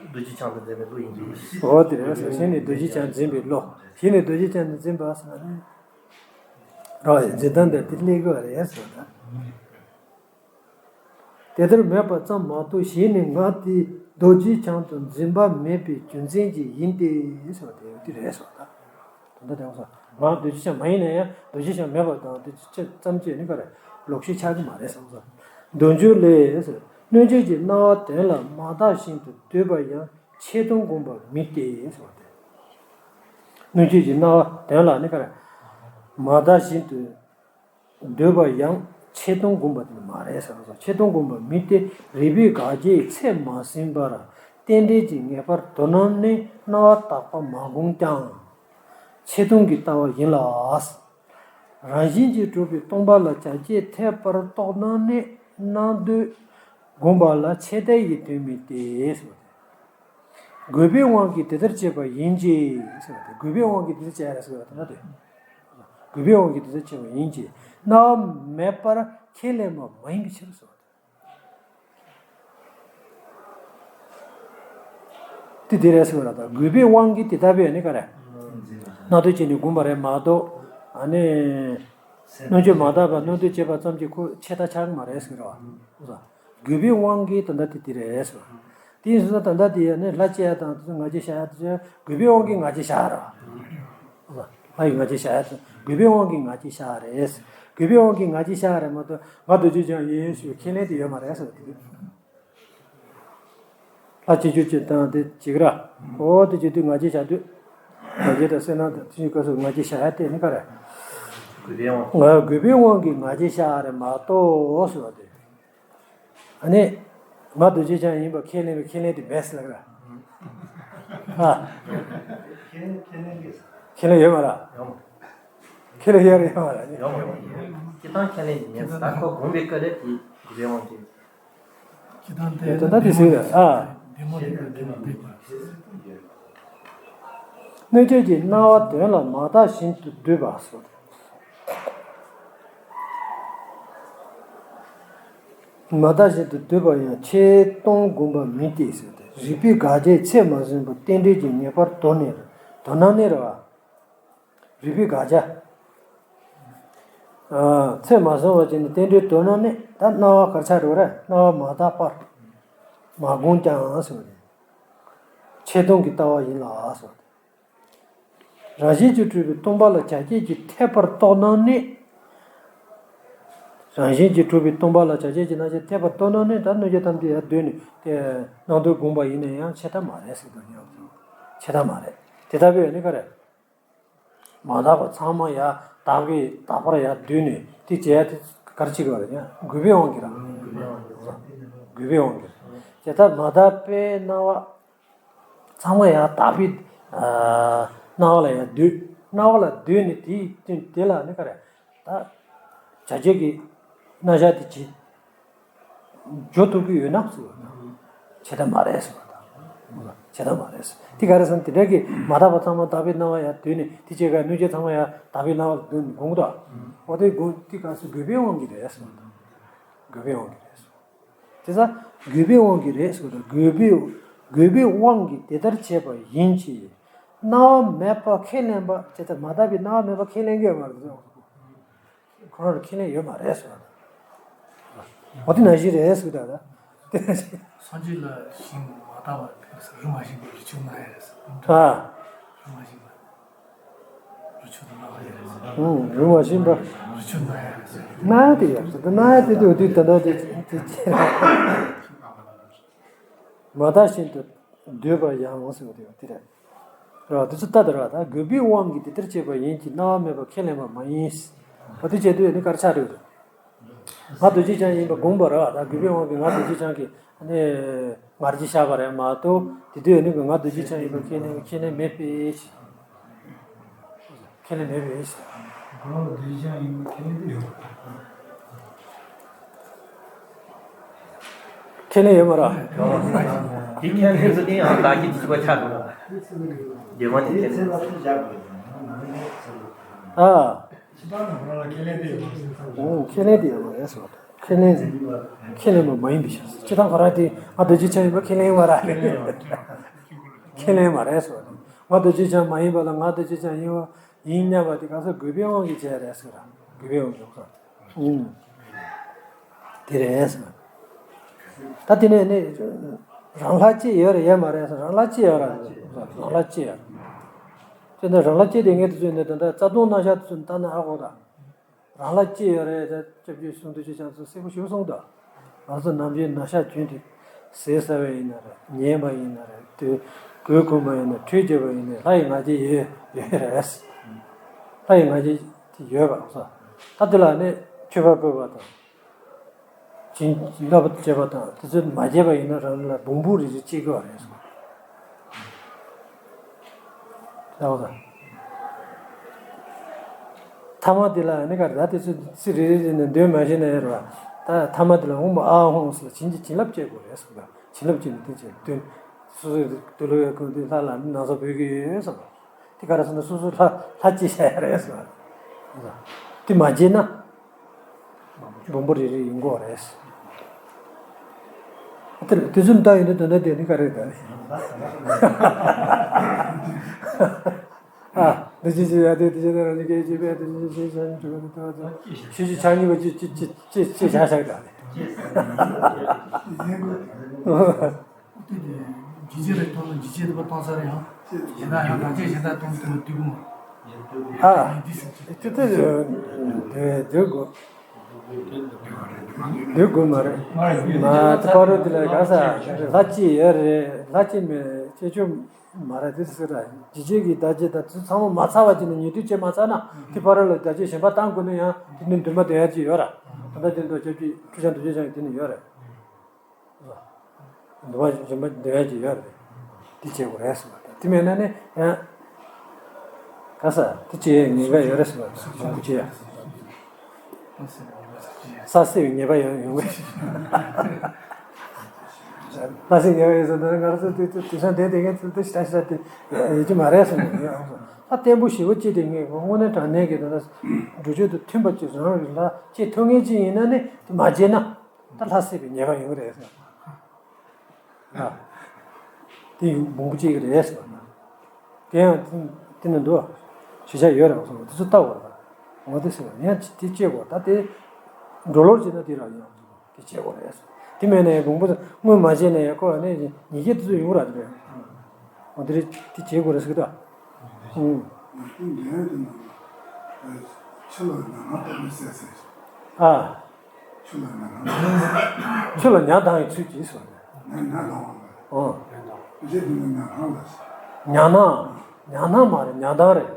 རྡོ་རྗེ་འཆང་དུ་འཛིན་པའི་བློ་ཡིན་པས། འོ་དེ་རེད་ཟེར། ཞེ་ནས་རྡོ་རྗེ་འཆང་འཛིན་པའི་བློ། ཞེ་ནས་རྡོ་རྗེ་འཆང་དུ་འཛིན་པ་ཟེར་ན་རེད། རོ་ཡི་འཛིན་སྟངས་འདི་དེ་སླེབས་དགོས་རེད་ཟེར་ད། དེ་ལྟར་མེད་པ་ཙམ་མ་གཏོགས་ཞེ་ནས་ང་དེ་རྡོ་རྗེ་འཆང་དུ་འཛིན་པ་མེད་པའི་རྒྱུ་མཚན་གྱིས་ཡིན་ཏེ་ཟེར་བ་དེ་དེ་རེད་ཟེར་བ་དང་། ད་ལྟ་དེ་བ་ས། ང་རྡོ་རྗེ་འཆང་མ་ཡིན་ན་ཡང་རྡོ་རྗེ་འཆང་མེད་པ་དང་དེ་ཅི་ཙམ་བཅས་ནི་ག་རེ་ལོག་ཤེས་ཆགས་ཀྱི་མ་རེད་བསམ་ས། མདོ་རྒྱུད་ལས། སྣོད་བཅུད་ཀྱི་སྣང་བ་དོན་ལ་མ་བརྟགས་བཞིན་དུ་འདོད་པ་ཡང་ཆེ་མཐོང་བསྒོམ་པ་མིན་ཏེ་ཟེར་བ་སྟེ། སྣོད་བཅུད་ཀྱི་སྣང་བ་དོན་ལ་ནི་ག་རེ་མ་བརྟགས་བཞིན་དུ་འདོད་པ་ཡང་ཆེ་མཐོང་བསྒོམ་པ་དེ་མ་རེད་ཟེར་བ་སོགས། ཆེ་མཐོང་བསྒོམ་པ་མིན་ཏེ། རིགས་པའི་དགག་བྱའི་ཚད་མ་ཟིན་པར་རྟེན་འབྲེལ་གྱི་ངེས་པར་དོ་སྣང་ནི་སྣང་བ་དག་པ་མ་བསྒོམས་ཀྱང་ཆེ་མཐོང་གི་ལྟ་བ་ཡིན་ལ། རང་བཞིན་གྱིས་གྲུབ་པའི་སྟོང་པ་ལ་བྱ་བྱེད་འཐད་པར་རྟོགས་སྣང་ནི་སྣང་འདོད་བསྒོམ་པ་ལ་ཆད་ལྟའི་དོན་མིན་ཏེ། དགོས་པའི་དབང་གིས་དེ་ལྟར་བྱས་པ་ཡིན་གྱི། དགོས་པའི་དབང་གིས་དེ་ལྟར་བྱས་རེད་ཟེར་བ་དེ་འདྲ་དེ། དགོས་པའི་དབང་གིས་དེ་ལྟར་བྱས་པ་ཡིན་གྱི། སྣང་བ་མེད་པར་ཁས་ལེན་པ་མ་ཡིན་པའི་ཕྱིར་ཟེར་བ་དེ། དེ་དེ་རེད་ཟེར་བ་ལ་ད་དགོས་པའི་དབང་གིས་དེ་ལྟ་བུའི་ནི་ག་རེ། སྣང་འདོད་བྱས་ནས་བསྒོམས་པ་རེད་མ་གཏོགས། ཨ་ནི། སྣང་བ་མ་དག་པ་སྣང་འདོད་བྱས་པ་ཙམ་གྱིས་ཁོ་ཆད་ལྟ་ཆགས་ཀྱི་མ་རེད་ཟེར་བ། དགོས་པའི་དབང་གིས་ད་ལྟ་དེ་དེ་རེད་ཟེར་བ། དེ་ཡིན་ཟེར་ན་ད་ལྟ་དེ་ཡང་ནི་ལྷ་བྱས་ཡ་དང་དེ་ཚོ་ང་རྒྱལ་བཞག་ཡ་དེ་ཚོ་དགོས་པའི་དབང་གིས་ང་རྒྱལ་བཞག་རེད་བ། ལྷ་ཡི་ང་རྒྱལ་བཞག་ཡ་དེ་དགོས་པའི་དབང་གིས་ང་རྒྱལ་བཞག་རེད། དགོས་པའི་དབང་གིས་ང་རྒྱལ་བཞག་རེད་མ་གཏོགས་ང་རྡོ་རྗེ་འཆང་ཡིན་ཞེས་ཁས་ལེན་དེ་ཡོད་མ་རེད་ཟེར་བ་དེ། ལྷ་བྱེད་རྒྱུ་བྱེད་སྟངས་དེ་བྱེད་ཀྱི་ར། འོ་དེ་བྱེད་དུས་ང་རྒྱལ་བཞག་དུས། ང་རྒྱལ་དང་སེར་སྣ་དང་དེ་བཞིན་སྐབས་སུ་ང་རྒྱལ་བཞག་ཡ་དེ་ནི་ག་རེ། དགོས་པའི་དབང་། ང་དགོས་པའི་དབང་གིས་ང་རྒྱལ་བཞག་རེད་མ་གཏོགས་ཟེར་བ་དེ། ཨ་ནི། ང་རྡོ་རྗེ་འཆང་ཡིན་པ་ཁས་ལེན་པའི་ཁས་ལེན་དེ་མེད་ཟེར་ལབ་ཀྱི་ར། ཨ། ཁས་ལེན་ཁས་ལེན་གྱི། ཁས་ལེན་ཡོད་མ་རེད། ཡོད་མ། ཁས་ལེན་ཡོད་རེད་ཡོད་མ་རེད། ཡོད་མ་ཡོད་མ། སྤྱིར་བཏང་ཁས་ལེན་གྱི་མེད་ཟེར་ད་ཁོ་དགོངས་པའི་སྐབས་ལ་དེ་དགོས་པའི་དབང་གིས། དེ་ལྟ་དེ་ཟེར་བས་ཨ། སྣོད་བཅུད་ཀྱི་སྣང་བ་དོན་ལ་མ་བརྟགས་བཞིན་དུ་འདོད་པ་སོགས། མ་བརྟགས་བཞིན་དུ་འདོད་པ་ཡང་ཆེ་མཐོང་བསྒོམ་པ་མིན་ཏེ་ཟེར་ཏེ། རིགས་པའི་དགག་བྱའི་ཚད་མ་ཟིན་པར་རྟེན་འབྲེལ་གྱི་ངེས་པར་དོ་ནི་དོ་སྣང་ནི་རེད་བ། རིགས་པའི་དགག་བྱ། ཨ། ཚད་མ་ཟིན་པ་ཅིག་ནི་རྟེན་འབྲེལ་དོ་སྣང་ནི་ད་སྣང་བ་གར་ཆགས་འགྲོ་རེད། སྣང་བ་མ་དག་པར་མ་བསྒོམས་ཀྱང་ཟེར་བ་རེད། ཆེ་མཐོང་གི་ལྟ་བ་ཡིན་ལ་ཟེར་བ་རེད། རང་བཞིན་གྱིས་གྲུབ་པའི་སྟོང་པ་ལ་བྱ་བྱེད་ཀྱི་འཐད་པར་རྟོགས་སྣང་ནི། རང་བཞིན་གྱིས་གྲུབ་པའི་སྟོང་པ་ལ་བྱ་བྱེད་ཀྱི་རྣམ་གཞག་འཐད་པར་རྟོགས་སྣང་ནི་ད་སྣོད་བཅུད་ཐམས་ཅད་ཡར་བསྡུས་ནས་དེ་སྣང་འདོད་བསྒོམས་པ་ཡིན་ན་ཡང་ཆད་ལྟ་མ་རེད་ཟེར་དུས་ཡང་ཆད་ལྟ་མ་རེད། དེ་ལྟ་བུའི་ནི་ག་རེ། མ་དག་པ་ཚང་མ་ཡར་དག་པའི་དག་པར་ཡར་བསྡུས་ནས་དེ་བྱས་དེ་གར་བྱེད་དགོས་རེད་ཡང་དགོས་པའི་དབང་གིས་ར། དགོས་པའི་དབང་གིས་ར། དེ་ལྟར་མ་དག་པའི་སྣང་བ། ཚང་མ་ཡང་དག་པའི་ཨ་སྣང་བ་ལ་ཡང་འདུས། སྣང་བ་ལ་འདུས་ནས་དེའི་སྟེང་དེ་ལ་ནི་ག་རེ། ད་བྱ་བྱེད་ཀྱི་རྣམ་གཞག་དེ་ཅི་འཇོག་ཐུབ་ཀྱི་ཡོད་ན་ཟེར་བ་དང་། ཆད་ལྟ་མ་རེད་ཟེར་བ་དང་། ཆད་ལྟ་མ་རེད་ཟེར། དེ་ག་རེ་ཟེར་ན་དེ་འདྲ་གི་མ་དག་པ་ཚང་མ་དག་པའི་སྣང་བ་ཡང་འདུས་ནས་དེ་བྱེད་ཀ་སྣོད་བཅུད་ཚང་མ་ཡང་དག་པའི་སྣང་བ་ལ་འདུས་ནས་དགོངས་ཀྱི་འདུག་འོ་དེ་དགོངས་དེ་ག་ཟེར་དགོས་པའི་དབང་གིས་རེད་ཟེར་བ་དང་། དགོས་པའི་དབང་གིས་རེད་ཟེར། དེ་ཚ་དགོས་པའི་དབང་གིས་རེད་ཟེར་བ་དང་དགོས་པའི་དགོས་པའི་དབང་གིས་དེ་ལྟར་བྱས་པ་ཡིན་གྱི། སྣང་བ་མེད་པ་ཁས་ལེན་པ་བྱས་ཙང་མ་དག་པའི་སྣང་བ་མེད་པ་ཁས་ལེན་གྱི་ཡོད་མ་རེད། ཁོ་རང་ལ་ཁས་ལེན་ཡོད་མ་རེད་ཟེར་བ་དང་། འོ་དེ་ནང་བཞིན་རེད་ཟེར་གི་འདུག་ད། དེ་ནང་བཞིན། སངས་རྒྱས་ལ་ཞིང་མ་དག་པ་རིགས་མ་ཞེན་པའི་རི་ཆུ་སྣང་ཡ་རེད་ཟེར། ཨ། རིགས་མ་ཞེན་པ། རི་ཆུ་དང་སྣང་བ་ཡ་རེད་ཟེར། ཨུང་། རིགས་མ་ཞེན་པ། རི་ཆུ་སྣང་ཡ་རེད་ཟེར། སྣང་ཡ་དེ་ཡ་ཟེར་ད་སྣང་ཡ་དེ་དེ་འོ་དེ་ད་ད་དེ་དེ་ཅི་རེད། མ་བརྟགས་བཞིན་དུ་འདོད་པ་ཡང་ཟེར་བ་དེ་དེ་རེད། རེད་བ། དེ་ཚོ་ལྟ་དེ་རེད་བ། ད་དགོས་པའི་དབང་གིས་དེ་ལྟར་བྱས་པ་ཡིན་གྱི་སྣང་བ་མེད་པ་ཁས་ལེན་པ་མ་ཡིན། འོ་དེ་བྱེད་དུས་ནི་གར་ཆགས་འགྲོ་གི་འདུག་ང་རྡོ་རྗེ་འཆང་ཡིན་པ་དགོངས་པ་རེད་བ། ད་དགོས་པའི་དབང་གིས་ང་རྡོ་རྗེ་འཆང་གི་ནི་ང་རྒྱལ་བཞག་པ་རེད་མ་གཏོགས་དེ་དུས་ནི་ང་རྡོ་རྗེ་འཆང་ཡིན་པ་ཁས་ལེན་ཁས་ལེན་མེད་པས། ཁས་ལེན་མེད་པས། ཁོ་རང་ལ་རྡོ་རྗེ་འཆང་ཡིན་པ་ཁས་ལེན་དུ་ཡོད་པ། ཁས་ལེན་ཡོད་མ་རེད། དེ་ཁས་ལེན་ཟེར་དེ་ཡང་བདག་གི་ཐུག་པ་ཆགས་འགྲོ། རྗེས་མ་ནས་ཁས་ལེན། ཨ། ཁས་ལེན་དེ་ཡོད་མ་རེད་ཟེར། ཁས་ལེན་ཟེར། ཁས་ལེན་པ་མ་ཡིན་པའི་ཕྱིར། སྤྱིར་བཏང་ཁོ་རང་དེ་ང་རྡོ་རྗེ་འཆང་ཡིན་པ་ཁས་ལེན་མ་རེད། ཁས་ལེན་མ་རེད་ཟེར། ང་རྡོ་རྗེ་འཆང་མ་ཡིན་པ་ལ་ང་རྡོ་རྗེ་འཆང་ཡིན་པ་ཡིན་སྙམ་པ་དེ་ག་ས་དགོས་པའི་དབང་གིས་བྱས་རེད་ཟེར། དགོས་པའི་དབང་གིས། ཨུང་། དེ་རེད་ཟེར། ད་དེ་ནས་ནི་རང་ལྷ་གཅིག་ཡོད་རེད་ཡོད་མ་རེད་ཟེར། རང་ལྷ་གཅིག་ཡོད་རེད། རང་ལྷ་གཅིག་ཡོད། དེ་འདྲ་རང་ལ་སྐྱེས་དེ་ངས་དེ་ཚོ་ནས་ད་ལྟ་རྩ་ལྟུང་རྣམ་གཞག་དེ་ཚོ་ལྟ་ན་ཨ་ཁོ་ད། རང་ལ་སྐྱེས་ཡོད་རེད་ད། སྐྱབས་རྗེ་གསུང་དུ་ཅི་ཅང་ཚོ་གསལ་པོ་ཞུ་སོང་ད། ང་ཚོ་ནམ་རྒྱུན་ན་ཤ་གྱོན་དེ་ཟས་ཟ་བ་ཡིན་ན་རེད། ཉལ་བ་ཡིན་ན་རེད། དེ་གོས་གོན་པ་ཡིན་ན་ཁྲུས་བྱེད་པ་ཡིན་ན་ལྷ་ཡི་ང་རྒྱལ་ཡོད་ཡོད་རེད། ལྷ་ཡི་ང་རྒྱལ་དེ་ཡོད་པ་སོ། ད་དེ་ལ་ནི་མཆོད་པ་ཕུལ་བ་དང་། བྱིན་རླབས་བྱེད་པ་དང་དེ་ཚོ་མ་བྱས་པ་ཡིན་ན་རང་ལ་བོང་བུ་རིལ་རིལ་སྐྱེ་གི་བ་རེད་སོ། ལྟ་བ་དང་། ཐ་མ་དེ་ལ་ནི་ག་རེ་ད་དེ་ཚོ་ཚིག་རེ་རེ་རེ་ནས་འདོན་མ་ཤེས་ན་ཡ་རེད་བ། ད་ཐ་མ་དེ་ལ་ཨོཾ་ཨཱཿཧཱུྃ་ཟེར་བྱིན་གྱིས་བྱིན་རླབས་བྱེད་དགོས་རེད་ཟེར་བ། བྱིན་རླབས་བྱེད་ནས་དེ་བྱས་དོན། སོ་སོའི་དུ་ལུ་ཡ་ཀུན་དེ་ལྷ་ལ་ནི་ན་ཚ་འབུལ་གྱི་ཡོད་ཟེར་བ། དེ་ག་རེ་ཟེར་ན་སོ་སོ་ལྷ་ལྷ་གཅིག་བྱ་ཡ་རེད་ཟེར་བ། དེ་མ་བྱས་ན། བོང་བུ་རིལ་རིལ་ཡིན་དགོས་རེད། དེ་དེ་ཚོ་ལྟ་ཡོང་དུས་དོན་དག་དེ་ནི་ག་རེ་རེད། ཨ། འདི་ཅི་ཞིག་ཡ་དེ་དེ་ཅི་ན་རང་ཉིད་སྐད་ཅེས་པས་དེ་ཅི་ཞིག་བྱ་ཉིད་དུ་བ་དང་། ཤེས་བྱེད་ཆ་གཉིས་པ་ཅི་ཅི་ཅི་ཅི་ཅི་བྱ་བྱ་ག་ལས། ཇི་ལྟར་མཐོང་ན་ཇི་ལྟར་མཐོང་ས་རེད་ཡང་། གཞན་དག་ཡང་རང་ཆས་གཞན་དག་མཐོང་དུས་དུས་གུང་། ཨ། དེ་དེ་དེ་དགོས། དེ་དགོས་མ་རེད། མ་དེ་ཕ་རོལ་དེ་ལ་ག་ས་ལྷ་གཅིག་ཡོད་རེད། ལྷ་གཅིག་མེད་ཅེས་ཆོག་མ་རེད། དེ་སྲིད་ར་ཇི་བྱེད་ཀྱི་བདག་བྱེད་དང་དེ་ཚང་མ་མ་ཚར་བ་ཅིག་ནས་ཉེ་དུས་བྱས་མ་ཚར་ན་དེ་ཕ་རོལ་ལ་བདག་བྱེད་གཞན་པ་བཏང་དགོས་ན་ཡང་དེ་ནི་འདུན་མ་འདོན་ཡ་ཅིག་ཡོད་ར། ད་ལྟ་དེ་འདྲ་ཁྱབ་ཀྱི་ཁྲུས་ཆང་འདུ་བྱེད་ཆང་གི་དེ་ནི་ཡོད་རེད། འདུན་པ་གཞན་པ་འདོན་ཡ་ཅིག་ཡོད་རེད། དེ་བྱེད་དགོས་རེད་ཟེར་བ་དང་དེ་མེད་ན་ནི་ཡང་། ག་ས་དེ་བྱེད་ཡའི་ཉེན་ཁ་ཡོད་རེད་ཟེར་བ་དང་བྱེད་ཡ། ས་སྲེག་པའི་ཉེས་པ་ཡོང་ཡོང་གི། ས་སྲེག་ཉེས་པ་ཡོད་ཟེར་ན་ང་ཚོ་དེ་དེ་དེང་སང་དེ་དེ་ངས་ཚུལ་དུ་ཞིག་ཞིག་དེ་ཡོད་ཀྱི་མ་རེད་ཟེར་ནས་ཡོད། ད་བརྟན་པོ་ཞེ་པོ་ཅིག་དེ་ངས་དངོས་གནས་དྲང་གནས་ཀྱི་དེ་ལ་འགྲོ་སྤྱོད་དུ་མཐུན་པ་ཅིག་རང་རིགས་ལ་ཅིག་ཐོན་མཁན་ཅིག་ཡིན་ན་ནི་དེ་མ་བྱས་ན། ད་ལྷ་སྲེག་པའི་ཉེས་པ་ཡོང་གི་རེད་ཟེར། ཨ། དེ་ཡང་མང་པོ་སྐྱེ་གི་རེད་ཟེར་བ་དང་། དེ་ཡང་དེ་ནི་འདུག་ཞིག་ཆ་ཡོད་རེད་ཟེར་བ་དེ་ཚོ་ལྟ་དགོས་རེད། འོ་དེ་ཟེར་བ་ཡང་དེ་སྐྱེ་དགོས་ད་དེ། འགྲོ་ལོར་བྱས་ན་དེ་རང་ཡང་དེ་བྱེད་དགོས་རེད་ཟེར། དེ་མེད་ན་ཡང་མང་པོ་སྔོན་མ་བྱས་ན་ཡང་ཁོ་ནི་ཉེས་སྐྱེས་དེ་ཚོ་ཡོང་གི་རེད་དེ། འོ་དེ་རེད་དེ་བྱེད་དགོས་རེད་ཟེར་གི་ད། ཨུང་། ཆུ་ལ་ཉ་ལྡང་བའི་ཚུལ་གྱིས་ཟེར། ཨོ། ཉ་ལྡང་། ཉ་ལྡང་མ་རེད། ཉ་ལྡང་རེད།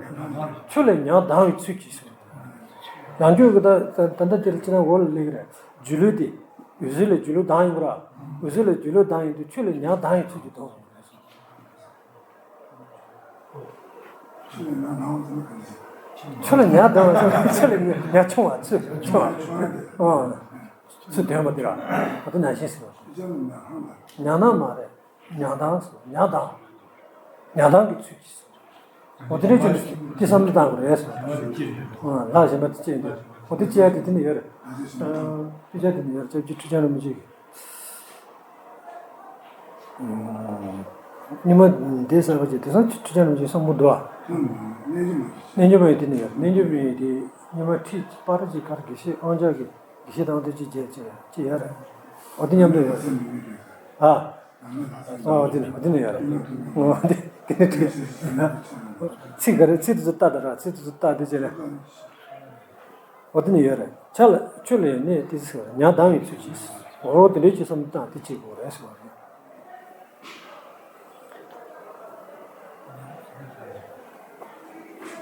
ཆུ་ལ་ཉ་ལྡང་བའི་ཚུལ་གྱིས་ཟེར། ཡང་ཁྱོད་ཀྱི་ད་ད་ལྟ་དེར་ཅི་ན་འོ་ལ་སླེབས་ཀྱི་རེད། སྒྱུ་ལུས་དེ། འོད་ཟེར་ལ་སྒྱུ་ལུས་ལྡང་ཡིན་པ་ར། འོད་ཟེར་ལ་སྒྱུ་ལུས་ལྡང་ཡིན་དུས་ཆུ་ལ་ཉ་ལྡང་བའི་ཚུལ་གྱིས་ལྡང་། ཆུ་ལ་ཉ་ལྡང་བ་ཆུ་ལ་ཉ་ཆུང་བ་ཆུ་ཆུང་བ། ཨོ། ཆུ་ལྡང་བ་དེ་ར། ཨ་དེ་ནང་བཞིན་ཟེར་བ། ཉ་ནང་མ་རེད། ཉ་ལྡང་ཟེར་ཉ་ལྡང་། ཉ་ལྡང་གི་ཚུལ་གྱིས་ཟེར། འོ་དེ་འདྲའི་ཆུ་དེ་བསམ་བློ་བཏང་དགོས་རེད་ཟེར། ཨོ་ལྷ་གཞན་པ་དེ་བཅས་འདུག་འོ་དེ་བཅས་ཡ་དེ་དེ་ནི་ཡོད་རེད། དཔེ་ཆ་དེ་ནི་ཡོད་རེད། སྐྱབས་རྗེ་ཁྲི་བྱང་རིན་པོ་ཆེ་གི། ཉི་མ་འདི་གསར་པ་ཅིག་དེང་སང་ཁྲི་བྱང་རིན་པོ་ཆེ་གསུང་པོ་འདུག་ཨ། རྣལ་འབྱོར་མ་ཡི་དེ་ནི་ཡོད། རྣལ་འབྱོར་མ་ཡི་དེ་ཉི་མ་ཁྲི་པར་ཅིག་གར་དགེ་བཤེས་དབང་ཕྱུག་གི་དགེ་བཤེས་དང་དེ་ཅིག་བྱས་ཅིག་ཅིག་ཡོད་རེད། འོ་དེ་མཉམ་དུ་ཡོད། ཨ། ཨ་འོ་དེ་ནི་འོ་དེ་ནི་ཡོད་རེད། འོ་དེ་དེ་ནི་ཁྲི་ཚིག་ག་རེ་ཚིག་དེ་ཚོ་ལྟ་དང་ར་ཚིག་དེ་ཚོ་ལྟ་དེ་བྱས་ལ། འོ་དེ་ནི་ཡོད་རེད། ཆ་ལ་ཆུ་ལ་ཡོད་ནས་དེ་ཟེར་ཉ་ལྡང་བའི་ཚུལ་གྱིས། འོ་དེ་འདྲའི་ཅིག་བསམ་བློ་བཏང་དེ་བྱེད་དགོས་རེད་ཟེར་བ་རེད།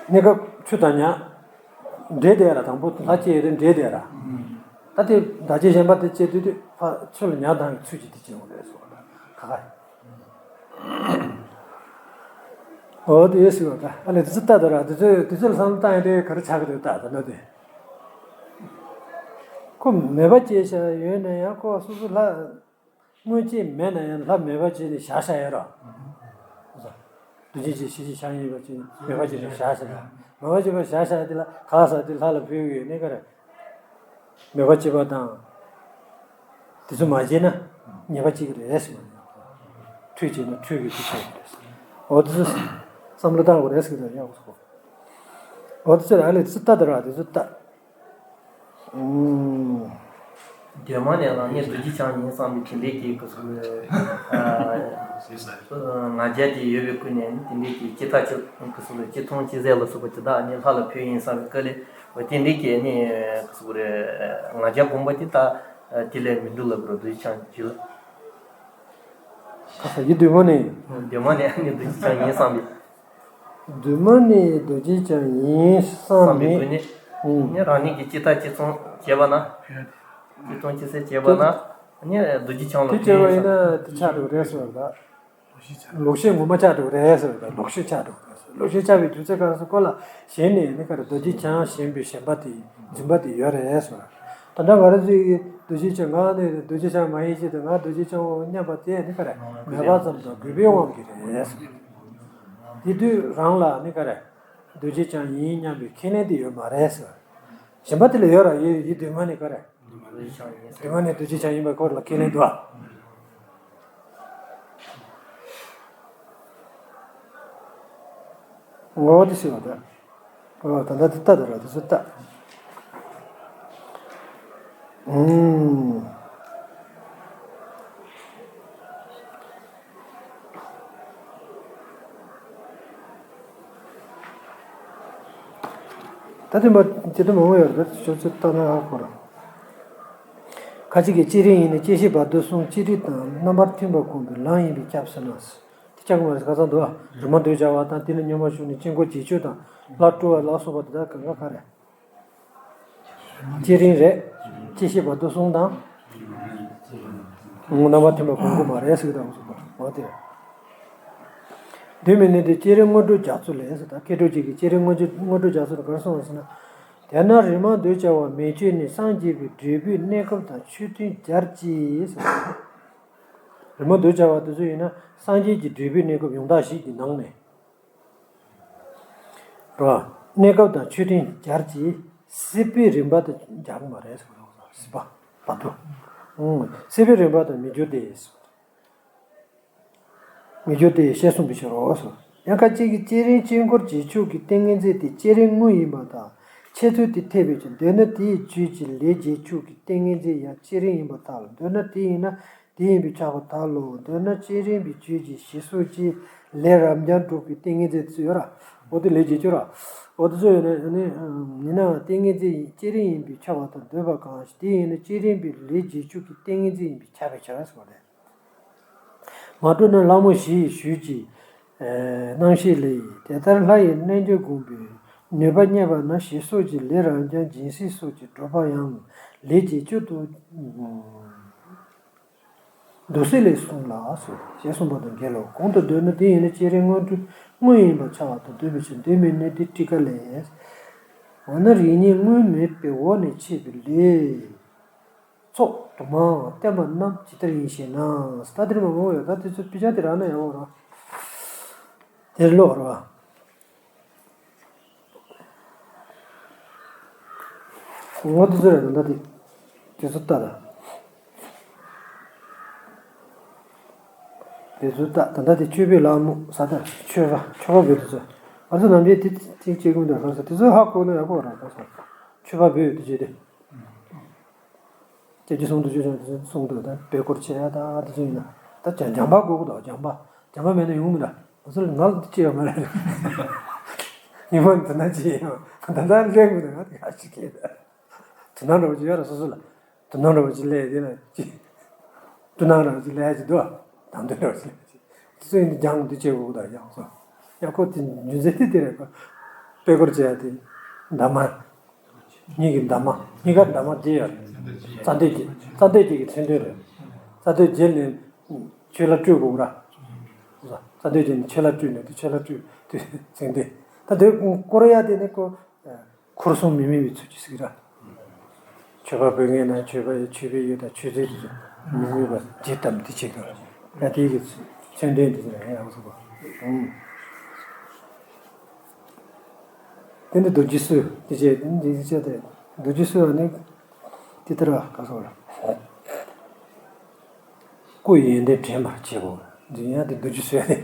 གནས་སྐབས་ཆུ་དང་ཉ་འདྲེས་བསྡད་ར། དང་པོ་ལྷ་སྐྱེས་ཡོད་དེ་འདྲེས་བསྡད་ར། ད་དེ་བདག་བྱེད་གཞན་པ་དེ་སྐྱེས་དུས་དེ་ཕ་ཆུ་ལ་ཉ་ལྡང་བའི་ཚུལ་གྱིས་དེ་བྱེད་དགོས་རེད་ཟེར་བ་རེད། ཁ་ཁ། འོ་དེ་ཡོད་སྲིད་པ་ད་ཨ་ལས་དེ་ཚོ་ལྟ་དང་ར། དེ་ཚོ་དེ་ཚོ་ལ་བསམ་བློ་བཏང་ཡོད་དེ་ག་རེ་ཆགས་ཀྱི་འདུག་ལྟ་དང་ན་དེ། ཁོ་མོས་པ་སྐྱེས་བཞག་ཡོད་ན་ཡང་ཁོ་སོ་སོ་ལྷ་དངོས་སྐྱེས་མེད་ན་ཡང་ལྷ་མོས་པ་སྐྱེས་ནས་བཞག་བཞག་ཡོད་ར། འདུ་བྱེད་ཀྱི་ཤེས་བྱེད་ཆ་གཉིས་པ་སྐྱེས་ནས་མོས་པ་སྐྱེས་ནས་བཞག་བཞག་ཡོད། མོས་པ་སྐྱེས་པ་བཞག་བཞག་དེ་ལ་ག་ས་དེ་ལྷ་ལ་ཕུལ་གྱི་ཡོད་ནས་ག་རེ། མོས་པ་སྐྱེས་པ་དང་། དེ་ཚོ་མ་བྱས་ན་ཉེས་པ་གཅིག་རེད་ཟེར་བ་རེད། ཁྲུས་བྱས་ན་ཁྲུས་ཀྱི་ཁྲུས་བྱས་རེད། འོ་དེ་ཚོ་བསམ་བློ་བཏང་དགོས་རེད་ཟེར་གི་འདུག་ཡག་པོ་ཟེར་གོ། འོ་དེ་ཚོ་ར་ཨ་ལས་དེ་ཚོ་ལྟ་དང་ར་དེ་ཚོ་ལྟ། ཨུམ། གདོད་མ་ནས་རང་ཉིད་རྡོ་རྗེ་འཆང་ཡིན་བསམ་པའི་དྲན་པའི་རྒྱལ་སྐུ་ཚོ། ཨ། ང་རྒྱལ་དེ་ཡོད་པའི་ཀུན་ནས་དེ་འདྲའི་གི་ཅི་ལྟ་ཅི་གི་སོགས་ལ་ཅི་མཐོང་ཅི་ཟེར་ལ་སོགས་པ་དེ་དག་ནི་ལྷ་ལ་ཕུལ་ཡིན་བསམ་པའི་སྐབས་ལ་དེ་འདྲའི་གི་ནི་གི་སོགས་རེད། ང་རྒྱལ་སྒོམ་པ་དེ་དག་དེ་ལས་མི་འགྲུབ་ལ་རྡོ་རྗེ་འཆང་བྱེད་ལ། ཁ་ས་ཡིད་གདོད་མ་ནས། གདོད་མ་ནས་ནི་རྡོ་རྗེ་འཆང་ཡིན་བསམ་པའི། གདོད་མ་ནས་རྡོ་རྗེ་འཆང་ཡིན་བསམ་བསམ་པའི་ནས། སྒོ་ནས་ཨུང་། ནི་རང་ཉིད་ཀྱི་ཅི་ལྟ་ཅི་མཐོང་བྱས་པ་ན། ཅི་མཐོང་ཅི་ཟེར་བྱས་པ་ན། ནི་རྡོ་རྗེ་འཆང་ལ་དེ་བྱས་པ་ཕུལ་ཡིན་ཡིན་ན་དེ་ཆགས་འགྲོ་རེད་ཟེར་བ་ད། ལོག་ཤེས་ངོ་མ་ཆགས་འགྲོ་རེད་ཟེར་བ་ད་ལོག་ཤེས་ཆགས་འགྲོ་རེད་ཟེར། ལོག་ཤེས་ཆགས་པའི་དུས་ཚོད་ག་རེ་ཟེར་ཁོ་ལ་ཞེན་ནས་ནི་ག་རེ་རྡོ་རྗེ་འཆང་ཞེན་པའི་ཞེན་པ་དེ་འཛིན་པ་དེ་ཡོད་རེད་ཟེར་བ། ད་ལྟ་ང་རང་ཚོའི་རྡོ་རྗེ་འཆང་ང་ནི་རྡོ་རྗེ་འཆང་མ་ཡིན་ཞེས་དང་ང་རྡོ་རྗེ་འཆང་འོ་སྙམ་པ་དེ་ནི་ག་རེ་མོས་པ་ཙམ་དང་གུས་པའི་དབང་གིས་རེད་ཟེར། དེ་དུས་རང་ལ་ནི་ག་རེ་རྡོ་རྗེ་འཆང་ཡིན་སྙམ་པའི་ཁས་ལེན་དེ་ཡོད་མ་རེད་ཟེར། ཞེན་པ་དེ་ལ་ཡོད་ར་ཡོད་ཡིད་གདོད་མ་ནས་ག་རེ། གདོད་མ་ནས་རྡོ་རྗེ་འཆང་ཡིན་པའི་སྐོར་ལ་ཁས་ལེན་འདུག་ཨ། ངོ་བོ་དེ་ཤེས་པ་དང་། ཨོ་ད་ལྟ་དེ་ལྟ་དེ་ར་དེ་ཚོ་ལྟ། ཨུམ། ད་དེ་མ་དེ་དུ་མང་བོ་ཡོད་རེད། ཁྱོད་ཚོས་ལྟ་ན་ཧ་གོ་ར། ཁ་ཅིག་གིས་བསྐྱེད་རིམ་ཡིན་ན་བསྐྱེད་ཤེས་བར་དོ་གསུམ་བསྐྱེད་རིམ་དང་རྣམ་པར་མཐུན་པ་སྒོམ་པའི་ལམ་ཡིན་པས་ཁྱབ་ཟེར་ན། དེ་ཆགས་ཀྱི་མ་རེད་ཁ་སང་འདུག་ཨ། རི་མོ་འདོད་བྱ་བ་དང་དེ་ལ་སྙོམས་པར་ཞུགས་ནས་དཀྱིལ་འཁོར་རྗེས་ཆོད་དང་ལྷ་སྤྲུལ་བ་ལ་སོགས་པ་དེ་དག་གང་ག་ག་རེད། བསྐྱེད་རིམ་རེད། བསྐྱེད་ཤེས་བར་དོ་གསུམ་དང་། རྣམ་པར་མཐུན་པ་སྒོམ་དགོས་མ་རེད་ཟེར་གི་འདུག་ཨ། འོ་དེ་རེད། གདོད་མའི་གནས་དེ་བསྐྱེད་རིམ་སྔོན་འགྲོ་རྒྱ་མཚོ་ལས་ཟེར། ད་མཁས་གྲུབ་ཅིག་གིས་བསྐྱེད་རིམ་སྔོན་འགྲོ་སྔོན་འགྲོ་རྒྱ་མཚོ་ལ་ག་རེ་གསུངས་པ་ཟེར་ན། དེས་ན་རིམ་པ་འདོད་བྱ་བ་མེད་ཆོས་ནི་སངས་རྒྱས་པའི་འབྲས་བུའི་གནས་སྐབས་དང་ཆོས་མཐུན་སྦྱར་གྱི་ཟེར། རིམ་པ་འདོད་བྱ་བ་དེ་ཚོ་ཡིན་ན་སངས་རྒྱས་ཀྱི་འབྲས་བུའི་གནས་སྐབས་ཡང་དག་བཞི་གི་ནང་ནས། རེད་བ། གནས་སྐབས་དང་ཆོས་མཐུན་སྦྱར་གྱི་སྲིད་པའི་རིམ་པ་དེ་སྦྱར་གྱི་མ་རེད་ཟེར་བ་རེད། སྲིད་པ་བར་དོ། ཨང་། སྲིད་པའི་རིམ་པ་དང་མི་འགྱུར་ཏེ། མི་འགྱུར་ཏེ་ཞེས་གསུངས་པའི་ཕྱིར་རོ། ཡང་ཁ་ཅིག་གིས་བསྐྱེད་རིམ་དཀྱིལ་འཁོར་རྗེས་ཆོད་ཀྱི་ཏིང་ངེ་འཛིན་དེ་བསྐྱེད་རིམ་དངོས་ཡིན་པར་ཐལ། འཆད་ཚུལ་དེ་འཐད་པའི་ཕྱིར། འདོད་ན་དེའི་རྒྱུད་ཀྱི་ལས་རྗེས་ཆོད་ཀྱི་ཏིང་ངེ་འཛིན་ཡང་བསྐྱེད་རིམ་ཡིན་པར་ཐལ། འདོད་ན་དེ་ཡིན་ན་དེ་ཡིན་པས་ཁྱབ་པར་ཐལ་ལོ། འདོད་ན་བསྐྱེད་རིམ་པའི་རྒྱུད་ཀྱི་ཞེས་སོགས་ཀྱི་ལས་རབ་འབྱམས་གྲུབ་ཀྱི་ཏིང་ངེ་འཛིན་དེ་ཚོ་ཡོད་ར། འོ་དེ་ལས་རྗེས་ཆོད་ར། འོ་དེ་ཚོ་ཡོད་ན་ནི་ཡིན་ནའང་ཏིང་ངེ་འཛིན་བསྐྱེད་རིམ་ཡིན་པས་ཁྱབ་པར་ཐལ། འདོད་པ་གང་ཞིག་དེ་ཡིན་ན་བསྐྱེད་རིམ་པའི་ལས་རྗེས་ཆོད་ཀྱི་ཏིང་ངེ་འཛིན་ཡིན་པས་ཁྱབ་པའི་ཕྱིར་ཟེར་བ་རེད། མ་གྲོལ་ན་ལྷ་མོ་བཞི་ཡི་ཞུས་ཀྱི། ཨེ། རྣམ་ཤེས་ལས། དེ་ལྟར་ལྷ་ཡི་རྣལ་འབྱོར་བསྒོམས་པས་ནུས་པ་རྙེད་པ་ན་ཞེས་སོགས་ཀྱི་ལས་རབ་འབྱམས་སྦྱིན་སྲེག་སོགས་ཀྱི་སྒྲུབ་པ་ཡང་ལས་རྗེས་གཅིག་ཏུ་འདུ་སྲོལ་ལས་གསུངས་ལ་སོ་ཞེས་གསུངས་པ་དང་འགལ་ལོ། གོང་དུ་འདོད་ན་དེ་ཡིན་ན་བསྐྱེད་རིམ་སྔོན་འགྲོ་དངོས་ཡིན་པར་ཁྱབ་པ་དང་འདོད་པའི་ཕྱིར་འདོད་མེད་ནི་དེ་ཊཱི་ཀ་ལས། འོ་ན་རིགས་ངེས་དངོས་མེད་པའི་འོག་ནས་འཆད་པའི་ལས། ཚོགས་དུ་མ་བསྟན་པ་རྣམས་ཇི་ལྟར་ཡིན་ཞེ་ན། ད་དེར་མ་མང་བ་ཡོད། ད་དེ་ཚོ་དཔེ་ཆ་དེ་རག་ན་ཡག་པོ་རེད། དེར་ཀློག་རེད་བ། ངོ་དེ་ཚོ་རེད། ད་ལྟ་དེ་དེ་ཚོ་ལྟ་ད། དེ་ཚོ་ལྟ་ད། ད་ལྟ་དེ་མཆོད་པའི་ལྷ་མོ་ཟེར། ད་མཆོད་པ་མཆོད་པ་འབུལ་དུས་ཚོད་ང་ཚོ་ནམ་རྒྱུན་དེ་ཅིག་བྱེད་ཀྱི་མི་འདུག་ག་ཟེར། དེ་ཚོ་ཧ་གོ་ན་ཡག་པོ་རེད་ག་ཟེར། མཆོད་པ་འབུལ་དེ་བྱེད་དེ། སྐྱབས་རྗེ་གསུང་དུ་བཅུག་ཀྱང་དེ་ཚོ་གསུང་དུ་ད་དཔེ་སྐོར་བྱེད་ཡ་ད་དེ་ཚོ་ཡིན་ན་ད་སྦྱང་སྦྱངས་པ་དགོས་ཀྱི་འདུག་སྦྱངས་པ་སྦྱངས་པ་མེད་ན་ཡོང་མི་འདུག་ང་ཚོ་ལ་ང་ལ་དེ་ཅི་ཡོད་མ་རེད། ཉི་མ་འདི་ན་ཅི་ཡོད་ད་ལྟ་ལས་མི་འདུག་ང་དེ་ག་ཞིག་གིས་ད་དུ་ན་འདྲ་བོ་ཅིག་ཡོད་ར་སོ་སོ་ལ། དུ་ན་འདྲ་བོ་ཅིག་ལས་དེ་ན་ཅི། དུ་ན་འདྲ་བོ་ཅིག་ལས་ཅི་འདུག་དང་དུ་འདྲ་བོ་ཅིག་ལས་ཅི། དེ་ཚོ་ཡིན་དུ་སྦྱངས་དུ་བྱེད་དགོས་ཀྱི་འདུག་སྦྱངས་སོ། ཡག་པོ་དེ་རྒྱུ་མཚན་དེ་དེ་རེད་གོ། དཔེ་སྐོར་བྱེད་ཡ་དེ། འདབ་མ། གཉིས་ཀྱི་འདབ་མ། གཉིས་ཀ་འདབ་མ་བརྒྱད་ཡོད་རེད། རྩ་མདོ་བརྒྱད། རྩ་མདོ་བརྒྱད་ཀྱི་མཚན་དོན་རེད། རྩ་མདོ་བརྒྱད་ནས་ཆོས་ལ་སྤྲོས་དགོས་ར། རྩ་མདོ་བརྒྱད་ནས་ཆོས་ལ་སྤྲོས་ནས་དེ་ཆོས་ལ་སྤྲོས་དེ་མཚན་དོན། ད་དེ་སྐོར་ཡ་དེ་ནི་ཁོ། འཁོར་གསུམ་མི་དམིགས་པའི་ཚུལ་གྱིས་ཟེར་གྱི་ར། མཆོད་པ་འབུལ་མཁན་ན་མཆོད་པ་ཡི་མཆོད་པའི་ཡུལ་དང་མཆོད་རྫས་དེ་ཚོ་མི་དམིགས་པ་ཇི་ལྟ་བུ་དེ་བྱེད་དགོས་ར། ཡ་དེ་གི་མཚན་དོན་དེ་ཚོ་ཡང་ཡག་པོ་ཐུག་པ། དེ་ནི་རྡོ་རྗེ་གསོལ་དེ་བྱས་དེ་ནི་རྡོ་རྗེ་གསོལ་བ་ནི་དེ་ལྟར་བ་ག་སོགས་ལ། སྐུ་ཡི་ཡོན་ཏན་དྲན་པར་བྱེད་དགོས། འདི་ཡང་དེ་རྡོ་རྗེ་གསོལ་ཡ་དེ།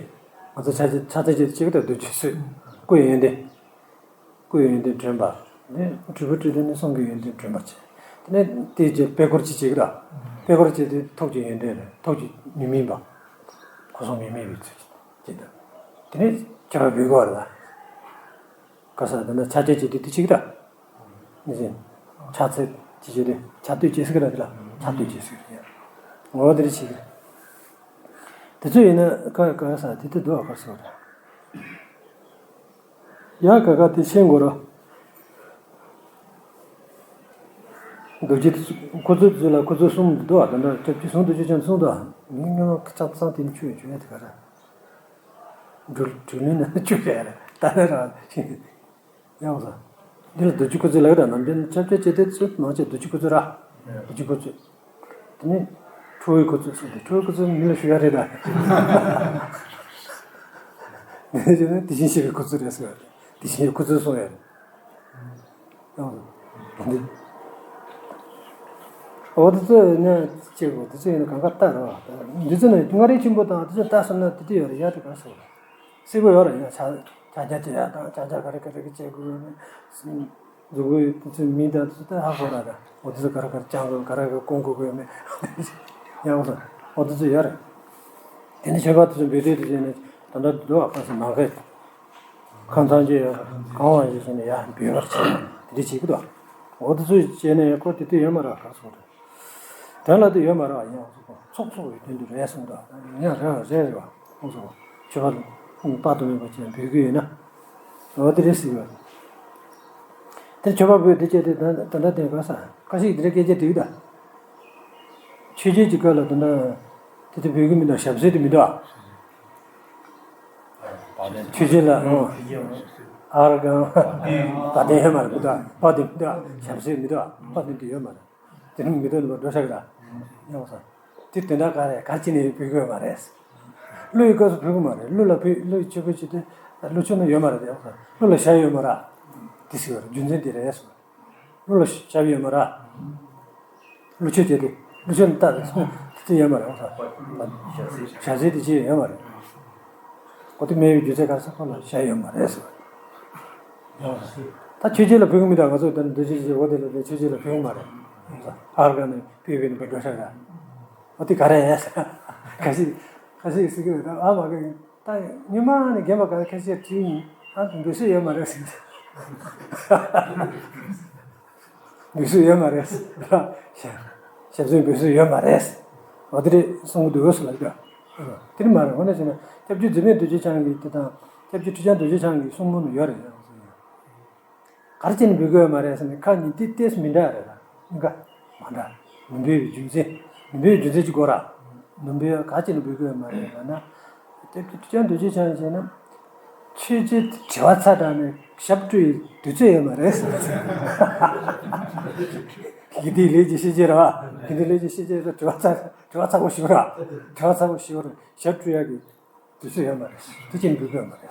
ང་ཚོ་ཕྱག་ཕྱག་འཚལ་བྱེད་ཅིག་ད་རྡོ་རྗེ་གསོལ། སྐུ་ཡི་ཡོན་ཏན། སྐུ་ཡི་ཡོན་ཏན་དྲན་པ། ནི་སྤྲུལ་པའི་སྤྲུལ་ལྡན་ནི་གསུང་གི་ཡོན་ཏན་དྲན་པར་བྱེད། དེ་ནས་དེའི་རྗེས་དཔེ་སྐོར་ཅིག་བྱེད་ཀྱི་ར། དཔེ་སྐོར་བྱེད་དུས་ཐུགས་ཀྱི་ཡོན་ཏན་རེད། ཐུགས་ཀྱི་མི་དམིགས་པ། སྐུ་གསུང་མི་མེད་པའི་ཚུལ་གྱིས་དང་། དེ་ནས་ཆོས་པ་འབུལ་དགོས་པ་རེད། ག་ས་དེ་འདྲ་ཕྱག་རྒྱ་བྱེད་དུས་དེ་གཅིག་དང་། ནི་ཕྱག་འཚལ་ཅི་བྱེད་དུས་ཕྱག་བསྟོད་བྱེད་ཟེར་གི་རེད་ལ། ཕྱག་བསྟོད་བྱེད་ཟེར་གི་རེད། ངོ་བོ་དེ་རེད་བྱེད་གི་རེད། དེ་ཚོ་ཡིན་ན་ག་ག་ས་དེ་དེ་འདུག་ག་ས་རེད། ཡ་ག་ག་དེ་ཤེས་དགོས་རོ། རྡོ་རྗེ་ཁོ་ཚོའི་ཚུལ་ལ་ཁོ་ཚོ་གསུམ་འདུག་ཨ། ད་ལྟ་སྐྱབས་རྗེ་ཟུང་དུ་ཅོག་ཅན་གསུམ་འདུག་ཨ། མི་ངན་པ་ཆགས་ཚང་དེ་ནི་ཆོས་ཡོད་ཆོས་ཡ་དེ་ག་ར། འགྲུལ་འགྲུལ་ནས་ན་ཆོས་ཡ་ར་ད་ནི་ར་ཤེས། ཡང་ས། འདི་ལ་རྡོ་རྗེ་ཁོ་ཚོའི་ལག་དང་ནམ་རྒྱུན་ཆབ་ཆ་བྱེད་དེ་ཚུལ་མང་ཆེ་རྡོ་རྗེ་ཁོ་ཚོའི་ར། རྡོ་རྗེ་ཁོ་ཚོའི། དེ་ནས་ཁྲོ་བོའི་ཁོ་ཚོའི་སུ་དེ་ཁྲོ་བོའི་ཁོ་ཚོའི་མི་ལ་ཞུ་ཡ་རེད་ད། དེ་ནས་དེ་བཞིན་གཤེགས་པའི་ཁོ་ཚོའི་རེད་ཟེར་བ་རེད། དེ་བཞིན་ཁོ་ཚོའི་གསུང་ཡ་རེད། ཡང་འདི། འོ་དེ་ཚོ་ནས་གཅིག་གོ་དེ་ཚོ་ཡིན་ན་གང་ག་ལྟ་རོགས། འདི་ཚོ་ནི་མངའ་རིས་ཆེན་པོ་དང་དེ་ཚོ་ལྟ་སོང་ན་དེ་དུས་ཡོད་རེད་ཡ་དེ་ག་སོང་། སྲིད་པ་ཡོད་རེད་ཡ། ཆ་ཆ་རྒྱ་ཆེ་ཡ་དང་ཆ་རྒྱ་ག་རེ་ག་རེ་གི་བྱེད་དགོས་ནི། མཛུབ་གུ་དེ་ཚོའི་མིང་དང་དེ་ཚོ་ད་ཧ་གོ་ར་ད། འོ་དེ་ཚོ་ག་རེ་ག་རེ་བཅང་དགོས་ག་རེ་ག་རེ་སྐོང་དགོས་ཡོད་མེད་ཡང་འོ་ཚོ་འོ་དེ་ཚོ་ཡོད་རེད། དེ་ནི་ཆོས་པ་དེ་ཚོ་འབུལ་དུས་དེ་བྱས་ནས་ད་ལྟ་འདུག་ཨ། ག་ས་མ་གས། ཁམས་ཚང་ཅེས་གང་བ་ཞིག་བྱས་ནས་ཡར་འབུལ་བར་བྱེད་དེ་འདྲ་བྱེད་ཀྱི་འདུག་འོ་དེ་ཚོ་བྱས་ནས་ཁོ་དེ་དུས་ཡོད་མ་རེད་ག་སོང་རེད། དོན་ལ་དེ་ཡོད་མ་རེད་ཡང་ཚོགས་ཚོགས་པའི་དོན་དུ་རེད་གསུངས་འདུག་ཡང་རེད་རེད་རེད་བ་ཁོང་ཚོ་ཆོས་པ་དཔག་ཏུ་མེད་པ་ཅན་འབུལ་གྱི་ཡོད་ན། འོ་དེ་རེད་ཟེར་གྱི་ཡོད། དེ་ཆོས་པ་འབུལ་དེ་བྱས་ཏེ་ད་ད་ལྟ་དེ་ག་ས་ཁ་ཤས་དེ་འདྲ་སྐད་ཆ་དྲིས་ད། ཆོས་རྒྱལ་གྱི་སྐབས་ལ་དེ་འདྲ་དེ་དེ་འབུལ་གྱི་མི་འདུག་ཞབས་བསིལ་དེ་མི་འདུག་ཆོས་རྒྱལ་ལ་ཨང་། ཨར་གང་བ་དན་ཧེ་མ་རེད་མི་འདུག་བ་དན་མི་འདུག་ཞབས་བསིལ་མི་འདུག་བ་དན་དེ་ཡོད་མ་རེད། དེ་ནི་མི་འདུག་ནི་བ་འགྲོ་ཤག་ར། ཡོང་སོང་། དེ་དོན་དག་ག་རེ་གར་ཅི་ནས་འབུལ་དགོས་མ་རེད། ཀླུ་ཡི་སྐབས་སུ་འབུལ་གི་མ་རེད། ཀླུ་ལ་འབུལ་ཀླུ་ཡི་ཆོས་འབུལ་བྱེད་དུས་ཀླུ་མཆོད་ནི་ཡོད་མ་རེད་དེ། ཀླུ་ལ་ཞབས་ཡོད་མ་ར། དེ་ཟེར་བ་རེད་རྒྱུ་མཚན་དེ་རེད་སོ། ཀླུ་ལ་ཞབས་ཡོད་མ་ར། ཀླུ་མཆོད་བྱེད་དུས་ཀླུ་མཆོད་ནི་རྟགས་རེད་སོ། དེ་ཚོ་ཡོད་མ་རེད་འོ་ས། ཞབས་བསིལ་དེ་ཅི་ཡོད་མ་རེད། གོ་དེ་མེད་པའི་རྒྱུ་མཚན་ག་རེ་ཟེར་ཁོ་ལ་ཞབས་ཡོད་མ་རེད་སོ། ད་ཆོས་རྒྱལ་ལ་ཕུལ་གི་མི་འདུག་ང་ཚོ་ད་འདི་ཆོས་རྒྱལ་འོ་དེ་ལ་ཆོས་རྒྱལ་ལ་ཕུལ་གི་མ་རེད། ཨར་ག་ནས་ཕུལ་བའི་ནི་འགྲོ་ཤག་ར། འོ་དེ་ག་རེ་ཡ་ས། ཁ་ཤས་ཁ་ཤས་ཟེར་གི་རེད་ད་ཨ་མ་གི་ད་ཉི་མ་ནས་རྒན་པ་ག་ཁ་ཤས་དྲིས་ཡིན་ཨ་འབུལ་སྲོལ་ཡོད་མ་རེད་ཟེར། འབུལ་སྲོལ་ཡོད་མ་རེད་ཟེར། ཞབས་བསིལ་འབུལ་སྲོལ་ཡོད་མ་རེད་ཟེར། འོ་དེ་རེད་གསུང་གི་འདུག་ཟེར་ལ་ཡོད། དེ་ནི་མ་རེད། འོ་ན་བྱས་ན་སྐྱབས་རྗེ་འཛིན་མའི་རྡོ་རྗེ་འཆང་གི་དེ་དང་སྐྱབས་རྗེ་ཁྲི་བྱང་རྡོ་རྗེ་འཆང་གི་གསུང་འབུམ་ནི་ཡོད་རེད། གར་ཅི་ནས་འབུལ་དགོས་ཡོད་མ་རེད་ཟེར་ནས་ཁ་ཉིན་ཏིག་ཏིག་མི་འདྲ་རེད་ལ། གཉིས་ཀ་མ་འདྲ། མི་འབུལ་བའི་རྒྱུ་མཚན། མི་འབུལ་བའི་རྒྱུ་མཚན་གཅིག་གོ་ར། མི་འབུལ་གར་ཅི་ནས་འབུལ་དགོས་ཡོད་མ་རེད་ལ་ན། སྐྱབས་རྗེ་ཁྲི་བྱང་རྡོ་རྗེ་འཆང་བྱས་ན། ཆོས་རྗེ་དྲི་བ་ཚར་དྲགས་ནས་ཞབས་བཀྲུ་ཡི་དུས་ཚོད་ཡོད་མ་རེད་ཟེར། དགེ་སྡིག་ལས་ཀྱི་ཤེས་བྱ་རེད་བ། དགེ་སྡིག་ལས་ཀྱི་ཤེས་བྱ་ཡོད་ཙང་དྲི་བ་ཚར་དྲི་བ་ཚར་པོ་ཞིག་ར། དྲི་བ་ཚར་པོ་ཞིག་ར་ཞབས་བཀྲུ་ཡག་གི་དུས་ཚོད་ཡོད་མ་རེད། དུས་ཆེན་འབུལ་དགོས་མ་རེད།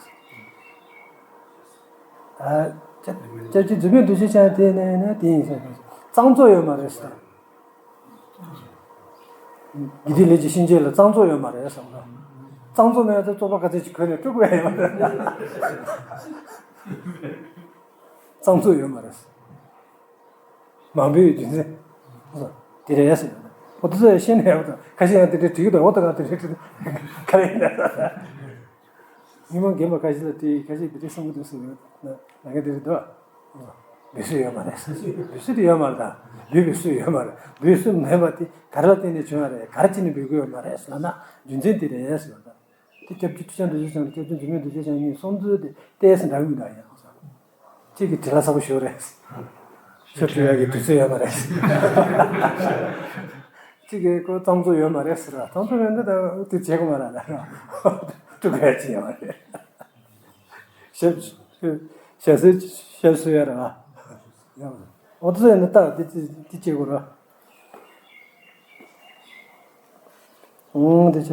ཨ། སྐྱབས་རྗེ་འཛིན་མའི་རྡོ་རྗེ་འཆང་དེ་ནས་ནས་དེ་ཡིན་ཟེར། གཙང་བཙོག་ཡོད་མ་རེད་ཟེར། དགེ་སྡིག་ལས་ཀྱི་ཤེས་བྱ་ལ་གཙང་བཙོག་ཡོད་མ་རེད་ཟེར། གཙང་བཙོག་མེད་ན་བཙོག་པ་ག་ཚོད་ཅིག་གོན་ནས་བཀྲུ་དགོས་ཡ་ཡོད་མ་རེད། གཙང་བཙོག་ཡོད་མ་རེད། མང་པོའི་རྒྱུ་མཚན། དེ་རེད་ཟེར། འོ་དེ་ཚོ་ཤེས་ནས་འོ་ད་ཁ་ཤས་ཡང་དེ་འདྲའི་དྲིས་ཀྱི་འདུག་འོ་ད་ང་དེ་འདྲའི་དྲིས་ག་རེ་ཡིན་ན། ཉི་མ་རྒན་པ་ཁ་ཤས་ལ་དྲིས་ཁ་ཤས་དེ་འདྲའི་གསུང་གི་འདུག་ཟེར་ཡོད་ན་ང་ག་དེ་རེད་འདུག་འབུལ་སྲོལ་ཡོད་མ་རེད། འབུལ་སྲོལ་དེ་ཡོད་མ་རེད་ད། འབུལ་བའི་སྲོལ་ཡོད་མ་རེད། འབུལ་སྲོལ་མེད་པ་དེ་ག་རེ་ལ་བརྟེན་ནས་བྱུང་བ་རེད། ག་རེ་བྱས་ནས་འབུལ་དགོས་ཡོད་མ་རེད་ཟེར་ན་རྒྱུ་མཚན་དེ་རེད་ཟེར་བ་ད། དེ་སྐྱབས་རྗེ་ཁྲི་བྱང་རྡོ་རྗེ་འཆང་དང་སྐྱབས་རྗེ་འཛིན་མའི་རྡོ་རྗེ་འཆང་གཉིས་གསུང་ཚུལ་དེ་ཏོག་ཙམ་འདྲ་གི་མི་འདུག་ཡང་། གཅིག་གིས་དྲིན་ལན་ཚ་པོ་ཞུ་རེད། ཞབས་བཀྲུ་ཡག་གི་དུས་ཚོད་ཡོད་མ་རེད། གཅིག་གིས་ཁོ་གཙང་བཙོག་ཡོད་མ་རེད་ཟེར་བ། གཙང་བཙོག་མེད་ན་ད་དེ་བྱེད་དགོས་མ་རེད་ལ། བཀྲུ་དགོས་ཡ་ཅི་ཡོད་མ་རེད། ཞབས་ཞབས་སོས་ཞབས་སོས་ཡ་རེད་བ། འོ་དེ་ཚོ་ཡིན་ན་ད་དེ་དེ་བྱེད་དགོས་རེད། ཨང་། དེ་ཆ།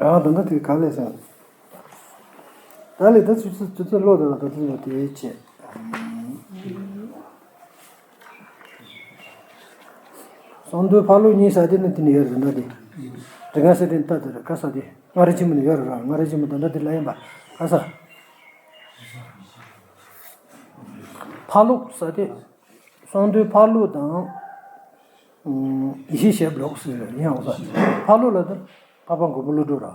ཨ་ད་ལྟ་དེ་ག་ལས་སོང་། ད་ལས་ད་ཆུ་ཚོད་ཆུ་ཚོད་ལོག་འདུག་ལ་ད་ལྟ་ལ་དེ་བྱས། གསང་འདུས་ཕ་ལུགས་གཉིས་ས་དེ་ནི་དེ་ནི་ཡོད་རེད་ད་དེ། དེ་ག་ས་དེ་ནི་ད་དེ་རེད་ག་ས་དེ་མངའ་རིས་ཆེན་མོ་ནི་ཡོད་རེད་ར། མངའ་རིས་ཆེན་མོ་ད་ལྟ་དེ་ལ་ཡིན་པ་ག་ས། ཕ་ལུགས་ས་དེ། གསང་འདུས་ཕ་ལུགས་དང་། ཡེ་ཤེས་ཞབས་ཀྱི་ལོགས་ཟེར་ཡང་ས། ཕ་ལོ་ལ་དེ་འཕགས་པ་མགོན་པོ་ཀླུ་སྒྲུབ་ར།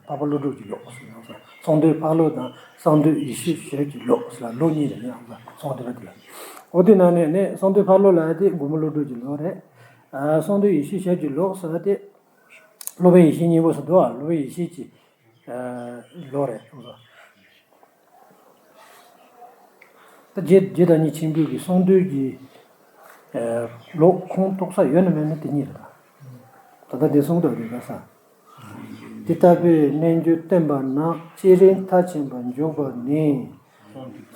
འཕགས་པ་ཀླུ་སྒྲུབ་ཀྱི་ལོགས་ཟེར་ཡང་ས། གསང་འདུས་ཕ་ལོ་དང་གསང་འདུས་ཡེ་ཤེས་ཞབས་ཀྱི་ལོགས་ཟེར་ལ་ལོ་གཉིས་རེད་ཡང་ས། གསང་འདུས་པ་དེ་ལ། འོ་དེ་ནང་ནས་ནས་གསང་འདུས་ཕ་ལོ་ལ་དེ་མགོན་པོ་ཀླུ་སྒྲུབ་ཀྱི་ལོགས་རེད། གསང་འདུས་ཡེ་ཤེས་ཞབས་ཀྱི་ལོགས་ཟེར་དེ། སློབ་དཔོན་ཡེ་ཤེས་སྙིང་པོ་ཟེར་འདུག་ཨ། སློབ་དཔོན་ཡེ་ཤེས་ཀྱི་ལོགས་རེད། ད་རྗེ་རྗེ་བདག་ཉིད་ཆེན་པོའི་གི་གསང་འདུས་ཀྱི་ལོགས་ཁུངས་གཏུགས་ས་ཡོད་ན་མེད་ན་དེ་གཉིས་རེད། ད་ད་ལྟ་དེ་གསུང་དགོས་རེད་ད་ས། དེ་ལྟ་བུའི་རྣལ་འབྱོར་བསྟན་པ་ན་སྤྱིར་མཐར་ཕྱིན་པར་འཇུག་པ་ནི།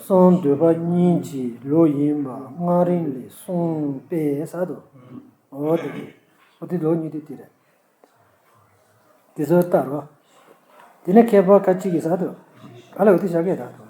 གསང་འདུས་པ་གཉིས་ཀྱི་ལོ་ཡིན་པ་སྔགས་རིང་ལས་གསུངས་པས་ཟེར་འདུག་འོ་དེ་འོ་དེ་ལོ་གཉིས་དེ་དེ་རེད། དེ་ཚོ་ལྟར་རོ། དེ་ནས་མཁས་པ་ཁ་ཅིག་གིས་ཟེར་འདུག་ཨ་ལ་འོ་དེ་བཞག་གི་ད་འདུག